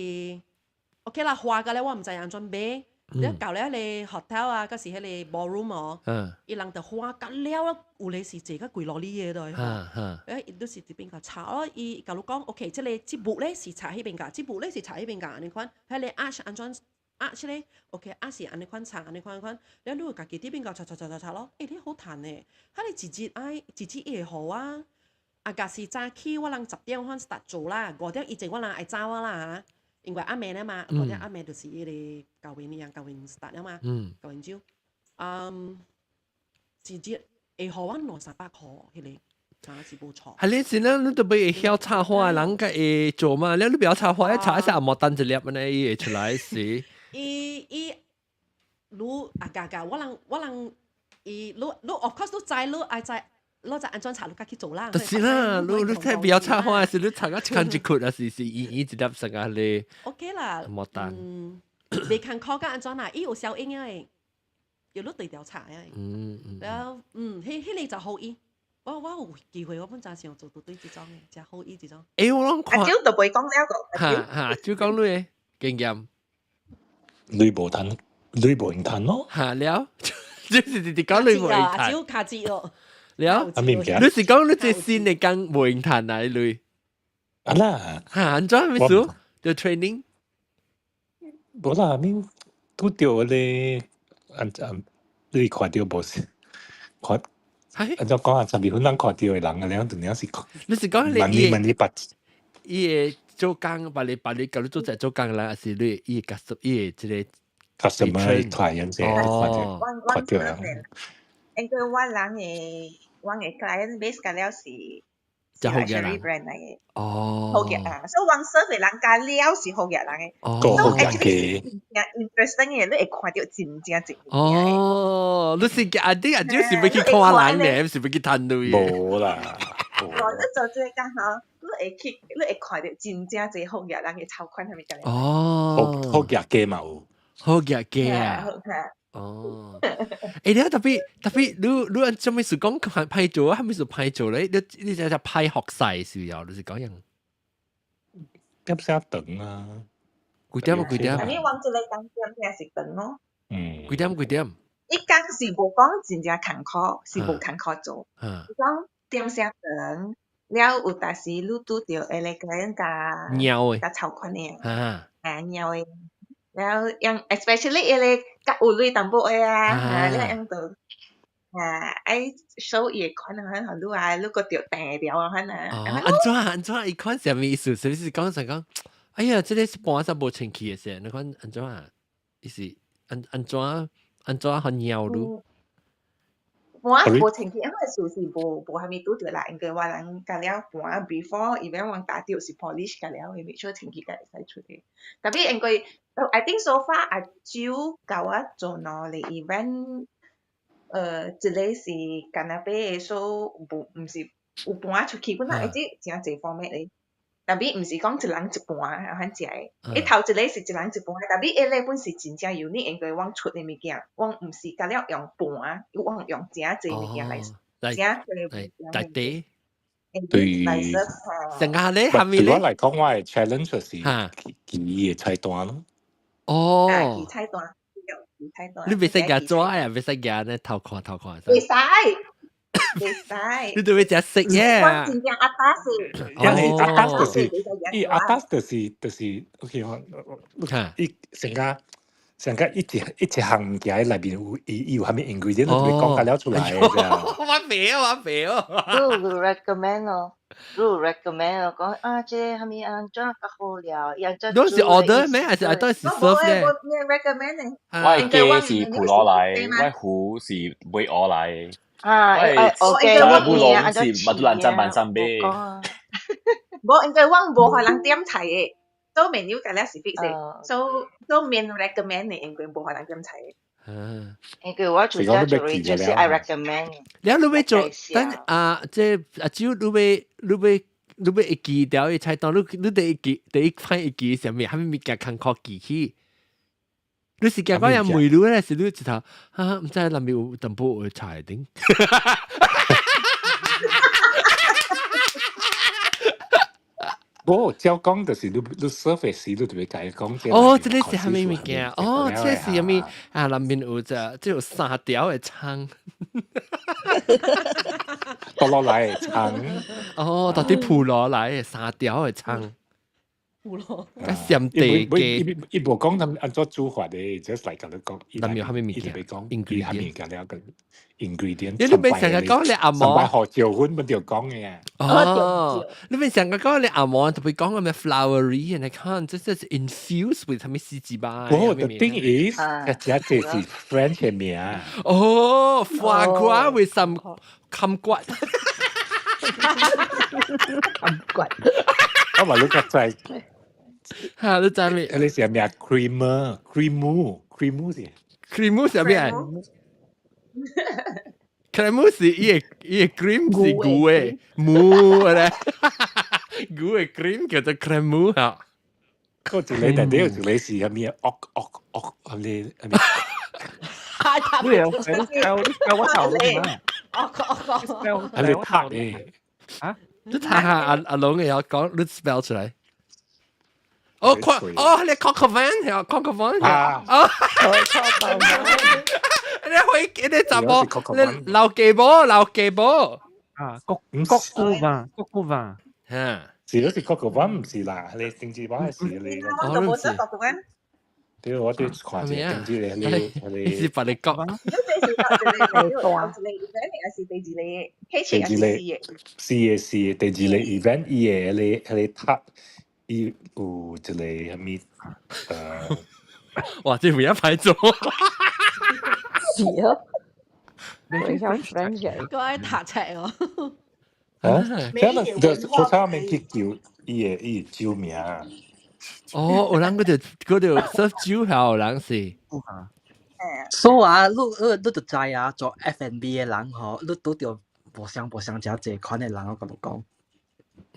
OK 啦，花個咧我毋知按怎買，了到了彼個 hotel 啊，抑是彼個 ballroom 哦，伊人就花甲了，有咧是坐較貴羅里的都。欸，伊都是佇邊個插咯，伊假如講 OK，這個這幕咧是插彼邊個，這幕咧是插彼邊個，按呢款，彼個 arch 按怎？arch 咧，OK，arch 是按呢款插，按呢款款，了你有家己佇邊個插插插插插咯，欸，你好趁咧，彼個一日愛一日伊會予啊，啊，若是早起我人10點款 start 做啦，5點以前我人愛走啊啦嚇，因為暗暝了嘛，5點暗暝就是彼個教會呢樣教會 start 了嘛，教會酒，嗯，一日會予我兩三百箍，彼個。是無錯。係你是咧，你都袂曉插花，人家會做嘛？你你不曉插花，一插一下莫單一粒按呢，伊會出來是。伊你啊，加加，我人伊你 of course 你知你愛知，你知按怎插，你家去做啦。就是啦，你睇不曉插花，是你插個一間一窟啊，是圓圓一粒成個咧。 OK 啦。莫單。嗯，袂艱苦甲按怎啦？伊有消音的，叫你對調插的。了，嗯，彼個就好伊。我有機會，我本真想做到對這種的，真好意這種。欸，我攏看。阿蕉都袂講了個。哈哈，就講你的經驗。你無趁，你無閒趁咯。哈了，就是直直講你無閒趁。阿蕉卡字咯。了，啊物件你是講你這新的工無閒趁啊？類啊啦，嚇，按怎意思？就 training？無啦，面拄著咧，按按你看著無是看，按怎講啊？十二分人看著的人啊，兩陣是。你是講你問你問你捌？伊會做工，把你把你教你做在做工啦，還是你伊個 custom 伊個這個 customer client 這哦，看著啊。應該我人的我的 client base 甲了是就好嘅 luxury brand 來的。哦，好嘅啊，所以我 serve 的人加了是好嘅人的。哦，好嘅真正 interesting 嘅，你會看著真正真。哦，你是阿啲阿招是欲去看人嘅，毋是欲去趁鐳嘅。無啦。哦，你做這個工吼，你會去，你會看著真正濟好嘅人嘅籌款係咪咁？哦，好嘅嘅嘛有，好嘅嘅啊。哦，欸，你特別特別，你你按做咩事講歹歹做啊？係咪是歹做咧？你你只只歹學勢是要，你是講樣？點寫長啊？幾點幾點？你往這個工點聽是長咯。嗯。幾點幾點？伊工是無講真正艱苦，是無艱苦做。伊講點寫長，了有當時你拄著下個人共貓的，共籌款的，啊，啊貓的。了用 especially 伊個較有鐳淡薄的啊，啊，你用到啊，愛收伊的款啊，款予你啊，你閣著訂了啊，款啊。哦，按怎按怎？伊款啥物意思？是不是講成講？哎呀，這個是盤煞無清氣的勢，你看按怎啊？伊是按按怎按怎予貓你？盤無清氣，因為事是無無蝦米拄著啦，因為我人共了盤 before even 阮打著是 polish 共了，會 make sure 清氣才會使出的。特別因為 I think so far 阿周共我做兩個 event，一個是 canapé 的，所以無毋是有盤出去，本來會知誠濟方面的。特別毋是講一人一盤啊款食的，伊頭一個是一人一盤，特別彼個本是真正 unique，因為阮出的物件，阮毋是共了用盤，阮用誠濟物件來，誠濟來來對，成個咧，係咪咧？對我來講，我的 challenge 就是記的菜單咯。哦，記菜單，記菜單。你袂使共紙啊，袂使共咧偷看偷看。袂使。袂使。你都欲食食耶。我真正阿達是。因為阿達就是，伊阿達就是，OK，我伊成個成個一一一項物件內面有伊伊有啥物 ingredient 都會講甲了出來的。我肥哦，我肥哦。你有 recommend 哦，你有 recommend 哦，講啊，這個啥物按怎較好料，按怎。你是 order 咩？還是還是 serve 咧？我 recommend 咧。我的雞是普羅來，我的魚是買鵝來。啊，我的烏龍是馬杜蘭站板上買。無，因為我無予人點菜的，做 menu 共了是 fix 的，所以做免 recommend 的，因為無予人點菜的。嗯，因為我主要做就是愛 recommend。你欲做，等啊，這阿蕉你欲你欲你欲會記著伊菜單，你你第一記第一擺會記啥物？啥物物件艱苦記起？你是驚講人問你咧，是你一頭哈？毋知內面有淡薄有菜頂。無，照講就是你你 serve 時，你就欲共伊講這。哦，這個是啥物物件？哦，這是啥物？啊，內面有隻，這有三條的蔥。倒落來的蔥。哦，到底鋪落來的三條的蔥。鋪落。較鹹地雞。伊伊無講他們按怎煮法的，just 來共你講。內面有啥物物件？伊就欲講，伊啥物件了個 ingredient。你你欲成日講你阿嬤。上擺胡椒粉，阮著講的啊。哦，你欲成日講你阿嬤特別講個咩 flowery，你看這是 infused with 啥物死雞巴。哦，the thing is，這這是 French 的名。哦，foie gras with some 冚骨。冚骨。我話你較知。嚇，你知未？你是咩 creamer，cream cream 是？cream 是咩？cream 是伊個伊個 cream 是牛的母咧，牛的 cream 叫做 cream 嚇。嗰一個內底有一個是啥物？惡惡惡，啥物啥物？你有你教你教我頭啦。惡惡惡。係你拍的啊？你睇下阿阿龍嘅有講，你 spell 出來。哦，哦，你 coq au vin 係 coq au vin 啊，哦，你去你查某，你老雞無老雞無啊，國國古話國古話，嚇，是嗰是 coq au vin 唔是啦，你定制版係是你。我都冇得 coq au vin。對，我對看者定制咧，你你是白你講。你這是一個一個 event 還是第二個？第二個，是嘅是嘅，第二個 event 伊個迄個迄個塔，伊有一個啥物？哇！這有一排做。是啊，我像 French 嘅。個愛讀冊哦。啊，這樣就初初面去叫伊個伊個酒名。哦，有人嗰條 serve 酒係有人是。所以啊，你你就知啊，做 F&B 的人吼，你拄著無相無相誠濟款的人，我共你講。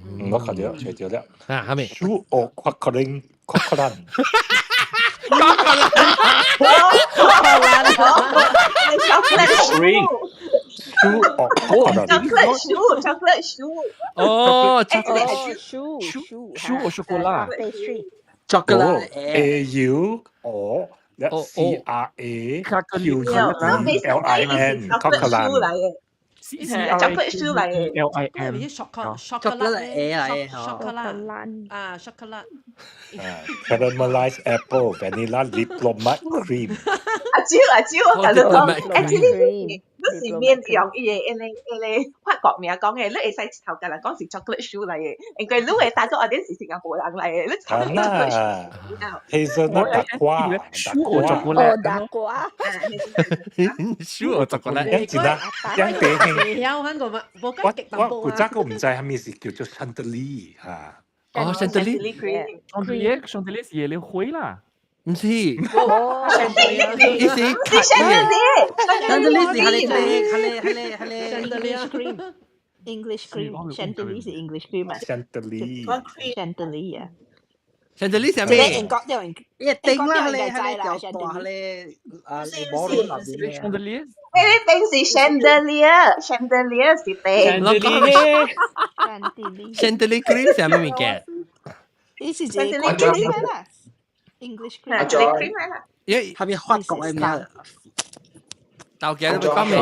嗯，我看著揣著了。啊，哈咪？ Choux au craquelin craquelin。 Chocolate Choux au chocolate choux chocolate choux。哦，chocolate choux choux choux au chocolat。 chocolate A U O C R A Q U E L I N craquelin。 C C R chocolate choux 嚟嘅 L I M。 chocolate A 嚟嘅 chocolate 啊，chocolate。 Caramelized apple vanilla diplomat cream。阿蕉阿蕉，我同你講，actually 你是免用伊個伊個伊個法國名講嘅，你會使頭家人講是 chocolate choux 嚟嘅，因為你會打咗我哋是新加坡人嚟嘅，你 chocolate choux。Hazelnut 打瓜， choux au chocolat。哦，打瓜。 choux au chocolat。一陣啦，一地興。有喺個乜？我我古早個唔知係咩是叫做 chantilly 嚇。哦，chantilly。 chantilly chantilly 是你灰啦。唔是，哦，意思是 chantilly，chantilly 是係你係你係你 English cream，English cream，chantilly 是 English cream 啊，chantilly， chantilly 啊，chantilly 係咩？英國啲人，一定啦，你係你條大咧，啊，你冇亂諗啲咩？chantilly，你定是 chandelier，chandelier 是定。 chantilly cream 係咩物件？呢是一個 cream 啦。English cream， cream 啦。因係咪法國嘅名？豆嘅你會講咩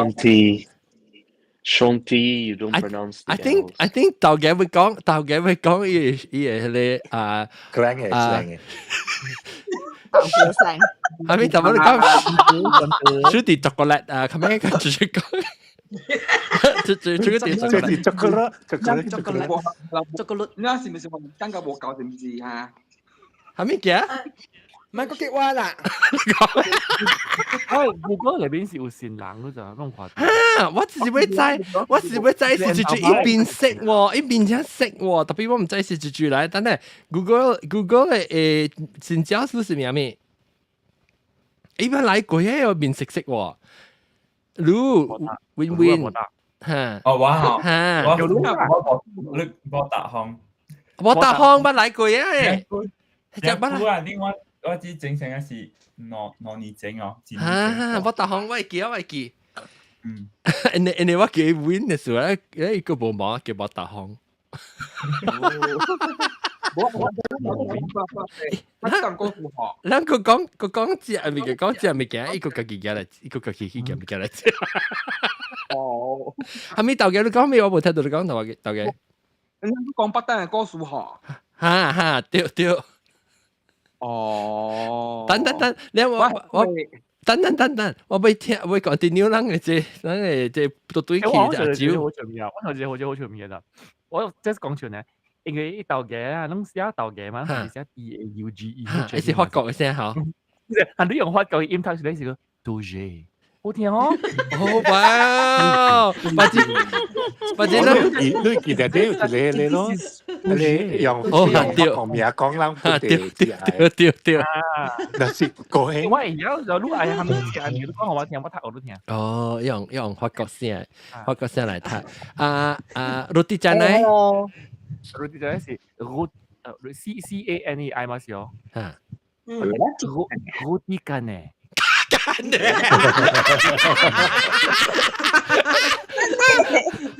？Chantilly, you don't pronounce. I think 豆嘅會講，豆嘅會講伊伊個迄個啊， slang 嘅 slang 嘅。豆嘅 slang。係咪就我哋講？小弟 chocolate 啊，咁樣佢直接講。這這這個點？這是 chocolate chocolate chocolate chocolate。你是唔是話感覺無夠是唔是嚇？係咪嘅？唔係個激話啦。哎，我覺得裏邊是有善人嗰咋，弄誇張。啊！我是欲知，我是欲知是一句一邊識喎，一邊才識喎，特別我唔知是一句來。等下 Google Google 嘅新教書是咩咩？一般來過嘅面色色喎。你 win win 嚇？哦，我嚇嚇，我我你無達方，無達方捌來過嘅。只捌啊！你我我只整成嘅是兩年前哦。啊！無達方我會記，我會記。嗯。因為我記 win 嘅時候咧，伊個無毛叫無達方。我我我講過數學。咱個講個講只物件，講只物件，伊個家己寄來，伊個家己去寄物件來食。哦。係咪豆家你講咩？我無聽到你講豆家豆家。你講不單係講數學。哈哈，對對。哦。等等等，你我我等等等等，我欲聽，我講啲人嘅這，人嘅這都對起就招。好長面啊！我頭先好似好長面啊！我即係講笑呢。因為伊豆家啊，攏寫豆家嘛，是寫 D A U G E，係是法國嘅聲嗬。係你用法國音讀出來是個 Dauge，好聽哦。哦哇！或者或者你你記得啲有一個你咯，你用用法國名講人不對對對對。那是高興。我會曉就你愛蝦米聲，你講予我聽，我讀予你聽。哦，用用法國聲，法國聲來讀。啊啊，roti canai。 Roti canai 是 rot C C A N E I 嘛是哦。嚇。 Roti canai。 canai。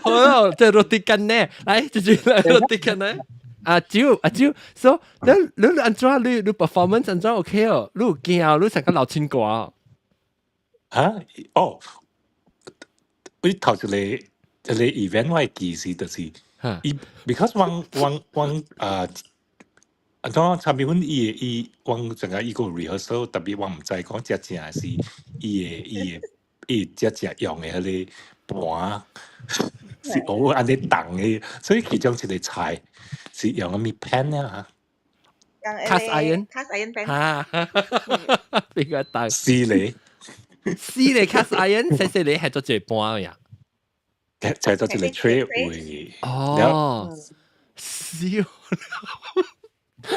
好，這 roti canai，來，這就來 roti canai。阿蕉阿蕉，所以你你按怎你你 performance 按怎 OK 哦？你有驚你成個老青歌。嚇？哦，我頭一個一個 event 我會記是就是，伊 because 阮阮阮啊。啊，當參比阮伊的伊，阮整個伊個 rehearsal，特別我毋知講真正是伊的伊的伊真正用的彼個盤是偶爾按呢動的，所以其中一個菜是用啥物 pan 啊？Cast iron。 Cast iron pan。嚇！邊個動？四個，四個 cast iron，細細個係做一個盤呀。係做一個 tray 位。哦，笑。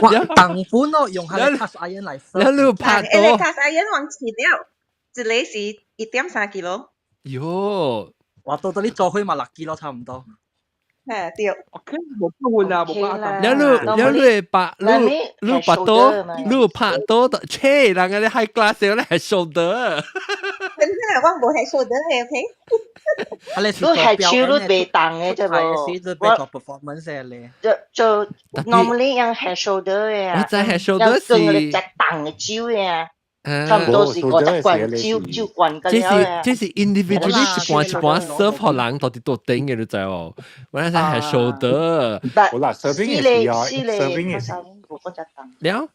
哇，重本咯，用下 cast iron 來 serve。你拍到？cast iron 往前了，一個是1.3 kilo。喲，哇，到到你做開嘛6 kilo 差唔多。係對。 OK，無不換啊，無關。你你你你拍你你拍刀，你拍刀的，切，人家咧 high class 咧係 shoulder。真係，我無係 shoulder 嘅，OK。啊，你你係手你袂動嘅啫無？你袂做 performance 嘅咧。就就 normally 用係 shoulder 嘅啊。我知係 shoulder 是。你只動嘅手嘅。差唔多是50罐酒酒罐這是這是 individually 一半一半 serve 予人到佇桌頂嘅，你知無？我那係 shoulder。好啦，serving 嘅時候，serving 嘅時。了，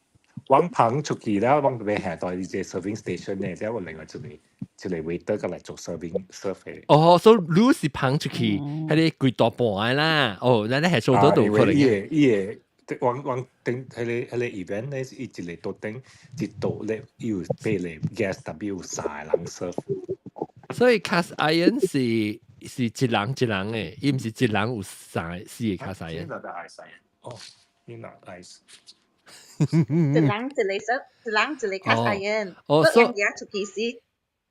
我捧出去了，我特別下到呢隻 serving station 咧，即係我另外一個一個 waiter 過來做 serving serve 嘅。哦，所以你是捧出去，彼個幾大盤啦。哦，咱咧係 shoulder 都可能。伊個伊個。我我頂彼個彼個 event 咧，伊一個桌頂一桌咧，有八個 guest，特別有三個人 serve。所以 cast iron 是是一人一人的，伊毋是一人有三個四個 cast iron。哦，你拿 ice。一人一個 serve，一人一個 cast iron。哦，所以出去時，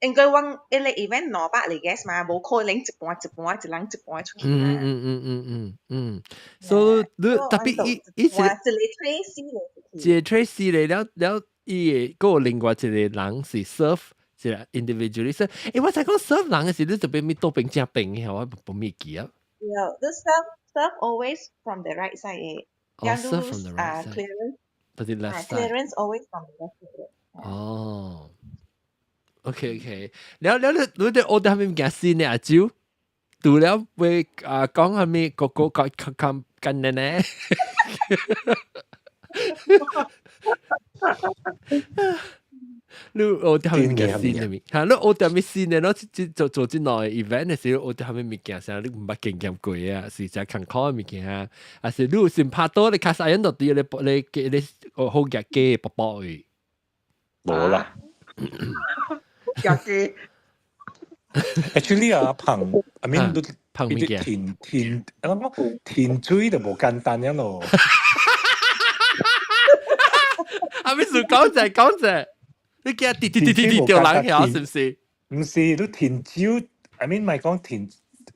應該阮彼個 event 200個 guest 嘛，無可能一盤一盤一人一盤出去嘛。嗯嗯嗯嗯嗯嗯，所以你特別伊伊是一個 tray 四個，一個 tray 四個了了，伊會閣有另外一個人是 serve 一個 individually serve。欸，我才講 serve 人的時，你特別咪倒邊正邊嘅，我無咪記啊。 Yeah, the serve serve always from the right side 嘅。哦，serve from the right side。 Clearance。不是 left side。 Clearance always from the left side。哦。OK OK，了了你你哋學啲啥物物件新的阿蕉？除了會啊講啥物個個個個跟的呢？你學啲啥物物件新的物？嚇，你學啲啥物新的？咯，做做這類 event 的時候，學啲啥物物件？啥你毋捌經驗過啊？是誠艱苦的物件啊？還是你有先拍倒你卡沙因就佇你你你好夾機卜卜去？無啦。夾機。 Actually 啊，捧，I mean 都捧物件，填填，我講填水就無簡單了咯。阿咪數講者講者，你驚跌跌跌跌跌掉人曉是毋是？毋是，你填酒，I mean 唔係講填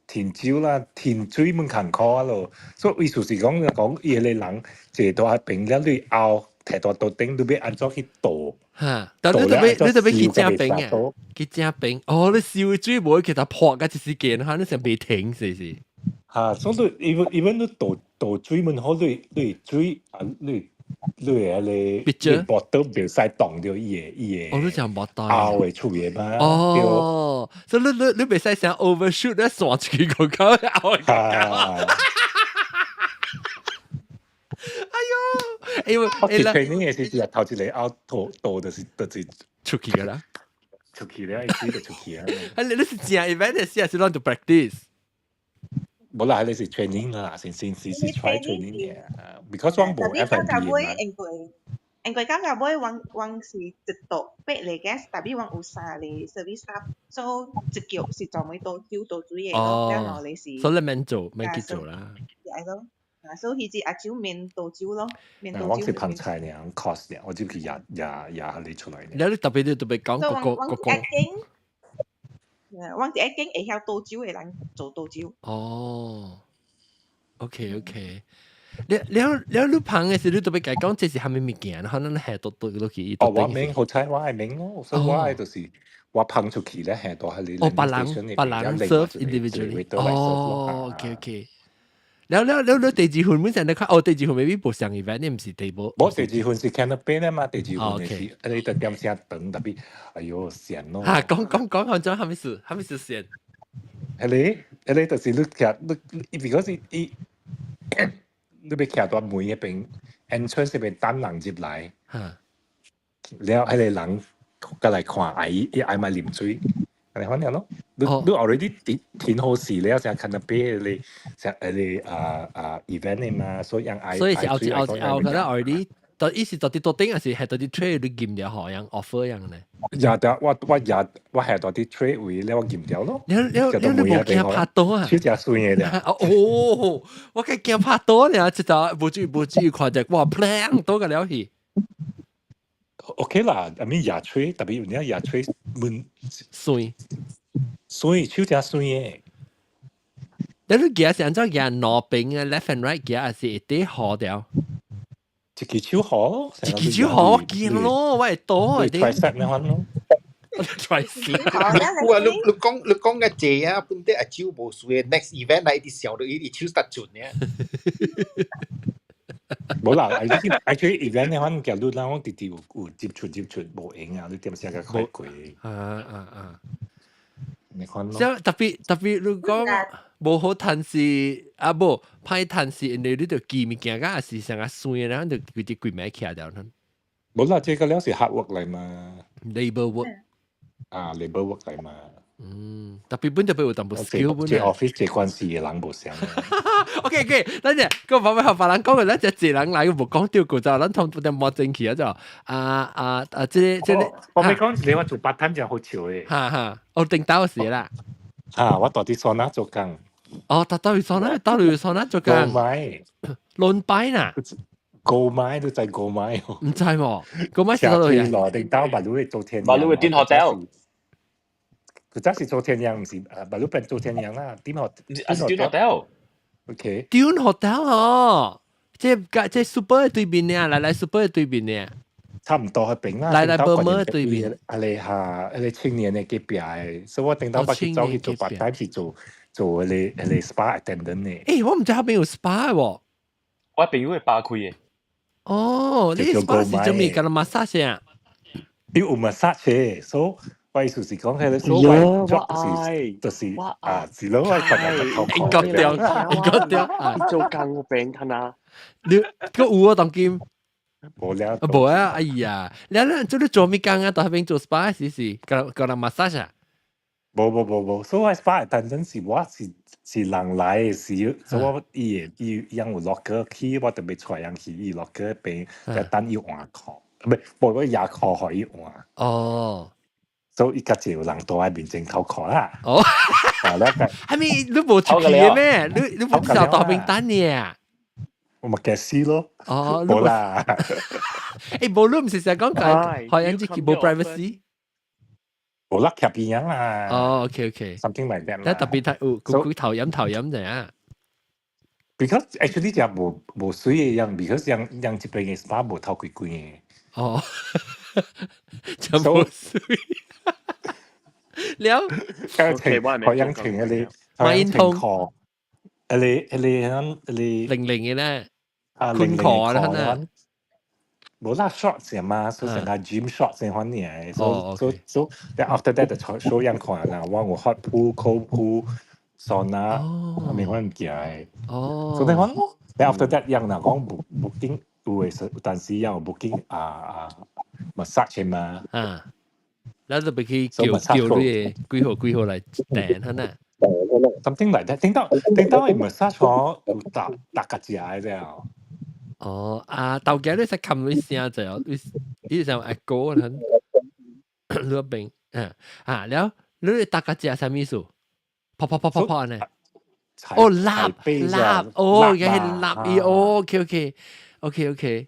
填酒啦，填水門艱苦啊咯。所以意思是講講伊個人坐到彼邊了，你後提到桌頂，你欲按怎去倒？嚇！但你特別你特別去正邊嘅，去正邊。哦，你燒水無去共潑甲一時間，哈！你想袂停是毋是？嚇！所以 even even 你倒倒水門好，你你水啊，你你彼個 bottle 袂使擋著伊個伊個。哦，你講 bottle。後會出嘅嘛？哦，所以你你你袂使想 overshoot 咧，線出去個口後會。哎喲，因為我 training 嘅時陣，頭一個後倒倒就是就是出去㗎啦，出去了，伊水就出去啊。啊，你你是正 event 嘅時，還是攏做 practice？無啦，彼是 training 啦，先先是是 try training 嘅，because 我無 F&B 嘛。因為因為感覺尾阮阮是一桌八個 guest，但係阮有三個 service staff，所以一腳是專門倒酒倒水的咯，了兩個是。所以你免做，免去做啦。係咯。啊，所以彼隻阿酒免倒酒咯，免倒酒。我是捧菜爾，cost 爾，我只去壓壓壓你出來。你特別你特別講個個個個。我是愛揀會曉倒酒的人做倒酒。哦，OK OK，了了了，你捧的時，你特別共講這是啥物物件，可能下倒倒落去。哦，我明好彩，我會明咯，所以我的就是我捧出去咧，下倒彼個。哦，別人別人 serve individually。哦，OK OK。了了了了，第二份本身你看，哦，第二份 maybe 無上 event，你唔是 table。無第二份是 canapé 咧嘛，第二份是你特點聲長，特別，哎喲，鹹咯。嚇，講講講，看咗係咪事？係咪事鹹？彼個就是你徛你，because 伊你欲徛佇門彼邊，entrance 彼邊等人入來，了彼個人過來看，愛伊愛嘛啉水，按呢款爾咯。你 already 停好勢了，才 canapé 你才彼個啊啊 event 的嘛，所以人愛所以是後後後個咧 already，到意思到佇桌頂還是係佇 tray 你撳掉好樣 offer 樣咧？也得我我也我係佇 tray 位了，我撳掉咯。你你你你無驚拍刀啊？手誠酸的咧。哦，我計驚拍刀呢，一就無注意無注意看著，哇，砰，倒個了去。 OK 啦，I mean 牙吹，特別有影牙吹悶酸酸，手誠酸的。你你舉是按怎舉兩邊啊，left and right 舉還是一啲好掉？一支手好，一支手好，我見咯，我會倒的。tricep 那款咯。 tricep。有啊，你講個這啊，本地阿手無酸，next event 來一直笑到伊直手實準呢。無啦，actually event 那款叫你咱我直直有接觸接觸無閒啊，你點寫個快過。啊啊啊！你看咯。特別特別，你講無好趁勢啊，無歹趁勢，因為你著記物件，甲也是成個酸的，然後就規隻規暝徛掉。無啦，這個了是 hard work 來嘛。 Labor work。啊，labor work 來嘛。嗯，特別本特別有淡薄 skill 本。這 office 這關係的人無相。 OK OK，等陣個爸爸學別人講嘅，咱隻一人來，無講到過就，咱通有點無爭氣啊就，啊啊啊！這個這個，我咪講你話做 part time 就好笑的。哈哈，我頂到時啦。哈，我佇桑拿做工。哦，佇佗位桑拿，佗位桑拿做工。購買。輪擺呐。購買都在購買。毋知喎，購買是佗落去。羅頂到馬路做天。馬路嘅端 hotel。佢真是做天陽，毋是啊，馬路變做天陽啦，點學？啊是端 hotel。 OK。端 hotel 哦，這個這 super 對面呢，來來 super 對面呢。差唔多彼邊啦。來來寶馬對面。啊你嚇，啊你青年的隔壁的，所以我頂到捌去走去做 part time 是做做彼個 spa attendant 的。欸，我毋知彼邊有 spa 喎。我朋友會吧開的。哦，你 spa 是做咩？干焦 massage 啊？伊有 massage，所以我意思是講，彼個所謂 job 是就是啊，是咯，我看到頭應該對，應該對。做工個病睇啊！你個有啊，當今。無了，無啊！哎呀，你你做你做咩工啊？佇彼邊做 spa 是是，干焦 massage 啊？無無無無，所以 spa 單陣是我是是人來的時，所以我伊會伊伊有 locker 去，我特別帶人去伊 locker 邊，就等伊換褲，唔係，無我也褲予伊換。哦。所以伊家己有人佇面前偷褲啦。哦。啊，了解。係咪你無出去嘅咩？你你無知道佇邊等你啊？我咪驚死咯。哦，無啦。欸，無你毋是成日講講，好像這個無 privacy。無啦，徛邊樣啦。哦，OK OK。 Something like that 但特別睇有佢頭飲頭飲就啊。 Because actually 就無無水的樣，because 樣樣這邊的 spa 無透幾貴的。哦，就無水。了，可養成嗰個，馬煙通，彼個彼個彼個零零嘅咧，啊，困褲啦，無啦 shorts 嘛，所以成個 gym shorts 先款爾，所所所，then after that 就 show 樣看啦，我有 hot pool、cold pool、sauna，咩款物件的。哦，所以講，then after that 樣若講 booking 有的是，但是樣有 booking 啊啊 massage 嘛。啊，咱就欲去叫叫你幾號幾號來訂，係咪？ Something like that，頂到 massage 我有搭搭個食的了。哦，啊，頭家你識冚你聲就有，你你想阿哥很，你邊啊啊，了你搭個食啥物事？泡泡泡泡泡呢？哦，蠟蠟，哦，原來係蠟伊，哦，OK OK OK OK。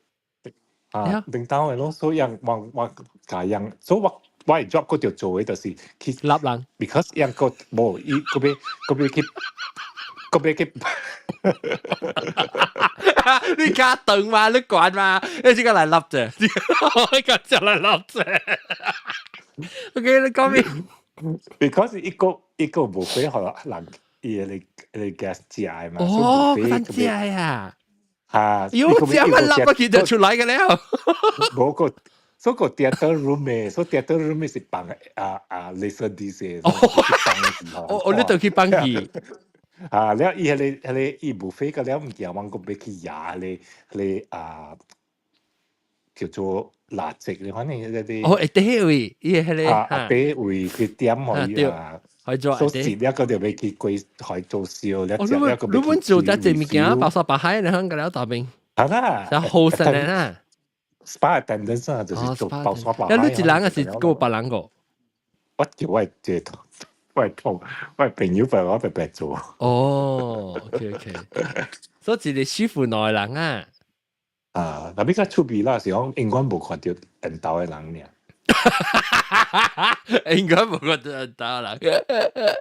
啊，頂到的咯，所以我我教人，所以我我的 job 嗰條做的就是去蠟人，because 人個無伊嗰邊嗰邊去嗰邊去。你加頓嘛？你管嘛？你這個來立啫，呢個就來立啫。OK，你講咩？Because 一個一個無非予人伊個 guest 食的嘛。哦，佢食的啊！嚇！喲，食乜粒啊？佢就出來嘅了。無個，所個 theater room 的，所 theater room 是放laser disc 的。哦，哦，你就去放去。啊，了伊彼個伊 buffet 個了物件，阮閣欲去攑彼個叫做蠟燭咧，反正彼個。哦，會佇彼位，伊個彼個。啊，佇位去點予伊啊。去做。所以了個就欲去過去做燒，了食了個你阮做遮濟物件，包山包海，你響個了大邊。啊啦。就好食的啦。 Spa attendant 啊，就是做包山包海。你一人還是閣別人個？我叫我這我同我朋友陪我白白做。哦，OK OK，所以一個師傅兩個人啊。啊，但比較出名啦，是講永遠無看著緣投的人爾。應該無看著緣投的人。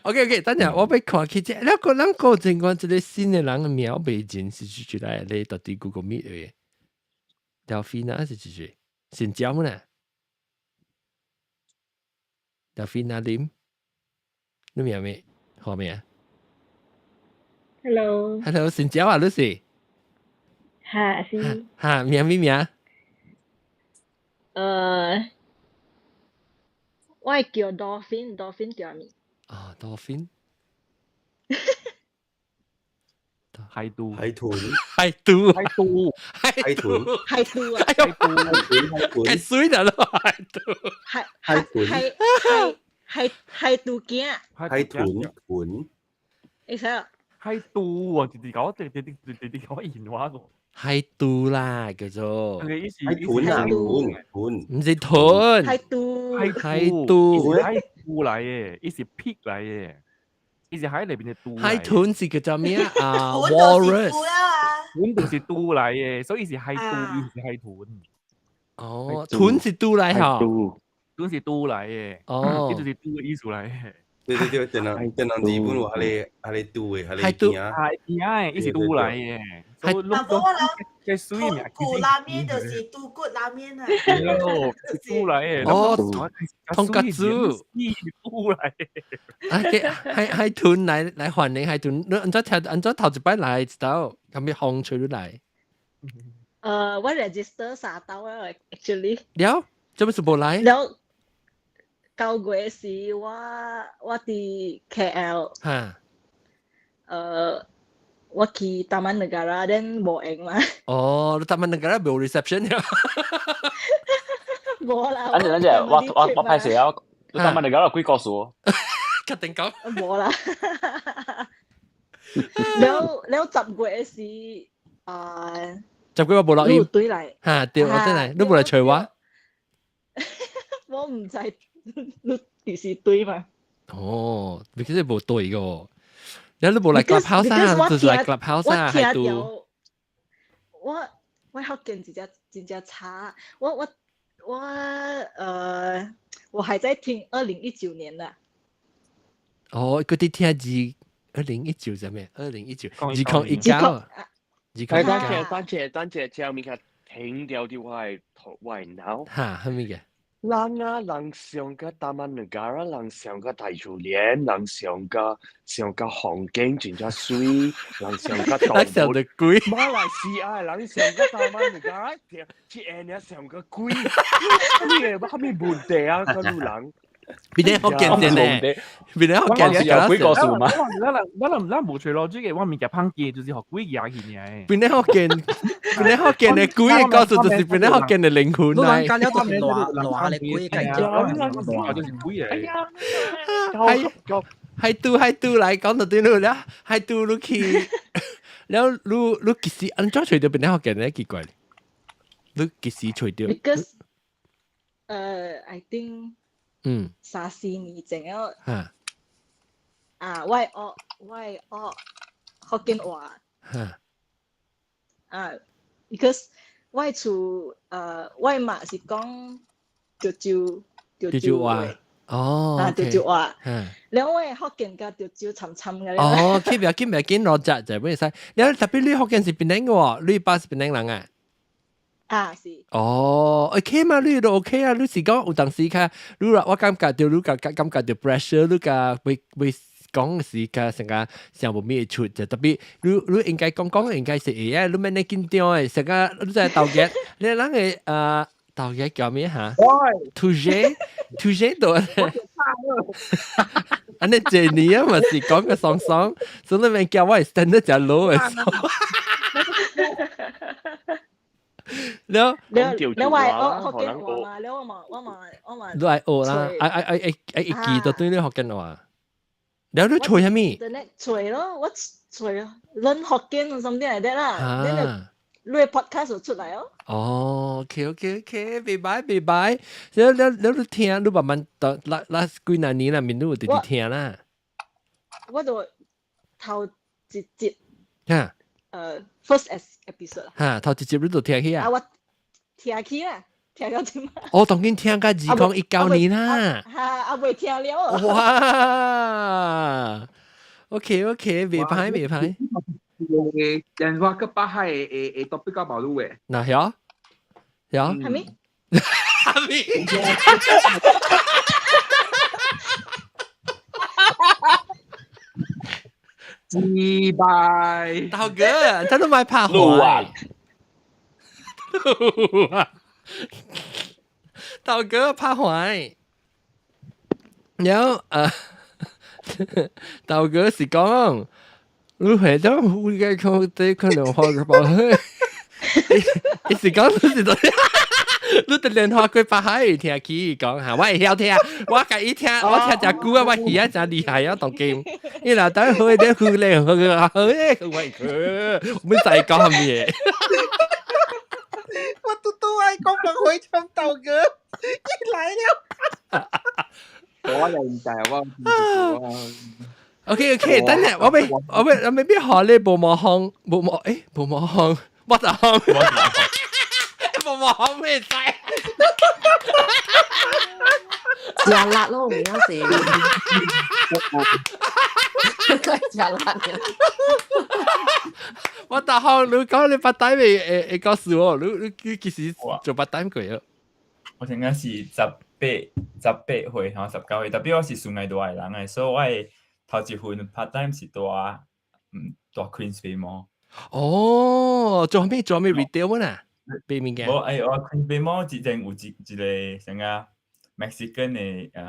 OK OK，等陣我欲看起這，那個咱個前講這個新的人的名未認是出來，你到底 Google Meet 的？Delfina 是誰？姓焦呢？Delfina Lim，你名咩？號名？Hello。 Hello，姓焦啊，你是？哈是。哈，名咩名？我叫 Dolphin，Dolphin 叫咩？啊，Dolphin。海兔，海豚，海兔，海兔，海豚，海兔啊！海豚，海豚，太水了咯，海兔，海海豚，海海海海兔囝，海豚豚，會使啊？海兔啊，直直講，直直直直直講言話個。海兔啦，叫做。海豚啊，豚豚，毋是豚。海兔，海兔，海兔來的，伊是 pig 來的。伊是海裏邊的肚。海豚是叫做咩啊？Walrus。豚就是肚來的，所以是海兔，伊是海豚。哦，豚是肚來吼。豚是肚來的。哦，伊就是肚的意思來的。對對對，電人電人日本話，彼個肚的，彼個囝。海囝的，伊是肚來的。海。啊，無我人豚骨拉麵就是豬骨拉麵啊。對咯，是肚來的。哦，通格子。肚來的。啊，海海豚來歡迎海豚，你按怎聽？按怎頭一擺來知道？咁咪風吹來？我 register 三兜啊，actually。了，做咩事無來？了，9月時我佇 KL。我去 Taman Negara，then 無閒嘛。哦，你 Taman Negara 無 reception 呀？無啦。等陣等陣，我歹勢啊！你 Taman Negara 幾個數？確定講？無啦。了了10月時啊。 10月我無錄音。對來。嚇對，我對來，你無來揣我？我毋知你幾時對嘛？哦，你其實無對個。你你無來 Clubhouse 啊？就是來 Clubhouse 啊？還拄？我福建真正真正差，我還在聽2019年的。哦，嗰啲聽2019啥物？20192019。等陣等陣等陣，這物件停掉啲我係我係腦。嚇，係咩嘅？人啊，人上個 Taman Negara，人上個大樹林，人上個風景真正媠，人上個動物。鬼。馬來西亞人上個 Taman Negara，這下上個鬼，啥物啥物問題啊？嗰路人。邊啲福建先咧？邊啲福建有幾個數嘛？咱無揣邏輯嘅，我物件芳記就是予鬼壓去爾。邊啲福建？邊啲福建的鬼的故事就是邊啲福建的靈魂來。你講了都是爛爛的鬼嘅，就是鬼嚟。係係拄係拄來講到對路了，係拄你去，了你幾時按怎揣著邊啲福建咧？奇怪，你幾時揣著？Because I think 3、4年前了。啊，我學福建話。啊，because 我厝我媽是講潮州潮州話。哦。啊，潮州話。了我福建佮潮州摻摻嘅。哦，去袂緊袂緊，邏輯就袂使。了特別你福建是檳城嘅喎，你爸是檳城人啊？啊，是。哦，OK 嘛，你都 OK 啊，你是講有當時較，你我感覺著你感覺著 pressure，你較會會講時間成個上無咩出就特別，你你應該講講應該是會啊，你免你緊張的，成個你知頭家，你人嘅頭家叫咩嚇？土姐，土姐度。按呢這年啊嘛是講個爽爽，所以你免叫我 standard 真 low 的。了，你你話學福建話嘛？你我嘛我嘛我嘛。你愛學啦，愛愛愛愛愛一記就對你福建話。了你吹啥物？吹咯，我吹論福建或 something like that 啦。你你 podcast 就出來哦。哦，OK OK OK，拜拜拜拜。了了了，你聽，你慢慢到那那幾若年啦，面你有直直聽啦。我就頭一集。嚇。first episode 啦。嚇，頭一集你就聽起啊？啊，我聽起啦，聽到這擺。哦，當今聽到2019年啦。嚇，啊未聽了。哇！OK OK，袂歹袂歹。人話個北海會會特別較無路的。哪曉？曉？係咪？係咪？拜拜。大哥，他都買拍壞。大哥拍壞。然後大哥是講，你回到應該講這可能花個包。伊是講你是對。你的蓮花過北海聽起講嚇，我會曉聽，我共伊聽，我聽誠久啊，我耳仔誠厲害啊，當今。伊若等好咧，好咧，好咧，好咧，我我們在講啥物嘢？我拄拄愛講人回唱豆哥，伊來了。我又唔知我。 OK OK，等下我欲我欲我欲欲學你無毛風，無毛欸，無毛風，我就風。無毛風咩使？食辣咯，唔曉食。食辣嘅。我大學你講你 part time 會會會告訴我，你你你幾時做 part time 過啊？我應該是18歲吼，19歲，特別我是順藝大的人的，所以我的頭一份 part time 是蹛蹛 Queensway Mall。哦，做咩做咩 retail 啊？賣物件？無，哎，我 Queensway Mall 之前有一一個啥個 Mexican 的彼個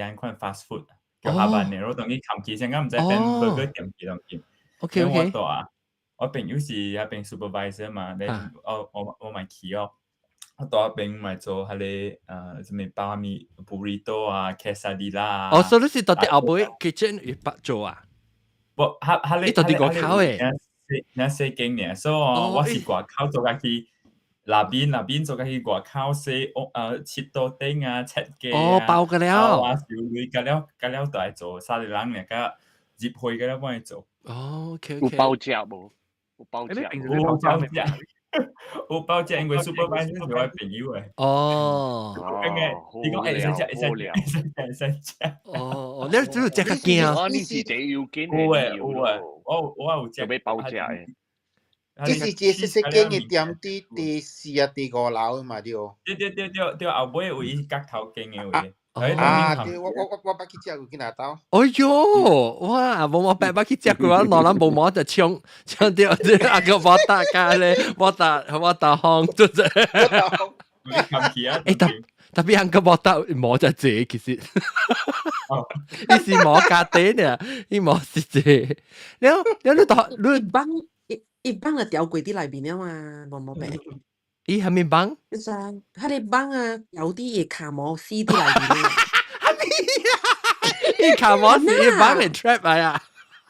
按款 fast food 叫 Habanero，當去冚起，啥個毋知變 burger 店去當去。 OK OK。我蹛，我朋友是彼邊 supervisor 嘛，咧我我我嘛去哦。我蹛彼邊嘛做彼個啥物包啥物 burrito 啊，quesadilla 啊。哦，所以你是蹛佇後尾 kitchen 會捌做啊？無，彼彼個你蹛佇外口的？領細間爾，所以哦，我是外口做甲去。那邊那邊做甲去外口洗屋切刀頂啊，切雞啊，哦，包個了，啊，燒鐳，甲了甲了就愛做，三個人爾甲入會甲了幫伊做。哦，OK 有包食無？有包食？有包食，有包食，因為 supervisor 是我朋友的。哦。伊講會使食，會使食，會使食，會使食。哦，你你有食較驚？你是這要緊有的有的，我我有食。就欲包食的。這是一個細細間的店，佇第四啊、第五樓嘛對。對對對對對，後尾有伊角頭間的位。啊，對，我我我我捌去食過去哪兜。哎喲，哇，無毛白捌去食過，我老人無毛就搶搶著這阿個無打咖咧，無打無打風，就這。欸，特特別阿個無打毛就濟，其實。伊是毛家底呢，伊毛是濟。了了，你到你幫。伊幫就掉櫃佇內面了嘛，無毛白。伊啥物幫？就是彼个幫啊，有啲伊跤毛死佇內面。啥物啊？伊跤毛是伊幫的 trap 來啊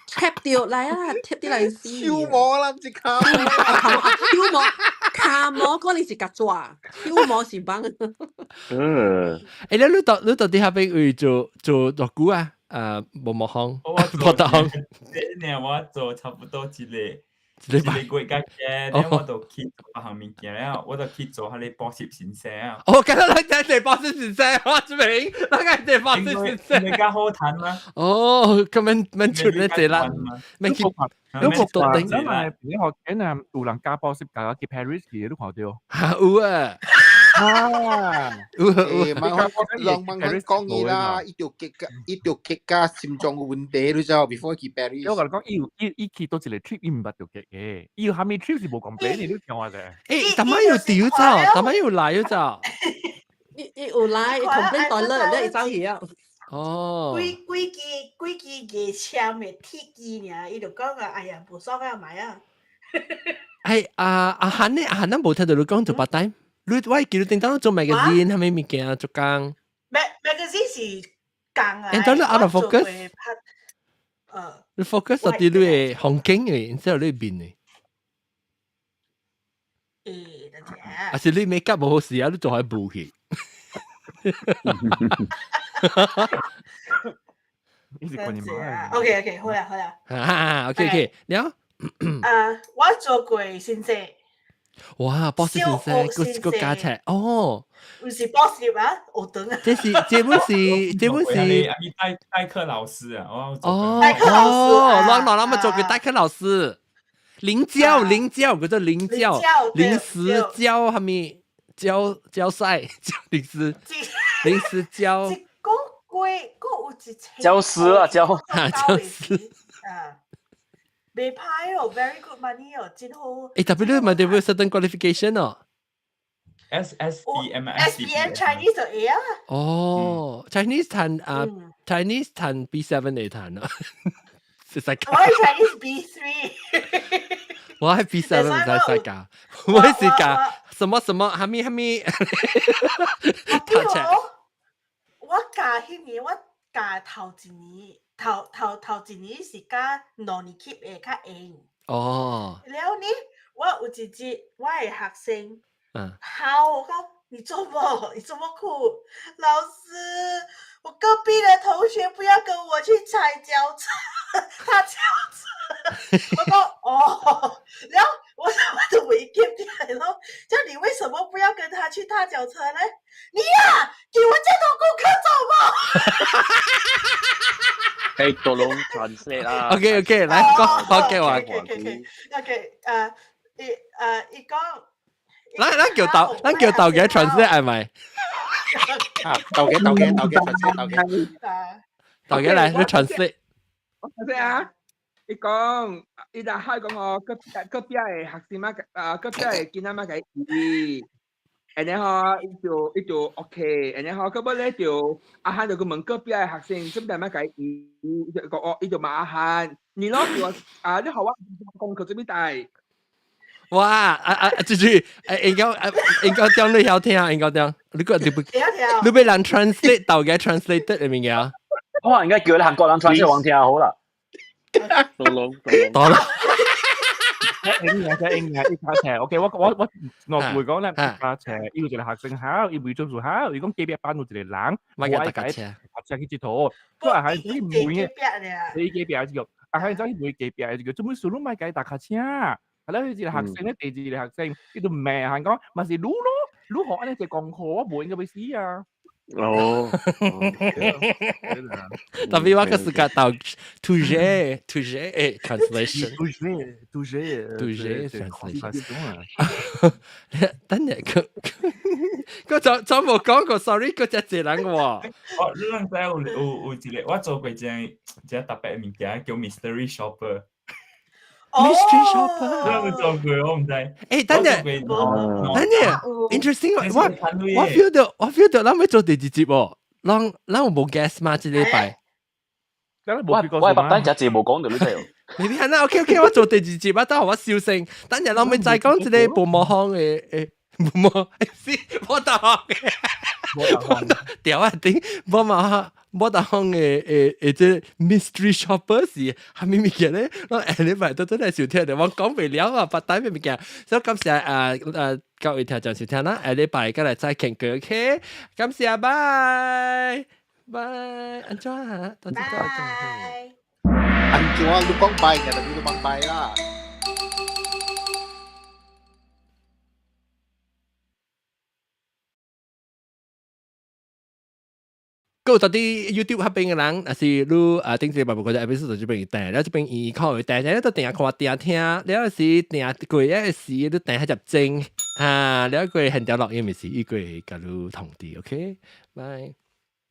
！trap 著來啊，trap 佇內死。手毛啦，毋是跤毛。手毛，跤毛可能是夾紙，手毛是幫。嗯。欸，你你到你到底彼邊位做做偌久啊？無毛風，無得風。這我做差不多一個。一個月較濟，了我就去做別項物件了，我就去做彼個補習先生啊。哦，敢若咱這補習先生，我這邊，咱個這補習先生。你較好趁嗎？哦，咁免免出咧濟啦，免去，你無看因為你學緊啊，有人教補習教去 Paris 去，你看著？哈有啊。啊！誒，慢慢人慢慢講伊啦，伊就結甲，伊就結甲心臟有問題，你知道？Before 去 Paris。我甲你講，伊有伊伊去倒一個 trip，伊毋捌著結嘅，伊有蝦米 trip 是無講俾你，你聽我者。誒，逐擺有丟走，逐擺有來有走。伊伊有來，伊 complain toilet，你伊走去啊。哦。幾幾支幾支牙籤的鐵支爾，伊就講啊，哎呀，無爽啊，買啊。哎，阿阿漢呢？阿漢咱無聽到你講做 part time。你我記得頂當做 magazine，係咪物件做工？magazine 是工啊。誒，當你 out of focus。你 focus 到啲你嘅風景嘅，然之後你變嘅。誒，等陣。啊是你 make up 無好勢啊，你做係無去。你是關你媽？OK OK，好啦好啦。啊，OK OK，了。我做過先生。哇，博士先生，個個價錢哦。唔是博士啊，學堂啊。這是這本是這本是。代代課老師啊，哦。代課老師。哦，老老那麼做個代課老師，臨教臨教叫做臨教，臨時教係咪教教賽教臨時臨時教。一個月閣有一千。教師啊教。啊教師。啊。袂歹哦，very good money 哦，真好。誒，特別你問到有 certain qualification 哦。 S S B M S B M Chinese 就會啊。哦，Chinese 彈啊，Chinese 彈 B7 會彈啊。我係 Chinese B3。我係 B7 唔使使教，我係教什麼什麼，哈咪哈咪。我教彼年，我教頭一年。頭頭頭一年是教兩年級的較閒。哦。了呢，我有一日我的學生，好，我講你做麼？你怎麼哭？老師，我隔壁的同學不要跟我去踩腳車，他腳車。我講哦，然後我我都沒記起來咯。叫你為什麼不要跟他去踏腳車呢？你呀、啊，給我這種功課做麼？係多龍 translate 啦。 OK OK，來講講給我。 OK OK OK，伊伊講。咱咱叫豆，咱叫豆嘅 translate 係咪？啊，豆嘅豆嘅豆嘅 translate 豆嘅。豆嘅來，你 translate。我 translate 啊！伊講，伊就開講我隔隔壁的學生嘛，啊隔壁的囡仔嘛，共伊，然後伊就伊就 OK，然後到尾咧就阿漢就去問隔壁的學生，做咩嘛共伊，伊就講哦，伊就問阿漢，你攞叫啊，你學我功課做咩帶？哇！啊啊，這句誒應該應該點你曉聽，應該點？你個你不你欲人 translate 豆嘅 translate 的物件？我應該叫你韓國人 translate 黃聽好啦。多龍多龍。英語啫，英語一卡車。OK，我我我我會講咧，一卡車，伊有一個學生考，伊未做數考，伊講隔壁班有一個人，我愛搭車，搭車去佚佗。我係去問嘅，你隔壁這個，啊係走去問隔壁這個，做咩事攏莫共伊搭卡車？係啦，一個學生咧，第二個學生，伊就罵人講，嘛是你咯，你學按呢做功課，我無應該欲死啊！哦，特別我個是個到 touche touche translation touche touche touche translation。等陣佢佢就就冇講過，sorry，佢只隻人喎。我你啷知有有有一個我做過一個一個特別的物件叫 mystery shopper。 Mystery shopper，我有做過，我毋知。誒，等陣，等陣，interesting，我我 feel 到，我 feel 到，咱欲做第二集喎，咱咱有無 guest 嘛？這禮拜。我我係白單只字無講到你聽。你睇啦，OK OK，我做第二集啊，等我笑聲。等陣咱欲再講一個無毛方的誒，無毛是無大方的，條啊頂無毛。無大方的誒誒，這 mystery shopper 是蝦米物件咧？我下禮拜都真係收聽著，我講袂了啊，白帶咩物件？所以感謝啊啊各位聽眾收聽啦，下禮拜過來再傾過，OK？感謝，拜拜，按怎啊？多謝多謝。按怎你講拜，就你都講拜啦。閣到佇 YouTube 彼邊嘅人，若是你啊頂一個百部個 episode 這邊訂，了這邊伊看會訂，了都訂看訂聽，了是訂過一時你訂彼隻鐘啊，了過現條錄音的時，伊過會共你通知，OK，拜。